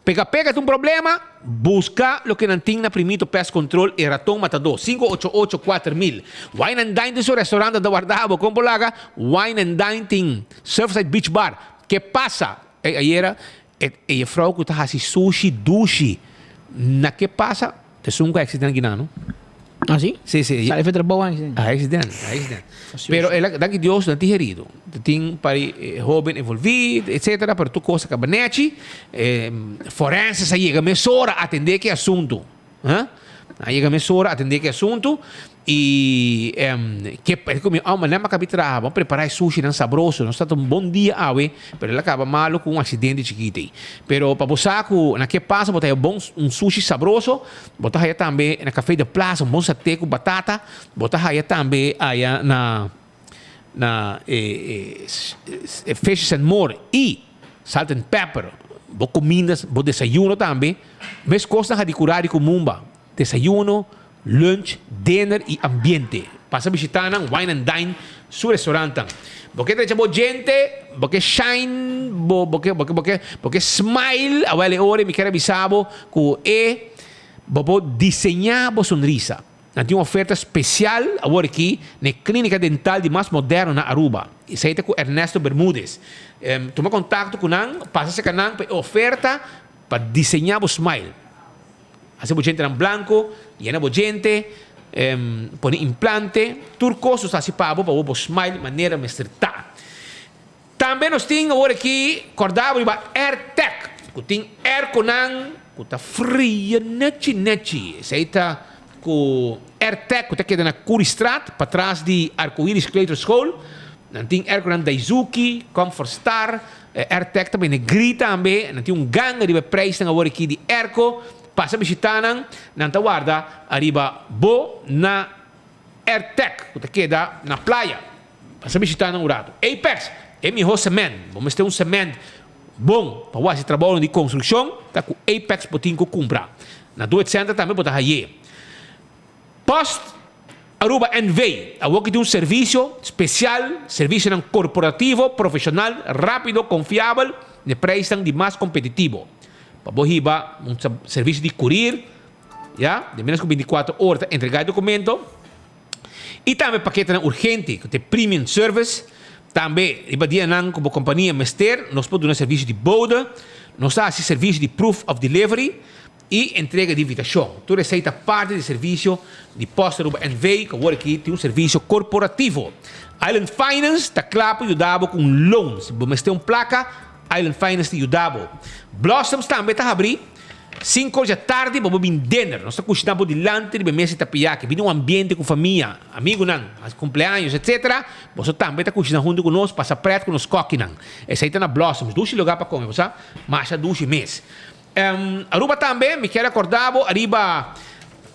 Pega pega ta un problema? Buska loke nan tin na Primito Pest Control e raton matadó. 588 4000. Wine and Dine tin su restaurant ta warda bo. Kon por laga? Wine and Dine tin Surfside Beach Bar. Ke pasa? Ey ayera e jefrouw ku ta hasi sushi dushi na ke pasa? Esun ku a accident gina no. Ah si? Si si. Sali for trabou a accident. A accident, a accident. Pero el a, danki Dios, no tin herido. Tin pari hoben envolvi, etcetera, pero tur cos a caba nechi. Forenses a yega mesora a atende ki asunto. Ha? A yega mesora a atende ki asunto y ke e ku mi ome nan a kabi traha, bo a prepara e sushinan sabroso, nos ta ta un bon dia awe, pero el a kaba malo ku un aksidente chikito ei. Pero pa bo sa ku na ke pasa bo ta haya bon un sushi sabroso, bo ta haya tambe na Café de Plaza un bon saté ku batata, bo ta haya tambe aya na na e Fishes and More y Salt and Pepper, bo kuminda, bo desayuno tambe, meskos nan Hadicurari ku Mumba, desayuno, Lunch, dinner y ambiente. Pasa bishita nan Wine and Dine su restaurantan. Bo ke drecha bo djente, bo ke shine, bo bo ke bo ke bo ke bo ke smile, awel e ora mi kier a bisa bo cu e bo por diseña bo sonrisa. Nan tin un oferta special awor aki na e clinica dental di mas moderno na Aruba. Esey ta cu Ernesto Bermudez. Tuma contacto cu nan, pasa cerca nan pa e oferta pa diseña bo smile. Hasi bo djentenan blanco, yena bo djente, pone implante, tur cos nos ta hasi pa bo, pa bo bo smile manera mester ta. Tambe nos tin awor aki, corda bo riba Airtec, cu tin airconan cu ta fria nechi nechi. Esey ta cu Airtec cu ta keda na Curiestraat, patras di Arcoiris Kleuterschool. Nan tin airconan Daizuki, Comfort Star, E Airtec ta bende gri tambe. Nan tin un ganga riba e prijsnan awor aki di airco. Pasa bishita nan. Nan ta warda ariba bo na Airtec ku ta keda na playa. Pasa bishita nan un rato. Apex, e miho cement. Bo mester un cement bon pa bo hasi trabounan di construccion, ta ku Apex bo tin ku kumpra. Na Doet Center tambe bo ta haye. Post Aruba NV awor ki tin un servicio special, servicionan corporativo, profesional, rapido, confiabel, n'e prijsnan di mas competitivo. Pa bo hiba un servicio di courier, ya, den menos cu 24 ora ta entrega e documento. Y tambe paketenan urgente, cu ta e premium service. Tambe riba dianan cu bo compania mester, nos por duna servicio di bode, nos ta haci servicio di proof of delivery, i entrega di invitashon. Tur esei ta parti di servisio di Post Aruba NV. ku awor aki tin un servisio korporativo. Island Finance ta kla pa yuda bo ku un loan. Si bo mester un plaka, Island Finance ta yuda bo. Blossoms tambe ta habrí. Sinku or dja tardi bo por bin dinner. Nos ta kushina bo dilanti riba e mesa di tapiyaki. Bini un ambiente ku famia, amigunan, hasi kumpleaños etc. Boso tambe ta kushina huntu ku nos, pasa pret ku nos kòkinan. Esei ta na Blossoms. Dushi lugá pa kome, bo sa? Masha dushi mes. Aruba tambe, mi kier akorda bo ariba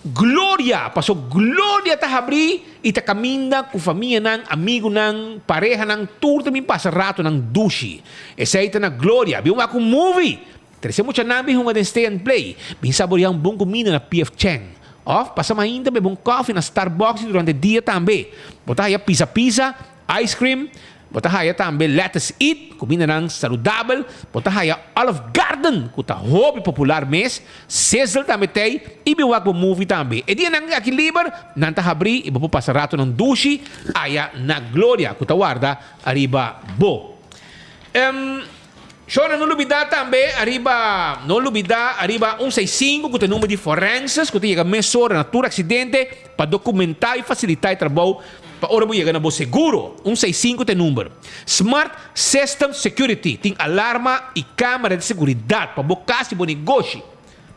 Gloria, paso Gloria ta habrí i ta kaminda ku famianan, amigunan, parehanan, tur ta bin pasa ratonan dushi. Esei ta na Gloria. Bin wak un movie! Trese muchanan bin hunga den Stay and Play, bin saboreá un bon kuminda na PF Chang. Òf pasa mainta bebe un kòfi na Starbucks i durante dia tambe. Bo ta haya pizza pizza, ice cream, bo ta haya tambe Lettuce Eat, kumindanan saludabel, bo ta haya Olive Garden ku ta hopi popular mes, Sizzle tambe t'ei i bin wak bo movie tambe. E dianan aki liber, nan ta habrí i bo por pasa ratonan dushi aya na Gloria ku ta warda ariba bo. Shona no lubida tambe ariba no lubida ariba un seis sinku ku ta e number di forenses ku ta yega mesora na tur aksidente pa dokumentá i fasilitá e trabou pa ora bo yega na bo seguro. Un seis sinku ta e number. Smart System Security tin alarma i kamera di seguridat pa bo kas i bo negoshi.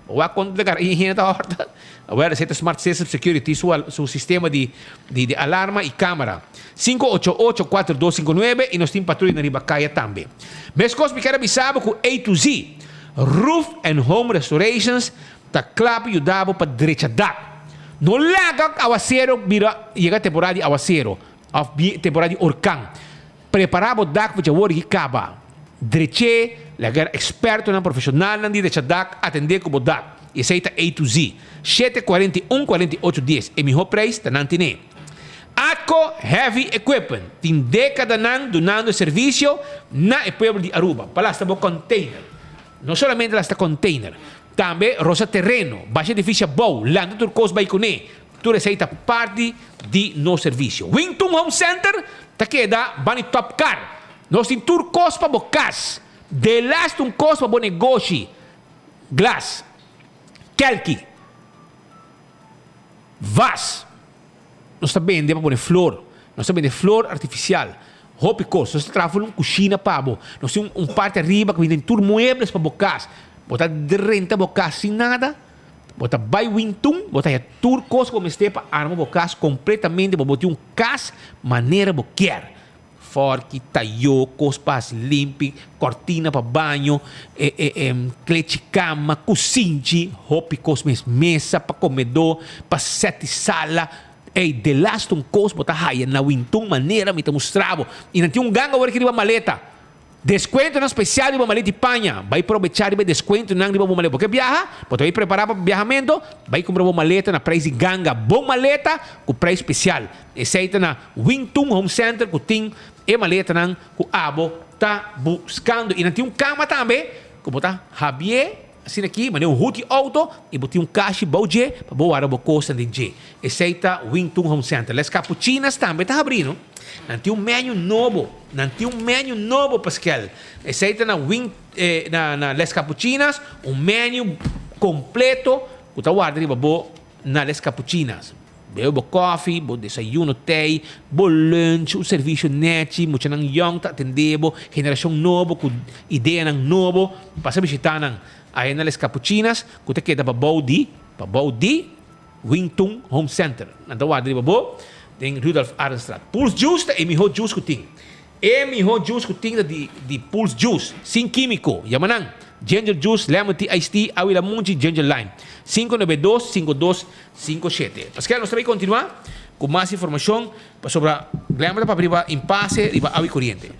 Bo wak kon ta e hende ta horta. Awel esei ta Smart System Security su su sistema di di alarma i camera. 588 4259 i nos tin patruya na riba kaya tambe. Meskos mi kier a bisa bo ku A to Z Roof and Home Restorations ta kla pa yuda bo pa drecha dak. No laga awasero bira yega temporada di awasero òf temporada di orkan. Prepará bo dak pa djawor di kaba. Drech'é, laga ekspertonan profeshonalnan di drecha dak atendé ku bo dak. I esei ta A to Z. 7 41 48 dies. E mihó preis ta nan tene. Atco Heavy Equipment tin dékadanan dunando e servisio na e pueblo di Aruba pa lasta bo container. No solamente lasta container, tambe rosa tereno, basha edifisio abou, lanta tur kos bai kuné. Tur esei ta parti di nos servisio. Wington Home Center ta keda bani Top Car. Nos tin tur kos pa bo kas. Delaste un kos pa bo negoshi. Glas, kelki, vas. Nos ta bende pa pone flor. Nos ta bende flor artifisial. Hopi kos. Nos ta traha un kushina pa bo. Nos tin un parti ariba ku bini tur muebles pa bo kas. Bo ta drenta bo kas sin nada. Bo ta bai Wintun, bo ta haña tur kos ku bo mester pa arma bo kas kompletamente pa bo tin un kas manera bo kier. Fòrki, tayó, kos pa hasi limpi, kòrtina pa baño, e e e klechi kama, kusinchi, hopi kos mes, mesa pa komedó, pa sèt di sala. Ey, delaste un kos bo ta haña na Wintun manera mi ta mustra bo. I nan tin un ganga awor aki riba maleta. Descuentonan special riba maleta y paña. Bay probecha riba e descuentonan riba bo maleta. Bo ke biaha? Bo ta bay prepara pa biahamento? Bay cumpra bo maleta na prijs di ganga. Bon maleta cu prijs special. Esey ta na Wing Tun Home Center cu tin e maletanan cu abo ta buscando. Y nan tin un cama tambe cu bo ta habie asina aki manera un hoek di auto y bo tin un kashi bou dje pa bo warda bo cosnan den dje. Esey ta Wing Tun Home Center. Les Capuchinas tambe ta habri no. Nan tin un menu nobo. Nan tin un menu nobo, Paskel. Esei ta na Wing, eh, na, na Les Capuchinas, un menu completo cu ta warda riba bo na Les Capuchinas. Bebe bo koffie, bo desayuno tei, bo lunch, un servicio nechi, muchanan yong ta atende bo, generacion nobo cu ideanan nobo. Pasa bishita nan aya na Les Capuchinas cu ta keda pabou di, pabou di. Wing Tung Home Center. Nan ta warda riba bo den Rudolf Arendstraat. Pulse Juice ta e miho juice ku tin. E miho juice ku tin ta di di Pulse Juice, sin kimiko. Yama nan, Ginger Juice, Lemon Tea, Iced Tea, Awi Lamunchi, Ginger Lime. 592 5257. Paskel nos ta bay continua ku mas informashon. Pasobra Glamour ta papia riba impase riba awa y coriente.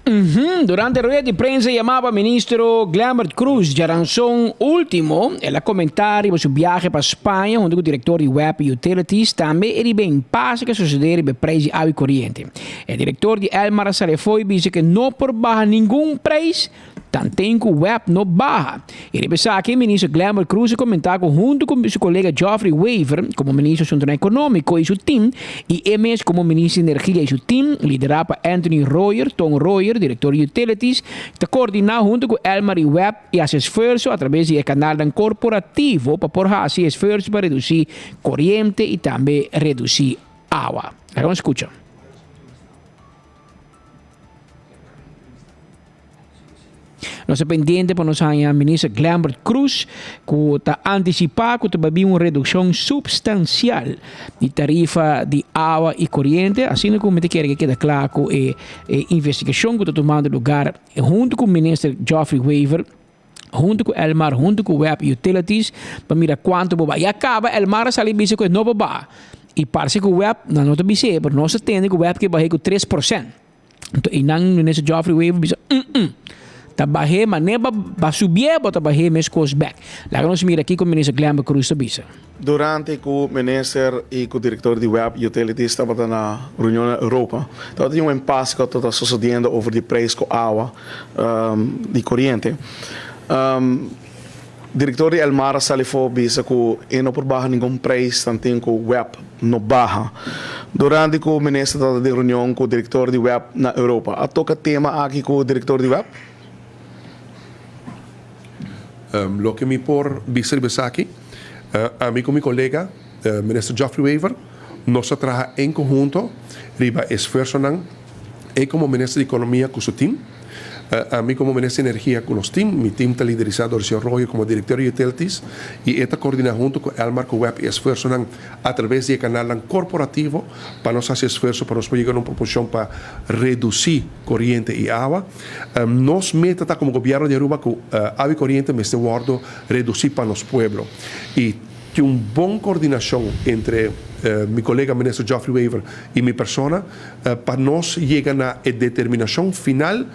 Durante rueda di prensa yamá pa ministro Glenbert Croes djaranson último, el a komentá riba su biahe pa Spaña huntu ku direktor di web Utilities, tambe e riba e impase ku a sosodé riba e preis di awa i koriente. E direktor di Elmar a sali afó i bisa ku e no por baha ningun preis Tanten ku web no baha. I riba esaki Minister Glenbert Croes a komentá ku huntu ku su kolega Geoffrey Wever komo Minister Asuntunan Ekonómiko i su tim i e mes komo Minister di Energia i su tim, liderá pa Anthony Royer, Ton Royer, Direktor di Utilities, ta koordiná huntu ku Elmar i web i hasi esfuerso atrabes di e kanalnan korporativo pa por hasi esfuerso pa redusí koriente i tambe redusí awa. Laga nos skucha. Nos ta pendiente pa nos haña Minister Glenbert Croes ku ta antisipá ku ta bai bin un redukshon supstansial di tarifa di awa i koriente. Asina ku mi ta kere ke keda kla ku e investigashon ku ta tumando lugar huntu ku Minister Geoffrey Wever, huntu ku Elmar, huntu ku web Utilities pa mira kuantu bo ba. Ya kaba Elmar a sali bisa ku e no por baha. I parse ku web, nan no ta bis'é, pero nos ta tende ku web ke bah'é ku 3%. Anto einan Minister Geoffrey Wever bisa, mm-mm, ta bah'é manera ba ba subié bo ta bah'é meskos bèk. Laga nos mira kiko Minister Glenbert Croes ta bisa. Durante ku Minister i ku Direktor di web Utilities tabata na reunion na Europa, tabata tin un impasse ku tabata sosodiendo over di prijs ku awa di koriente. Direktor di Elmar a sali for bisa ku e no por baha ningun prijs tanten ku web no baha. Durante ku Minister tabata den reunion ku Direktor di web na Europa, a toka tema aki ku Direktor di web? Loke mi por bisa riba esaki, ami ku mi kolega Minister Geoffrey Wever nos a traha en konhunto riba esfuersonan, e komo Minister di Ekonomia ku su tim, ami komo Minister di Energia ku nos tim, mi tim ta liderisá dor señor Royo komo Direktor di Utilities i e ta koordiná huntu ku Elmar ku web e esfuersonan atraves di e kanalnan korporativo pa nos hasi esfuerso pa nos por yega na un proposishon pa redusí koriente i awa. Nos meta ta como gobierno di Aruba cu awa y coriente mester wordo reduci pa nos pueblo y tin un bon coordinacion entre mi colega Minister Geoffrey Wever y mi persona pa nos yega na e determinacion final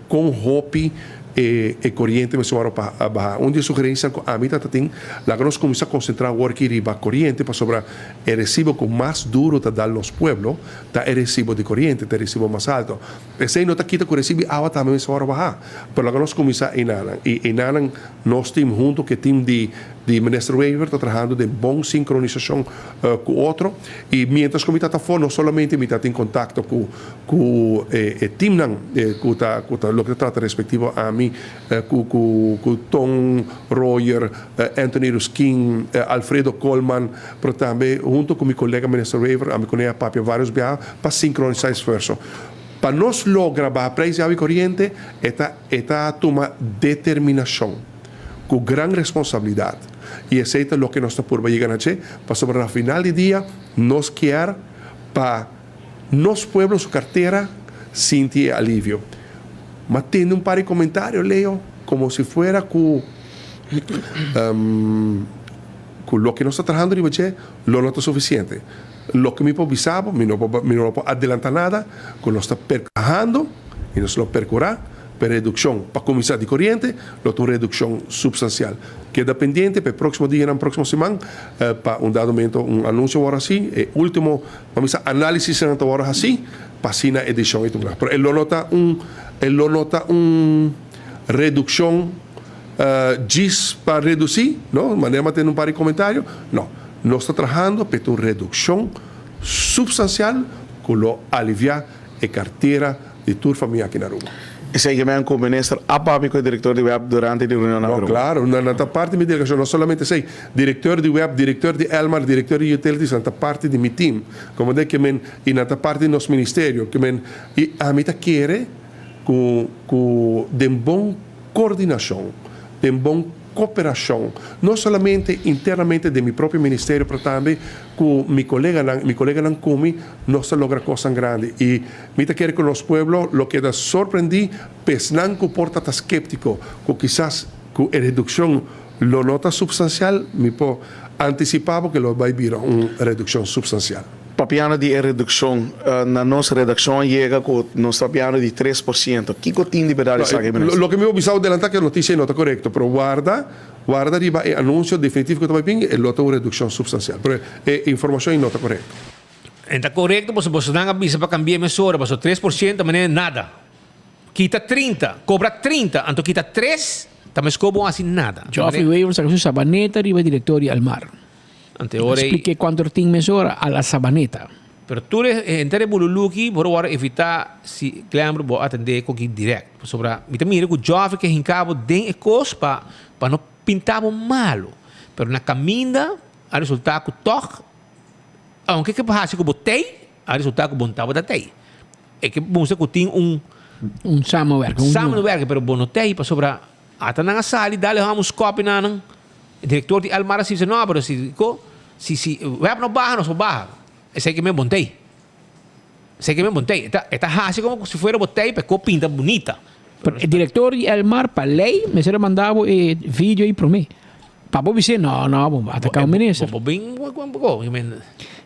con hopi e coriente mester wordo baha. Un di e sugerencianan cu ami ta tin, laga nos cuminsa concentra awor aki riba coriente pasobra e recibo cu mas duro ta dal nos pueblo ta e recibo di coriente, ta e recibo mas alto. Esei no ta kita ku resibi awa tambe mester ora baha. Pero laga nos kuminsá einanan. I einanan nos tim huntu ku e tim di di Minister Wever ta trahando den bon sinkronisashon ku otro. I miéntras ku mi ta afó no solamente mi ta tin kontakto ku ku e e timnan ku ta ku ta loke ta trata respektivo ami ku ku ku Ton Royer, Anthony Ruskin, Alfredo Koolman, pero tambe huntu ku mi kolega Minister Wever ami ku nan a papia vários biaha pa sinkronisá esfuerso. Pa nos logra baha prijs di awa i koriente, e ta e ta tuma determinashon ku gran responsabilidat. I esei ta loke nos ta purba yega na dje, pasobra na final di dia nos kier pa nos pueblo su kartera sinti e alivio. Ma tende un par di komentario, Leo, komo si fuera ku ku loke nos ta trahando riba dje lo no ta sufisiente. Loke mi por bisa bo, mi no por mi no por adelanta nada, ku nos ta perhando i nos lo perkurá pa e redukshon pa kuminsá di koriente lo ta un redukshon supstansial. Keda pendiente pa e próksimo dianan, próksimo siman pa un dado momento un anunsio wòrdu hasí, e último pa mi sa análisisnan ta wòrdu hasí pa asina e desishon ei tuma. Pero e lo no ta un e lo no ta un redukshon djis pa redusí, no, manera mi a tende un par di komentario, no. Nos ta trahando p'e ta un redukshon supstansial ku lo aliviá e kartera di tur famia aki na Aruba. Esei ke men ku Minister a papia ku e direktor di web durante di reunion na No, Aruba. klaro, nan ta parti di mi delegashon. No solamente esei, direktor di web, direktor di Elmar, direktor di Utilities, nan ta parti di mi team. Komo den ke men, i nan ta parti di nos ministerio. Ke men, i ami ta kere ku ku den bon kordinashon, den bon Koperashon, no solamente internamente den mi propio ministerio pero tambe ku mi koleganan, mi koleganan ku mi, nos ta logra kosnan grandi. I mi ta kere ku nos pueblo lo keda sorprendí pa esnan ku por ta ta sképtiko ku kisas ku e redukshon lo no ta supstansial, mi por antisipá bo ku lo bai bira un redukshon supstansial. Papiando di e redukshon, na nos redakshon a yega ku nos ta papiando di 3%. Kiko tin di berdad esaki, minister? Loke mi por bisa adelantá ku e notisia ei no ta korekto, pero warda, warda riba e anunsio definitivo ku ta bai bin, e lo ta un redukshon supstansial. Pero e informashon ei no ta korekto. E ta korekto pasobra bosonan a bisa pa kambia mesora, pasobra 3% ta manera nada. Kita 30, kobra 30, anto kita tres, ta meskó bo hasi nada. Geoffrey Wever saka su sabaneta riba direktor di Almar. Ante ora ei. Expliqué cuanto er tin mesora a la Sabaneta. Pero tur e henter e bululuki bo lo wòrdu evitá si Glenbrook bo atendé ku ki dirèkt. Pasobra mi ta mira ku Joffrey ke hinka bo den e kos pa pa no pinta bo malu. Pero na kaminda a resultá ku tòg aunke ke bo hasi ku bo tei a resultá ku bo no tabata tei. E ke mustra ku tin un. Un samenwerking. Un Samenwerking, pero bo no ta ei pasobra ata nan a sali dale hòm un skòpi na nan. E direktor di Elmar a sisa no, pero si ko si si web no baha nos por baha. Esei ke men bon ta ei. Esei ke men bon ta ei. E ta e ta hasi komo si fuera bo ta ei pa e ko pinta bunita. Pero e direktor di Elmar pa lei mester a manda bo e video ei promé. Pa bo bis'é no no bo ataká un minister. Bo bin bo bo.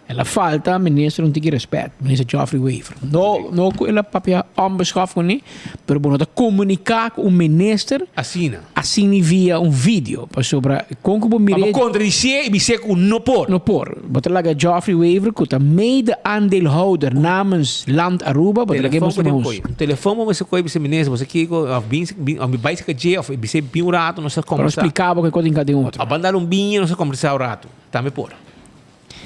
El a falta minister un tiki respet, minister Geoffrey Wever. No no ku el a papia onbeschoft kuné, pero bo no ta komuniká ku un minister Asina. asina via un video, pasobra kon ku bo Pa mir'é bo kontradisié i bis'é ku no por. No por. Bo ta laga Geoffrey Wever ku ta mede aandeelhouder namens Land Aruba, bo ta laga e Telefon mustra bo tin nos. koe. Un telefon bo mester koe bisa minister, bo sa kiko, of bin bin of bai saka dje of bis'é bin un rato nos ta Pero kombersá. spliká bo kiko tin ka den otro. Of ban dal un biña nos ta kombersá un rato. Tambe por.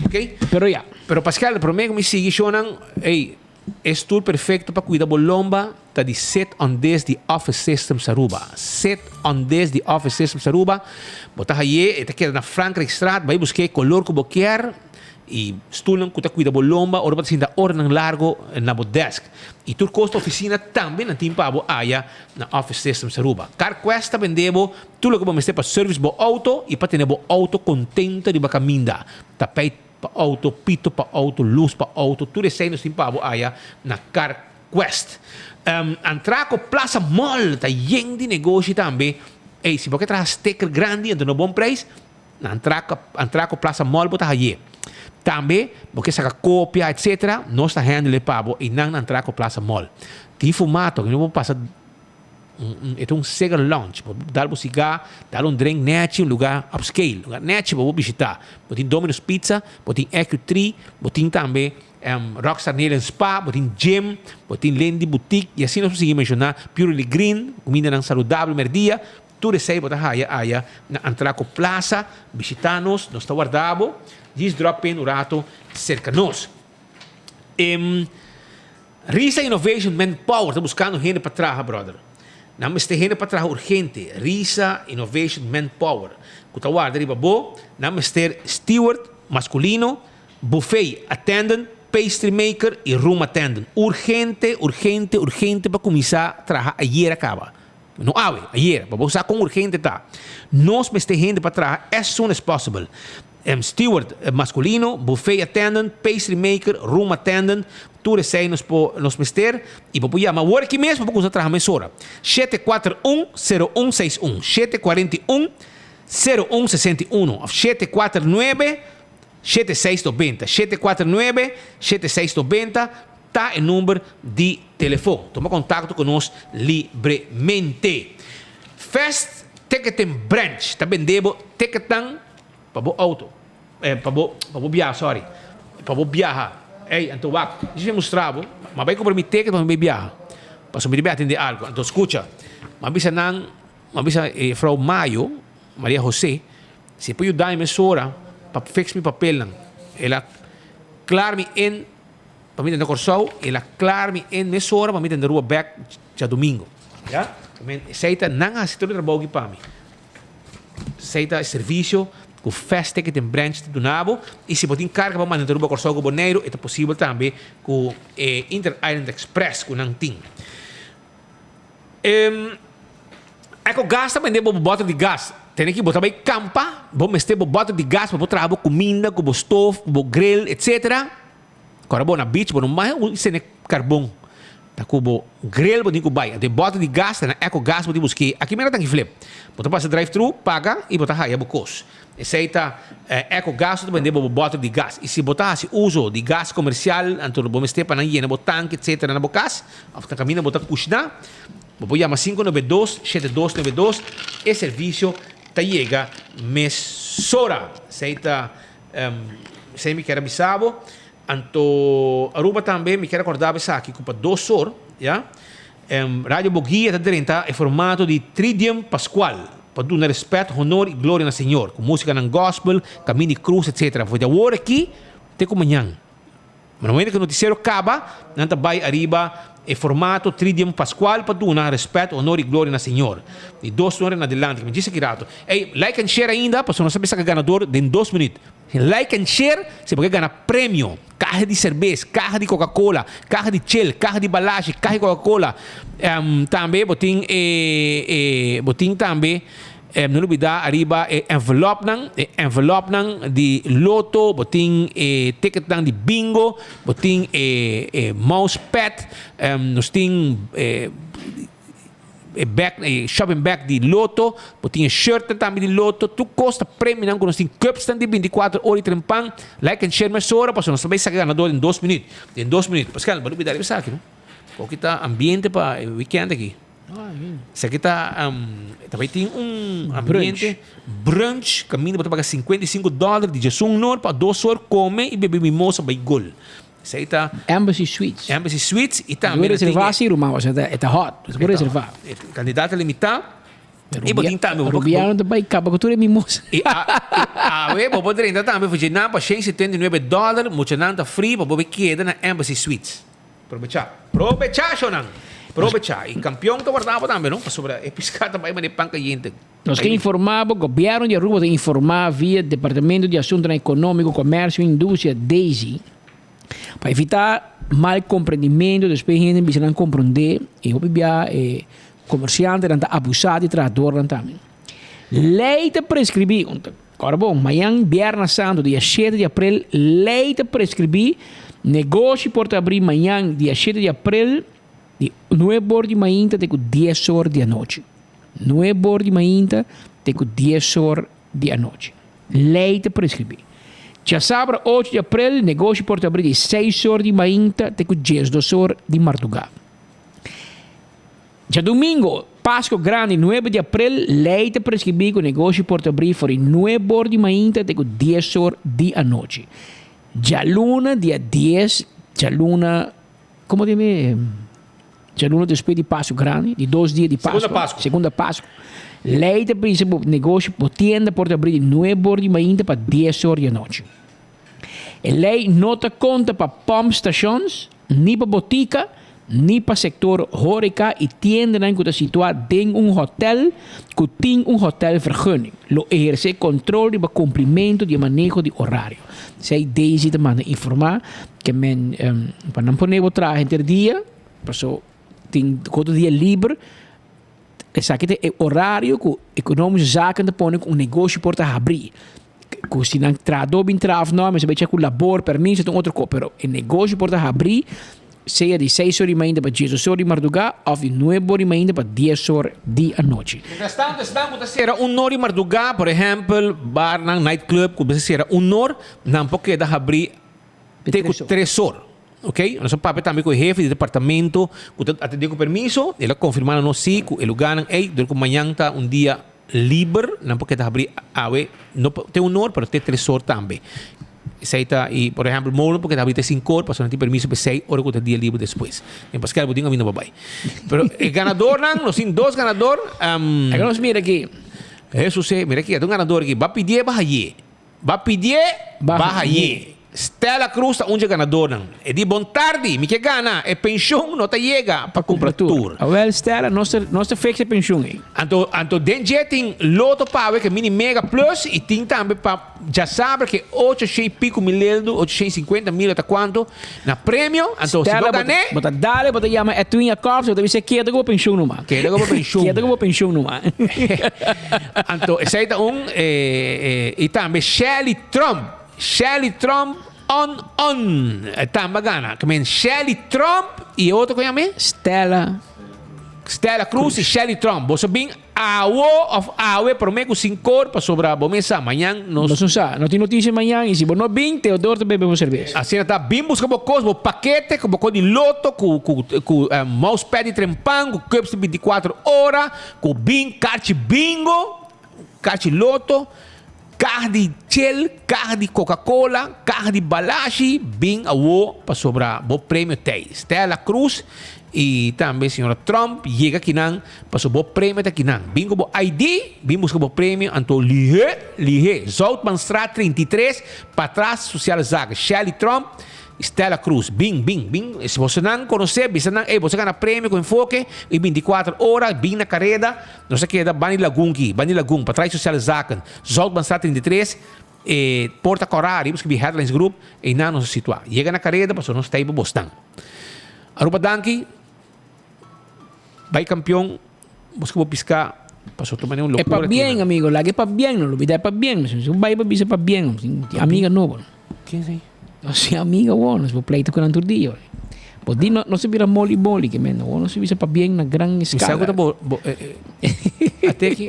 Ok? Pero ya. Pero Pascal, prome ku mi sigui shownan, ey, e stoel perfecto pa cuida bo lomba ta di Sit on This di Office Systems Aruba. Sit on This di Office Systems Aruba. Bo ta haye, e ta keda na Frankrijkstraat, bai busk'é color ku bo kier y stoelnan ku ta cuida bo lomba ora bo ta sinta oranan largo na bo desk. Y tur cos di oficina tambe nan tin pa bo aya na Office Systems Aruba. CarQuest ta bende bo Tur loke bo mester pa service bo auto y pa tene bo auto contento riba caminda. Tapijt pa auto, pito pa auto, luz pa auto, tur esey nos tin pa bo aya na Car Quest. Antraco Plaza Mall ta yen di negoshi tambe. Ey, si bo ke traha sticker grandi anto na bon prijs, na Antraco, Antraco Plaza Mall bo ta haye. Tambe bo ke saca copia etc. Nos ta handle pa bo eynan na Antraco Plaza Mall. Tin fumato, no bo pasa. E ta un cigar lounge. Bo dal bo cigar, dal un drink nechi, un lugar upscale, lugar nechi pa bo bishita. Bo tin Domino's Pizza, bo tin EQ3, bo tin tambe Rockstar Nail and Spa, bo tin gym, bo tin Lindy Boutique y asina nos por sigui menciona Purely Green, cumindanan saludabel merdia. Tur esey bo ta haya aya na Antraco Plaza. Bishita nos, nos ta warda bo. Djis drop in un rato cerca nos. Risa Innovation Manpower ta buskando hende pa traha brother. Nan mester hende pa traha urgente. Risa Innovation Manpower ku ta warda riba bo. Nan mester steward maskulino, buffet attendant, pastry maker i room attendant. Urgente, urgente, urgente pa kuminsá traha ayera kaba. No awe, ayera. Pa bo sa kon urgente ta. Nos mester hende pa traha as soon as possible. Steward masculino, buffet attendant, pastry maker, room attendant, tur esei nos por nos mester y bo por yama awor aki mes bo por cuminsa traha mesora. 741 0161, 741 0161 of 749 7690, 749 7690 ta e number di telefon. Tuma contacto cu nos libremente. Fast Ticketing Branch ta bende bo ticketnan pa bo auto, pa bo pa bo biaha sorry, pa bo biaha. Ey, anto wak, djis mi mustra bo, m'a bai cumpra mi ticket pa mi bai biaha, pasobra mi ta bai atende algo. Anto scucha, m'a bisa nan, m'a bisa e juffrouw Mayo, Maria Jose, si e por yuda mi mesora pa fix mi papelnan. El a klaar mi in pa mi ta na Kòrsou, el a klaar mi in mesora pa mi ta na Aruba bek djadumingo. Ya, esei ta nan a hasi tur e trabou aki pa mi. Esei ta e servisio ku Fast Ticket en Branch ta duna bo. I si bo tin karga pa manda Aruba, Kòrsou ku Boneiru, e ta posibel tambe ku e Inter Island Express ku nan tin. Ecogas ta bende bo bòter di gas. Tene ki bo ta bai kampa, bo mester bo bòter di gas pa bo traha bo kuminda ku bo stof, ku bo grill, etsetera. Kòrda bo na beach bo no mai sende karbon. Ta ku bo grill bo tin ku bai. Anto e bòter di gas ta na Ecogas bo tin busk'é. Aki mera tanki flip. Bo ta pasa drive thru, paga i bo ta haya bo kos. Esei ta Ecogas ku ta bende bo bo bòter di gas. I si bo ta hasi uso di gas komersial anto bo mester pa nan yena bo tanki etsetera na bo kas òf na kaminda bo ta kushná, bo por yama 592 7292. E servisio ta yega mesora. Esei ta Esei mi kier a bisa bo. Anto Aruba tambe mi kier a korda bo esaki ku pa dos or, ya, Radio Boguia ta drenta e formato di Tridium Pascual pa duna respet, honor i gloria na Señor ku musikanan gospel, Kamin di Krus etc. For di awor aki te ku mañan. Na momento ku notisiero kaba, nan ta bai ariba e formato Tridium Pascual pa duna respet, honor i gloria na Señor. Di dos nora en adelante, mi djis aki rato. Ey, like and share ainda, pasobra nos ta bisa ganador den dos minuut. Like and share si bo ke gana premio, kaha di serbes, kaha di Coca Cola, kaha di chel, kaha di balashi, kaha di Coca Cola. Tambe bo tin e, e, bo tin tambe. No lubida ariba e envelopnan, e envelopnan di loto, bo tin e ticketnan di bingo, bo tin e e mousepad, nos tin e e bag, e shopping bag di loto, bo tin e shirtnan tambe di loto, tur kos ta premionan ku nos tin, cupsnan di binticuatro ora i trempan, like and share mesora pasobra nos ta bai saka ganador den dos minuut, den dos minuut. Pascal, bo lubida ariba esaki no? Koki ta ambiente pa e weekend aki. Esaki ta ta bai tin un ambiente brunch kaminda bo ta paga 55 dòler di djesun nor pa dos or kome i bebe mimosa bai gol. Esei ta Embassy Suites. Embassy Suites i tambe Bo reserva si ruman pasobra e ta hot. Bo por reserva. Kandidat ta limitá i bo tin tambe Rubiano ta bai kaba ku tur e mimosa. I awe bo por drenta tambe for dje nan pa 179 dòler muchanan ta free pa bo bai keda na Embassy Suites. Probechá. Probechá, shownan! Probechá. I kampion ta warda bo tambe, no? Pasobra e piská ta bai manera pan kayente. Nos ke informá bo, Gobièrnu di Aruba ta informá via Departamento di Asuntonan Ekonómiko, Komèrsio i Industria, DESI, pa evitá mal komprendimentu despues hende bisa nan komprondé i hopi bia e komersiantenan ta abusá di trahadornan tambe. Lei ta preskribí, Ora bon, mañan Bierna Santo dia shete di aprel lei ta preskribí negoshi por ta abrí mañan dia shete di aprel di nuebe or di mainta te ku dies or di anochi. Nuebe or di mainta te ku dies or di anochi. Lei ta preskribí. Djasabra ocho di aprel negoshi por ta abrí di seis or di mainta te ku diesdos or di mardugá. Djadumingo, Pasco Grandi, nuebe di aprel, lei ta preskribí ku negoshi por ta abrí for di nuebe or di mainta te ku dies or di anochi. Djaluna, dia dies, djaluna, komo ta yama? Djaluna despues di Pasco Grandi, di dos dia di Pasco. Segunda Pasco. Segunda Pasco. Lei ta bisa bo negoshi, bo tienda por ta abrí di nuebe or di mainta pa dies or di anochi. E lei no ta konta pa pump stations, ni pa botika, ni pa sektor horeka i tiendanan ku ta situá den un hotèl ku tin un hotèlvergunning. Lo ehersé kontrol riba kumplimentu di e maneho di orario. Esei Daisy ta manda informá ke men pa nan pone bo traha henter dia, paso tin otro dia liber. Esaki ta e orario ku Economische Zaken ta pone ku un negoshi por ta habrí. Ku si nan trahadó bin traha òf nò, mester bai chek ku labor, permiso ta un otro kos. Pero e negoshi por ta habrí sea di seis or di mainta pa diesdos or di mardugá òf di nuebe or di mainta pa dies or di anochi. Mientras tanto esnan ku ta sera un or di mardugá, por ehèmpel barnan, nightclub ku mester sera un or, nan por keda habrí te ku tres or. Ok, nos a papia tambe ku e hefe di departamento ku ta atendé ku permiso, el a konfirmá na nos si ku e lugánan ei dor ku mañan ta un dia liber, nan por keda habrí awe, no pa te un or pero te tres or tambe. Esei ta i por ehèmpel morgen por keda habrí te sinku or pasobra nan tin permiso pa esei ora ku ta dia liber despues. Den Paskel bo tin kaminda pa bai. Pero e ganadornan, nos tin dos ganador. Laga nos mira aki. Hesus e, mira aki, ta un ganador aki. Ba pidié, ba hayé. Ba pidié, ba hayé. Stella Cruz ta un dje ganadornan. E di, Bon tardi, mi ke gana. E penshon no ta yega pa kumpra tur. Awel Stella, nos ta nos ta fix e penshon ei. Anto anto den dje tin loto pawe ke mini mega plus i tin tambe pa djasabra ke ocho shen i pico mileldu, ocho shen i sinkuenta mil ota kuanto na premio. Anto si bo Stella, bo ta gané. bo ta dale, bo ta yama Edwin Jacobs, bo ta bisa keda ku bo penshon numa. Keda ku bo penshon. Keda ku bo penshon numa. Anto esei ta un e i tambe Shelly Trump. Shelly Trump on on e tamba gana. Ke men Shelly Trump i e otro kon yama? Stella. Stella Cruz i Shelly Trump. Boso bin awo of awe prome ku sinkor pasobra bo mes sa mañan nos. Nos no sa. No tin notisia mañan i si bo no bin Teodor ta bebe bo serbes. Asina ta bin buska bo kos bo pakete ku bo kos di loto ku ku ku mousepad di trempan ku cups di binticuatro ora ku bin karchi bingo karchi loto. Kaha di chel, kaha di Coca-Cola, kaha di balashi, bin awo pasobra bo premio t'ei. Stella Cruz y tambe señora Trump yega kinan paso bo premio ta kinan. Bin cu bo ID, bin busca bo premio, anto lihe, lihe. Zoutmanstraat 33, patras Sociale Zaken. Shelly Trump. Stella Cruz. Bin, bin, bin. Si bosonan konosé, bisa nan, ey, boso gana premio ku Enfoke i bintikuater ora, bin na kareda. Nos a keda banda di Lagun ki, banda di Lagun, patras di Sociale Zaken, Zoutmanstraat 33, e Porta Kòrá, ariba skibi Headlines Group, einan nos a situá. Yega na kareda pasobra nos ta ei pa bosnan. Aruba danki. Bai kampion, bos ku bo piská, pasobra tur manera un E lokura pabien, amigo, laga e pabien, no lubida e pabien. Si bo bai pa bisa pabien, tin amiga nobo. Ken esei? Nos tin amiga awor, nos por pleita ku nan tur dia. Bo di no, nos a bira moli moli ke men, awor nos a bisa pabien na gran Mi sa eskala. ku ta bo, bo, ate aki.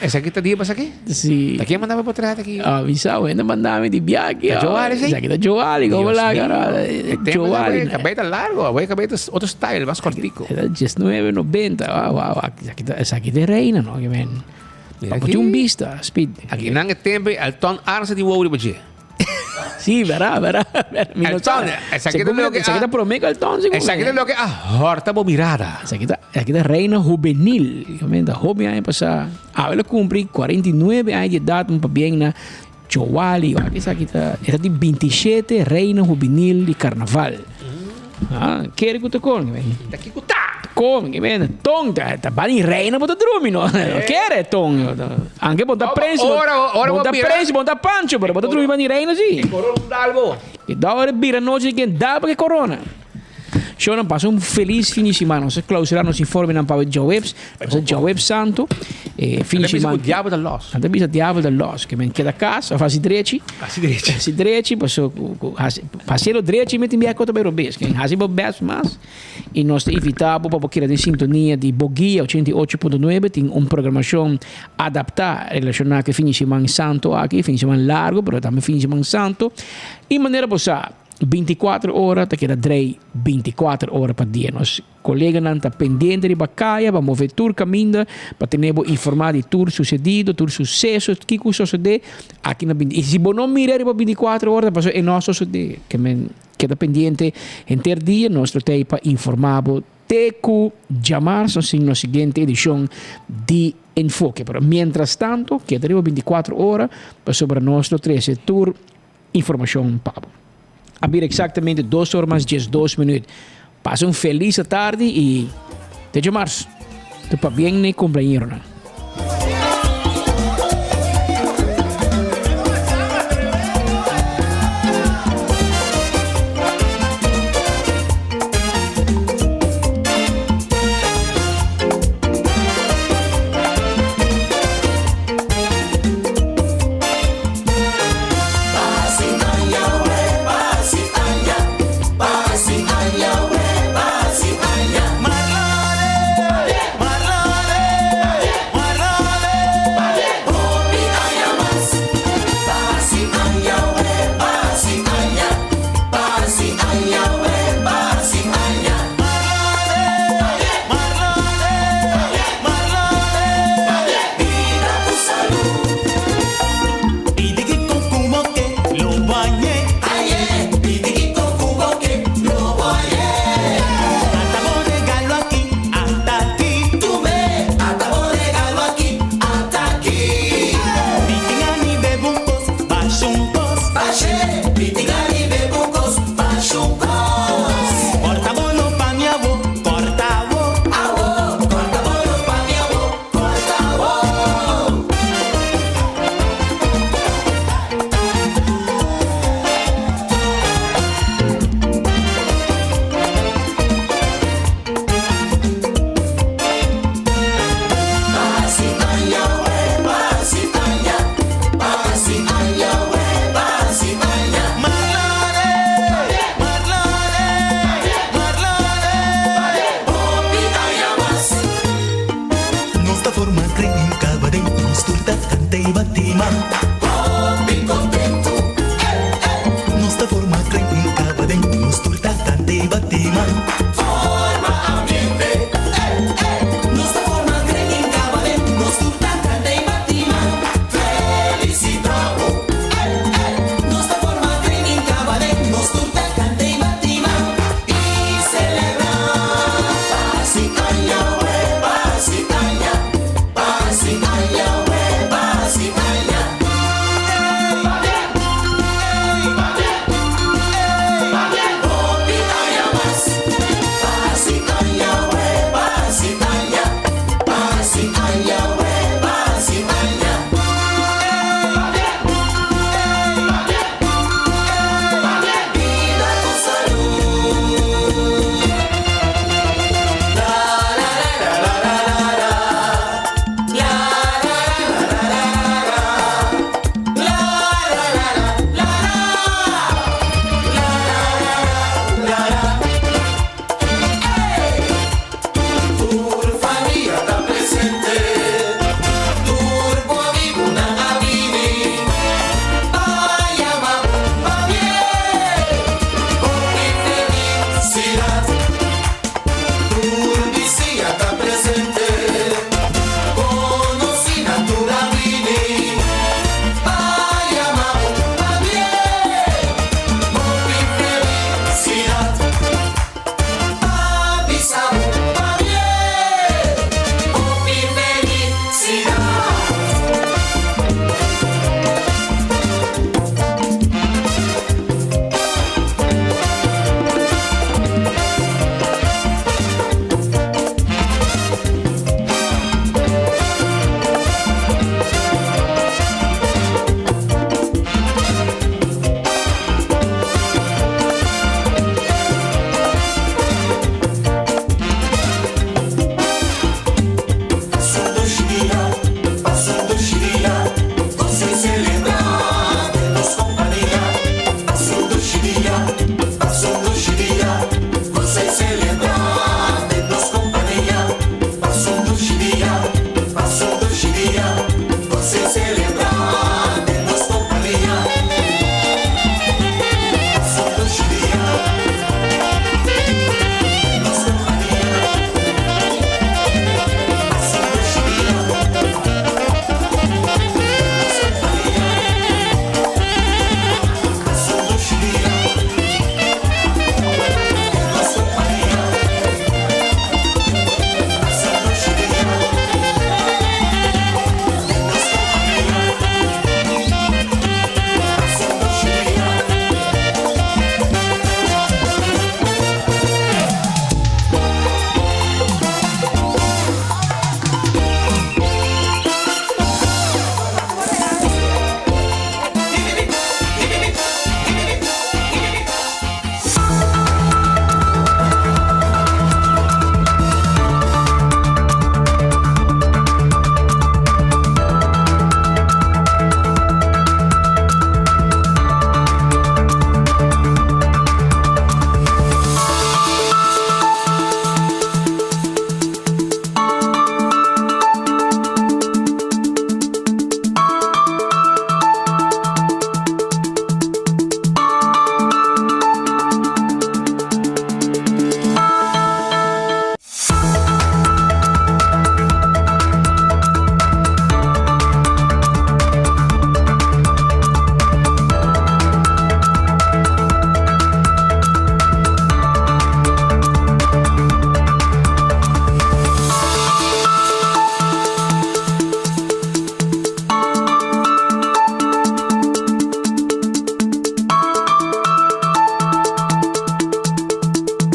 Esaki ta dia pasaki? Si. Ta ken mandaba bo traha aki? Ah, mi sa, wenda mandami di biaha aki. Ta Joali esei? Esaki ta Joali, como la cara. Joali. Cabey ta largo, awor e cabey ta otro style, mas cortico. Ta diesnuebe noventa, wow, wow, esaki ta, esaki ta e reina, no, ke men. Pa poti un bista, Speed. Aki nan e tempo Elton Arnst a tin wou riba dje. Sí, verá, verá. Mi no Elton, esaki ta loke Esaki ta promé ku Elton, segun Esaki ta loke a hòrta bo mirada. Esaki ta, esaki ta reina hubenil. Realmente, hopi aña pasá. Awe lo kumpli 49 aña di edat, un pabien na Chowali. Wak esaki ta, e ta di 27 reina hubenil di karnaval. Ah, kere ku ta kon, men. Ta kiko ta? Kon, men. Ton, ta, ta bani reina bo ta drumi, no? Kere ton. Anke bo ta prens, bo, Ora, ora bo ta bira. prens, bo ta pancho, pero bo ta drumi bani reina si. E corona un dal bo. E da ora bira nochi ken dal pa ke corona. Shownan pasa un feliz fin di simana. Nos a clausura nos informenan pa djaweps. Nos a djaweps santo. E fin di Anda bisa simana. ku diabel ta los. Anda bisa diabel ta los. Ke men keda kas of hasi drechi. Hasi drechi. Hasi drechi paso ku ku hasi hasielo drechi mi tin biaha kota bay robes. Ke hasi bo best mas. I nos ta invita bo pa bo keda den sintonia di Bo Guia 88.9. Tin un programashon adaptá relashoná ku e fin di siman santo aki. Fin di siman largo pero tambe fin di siman santo. I manera bo sa bintikuater ora ta keda drei bintikuater ora pa dia. Nos koleganan ta pendiente riba kaya pa move tur kaminda pa tene bo informá di tur susedido, tur suseso kiko sosodé aki na binti. I si bo no mira riba bintikuater ora ta pasobra e no a sosodé. Ke men keda pendiente henter dia. Nos lo ta ei pa informá bo te ku djamarsa sin nos siguiente edishon di Enfoke. Pero mientras tanto keda riba bintikuater ora pasobra nos lo trese tur Informacion pa bo. A bira exactamente dos or mas 12 minuut. Pasa un feliz atardi y te djamars. Te pabien na e cumpleañeronan. Nos ta forma kring caba den nos tur ta canta y bati man.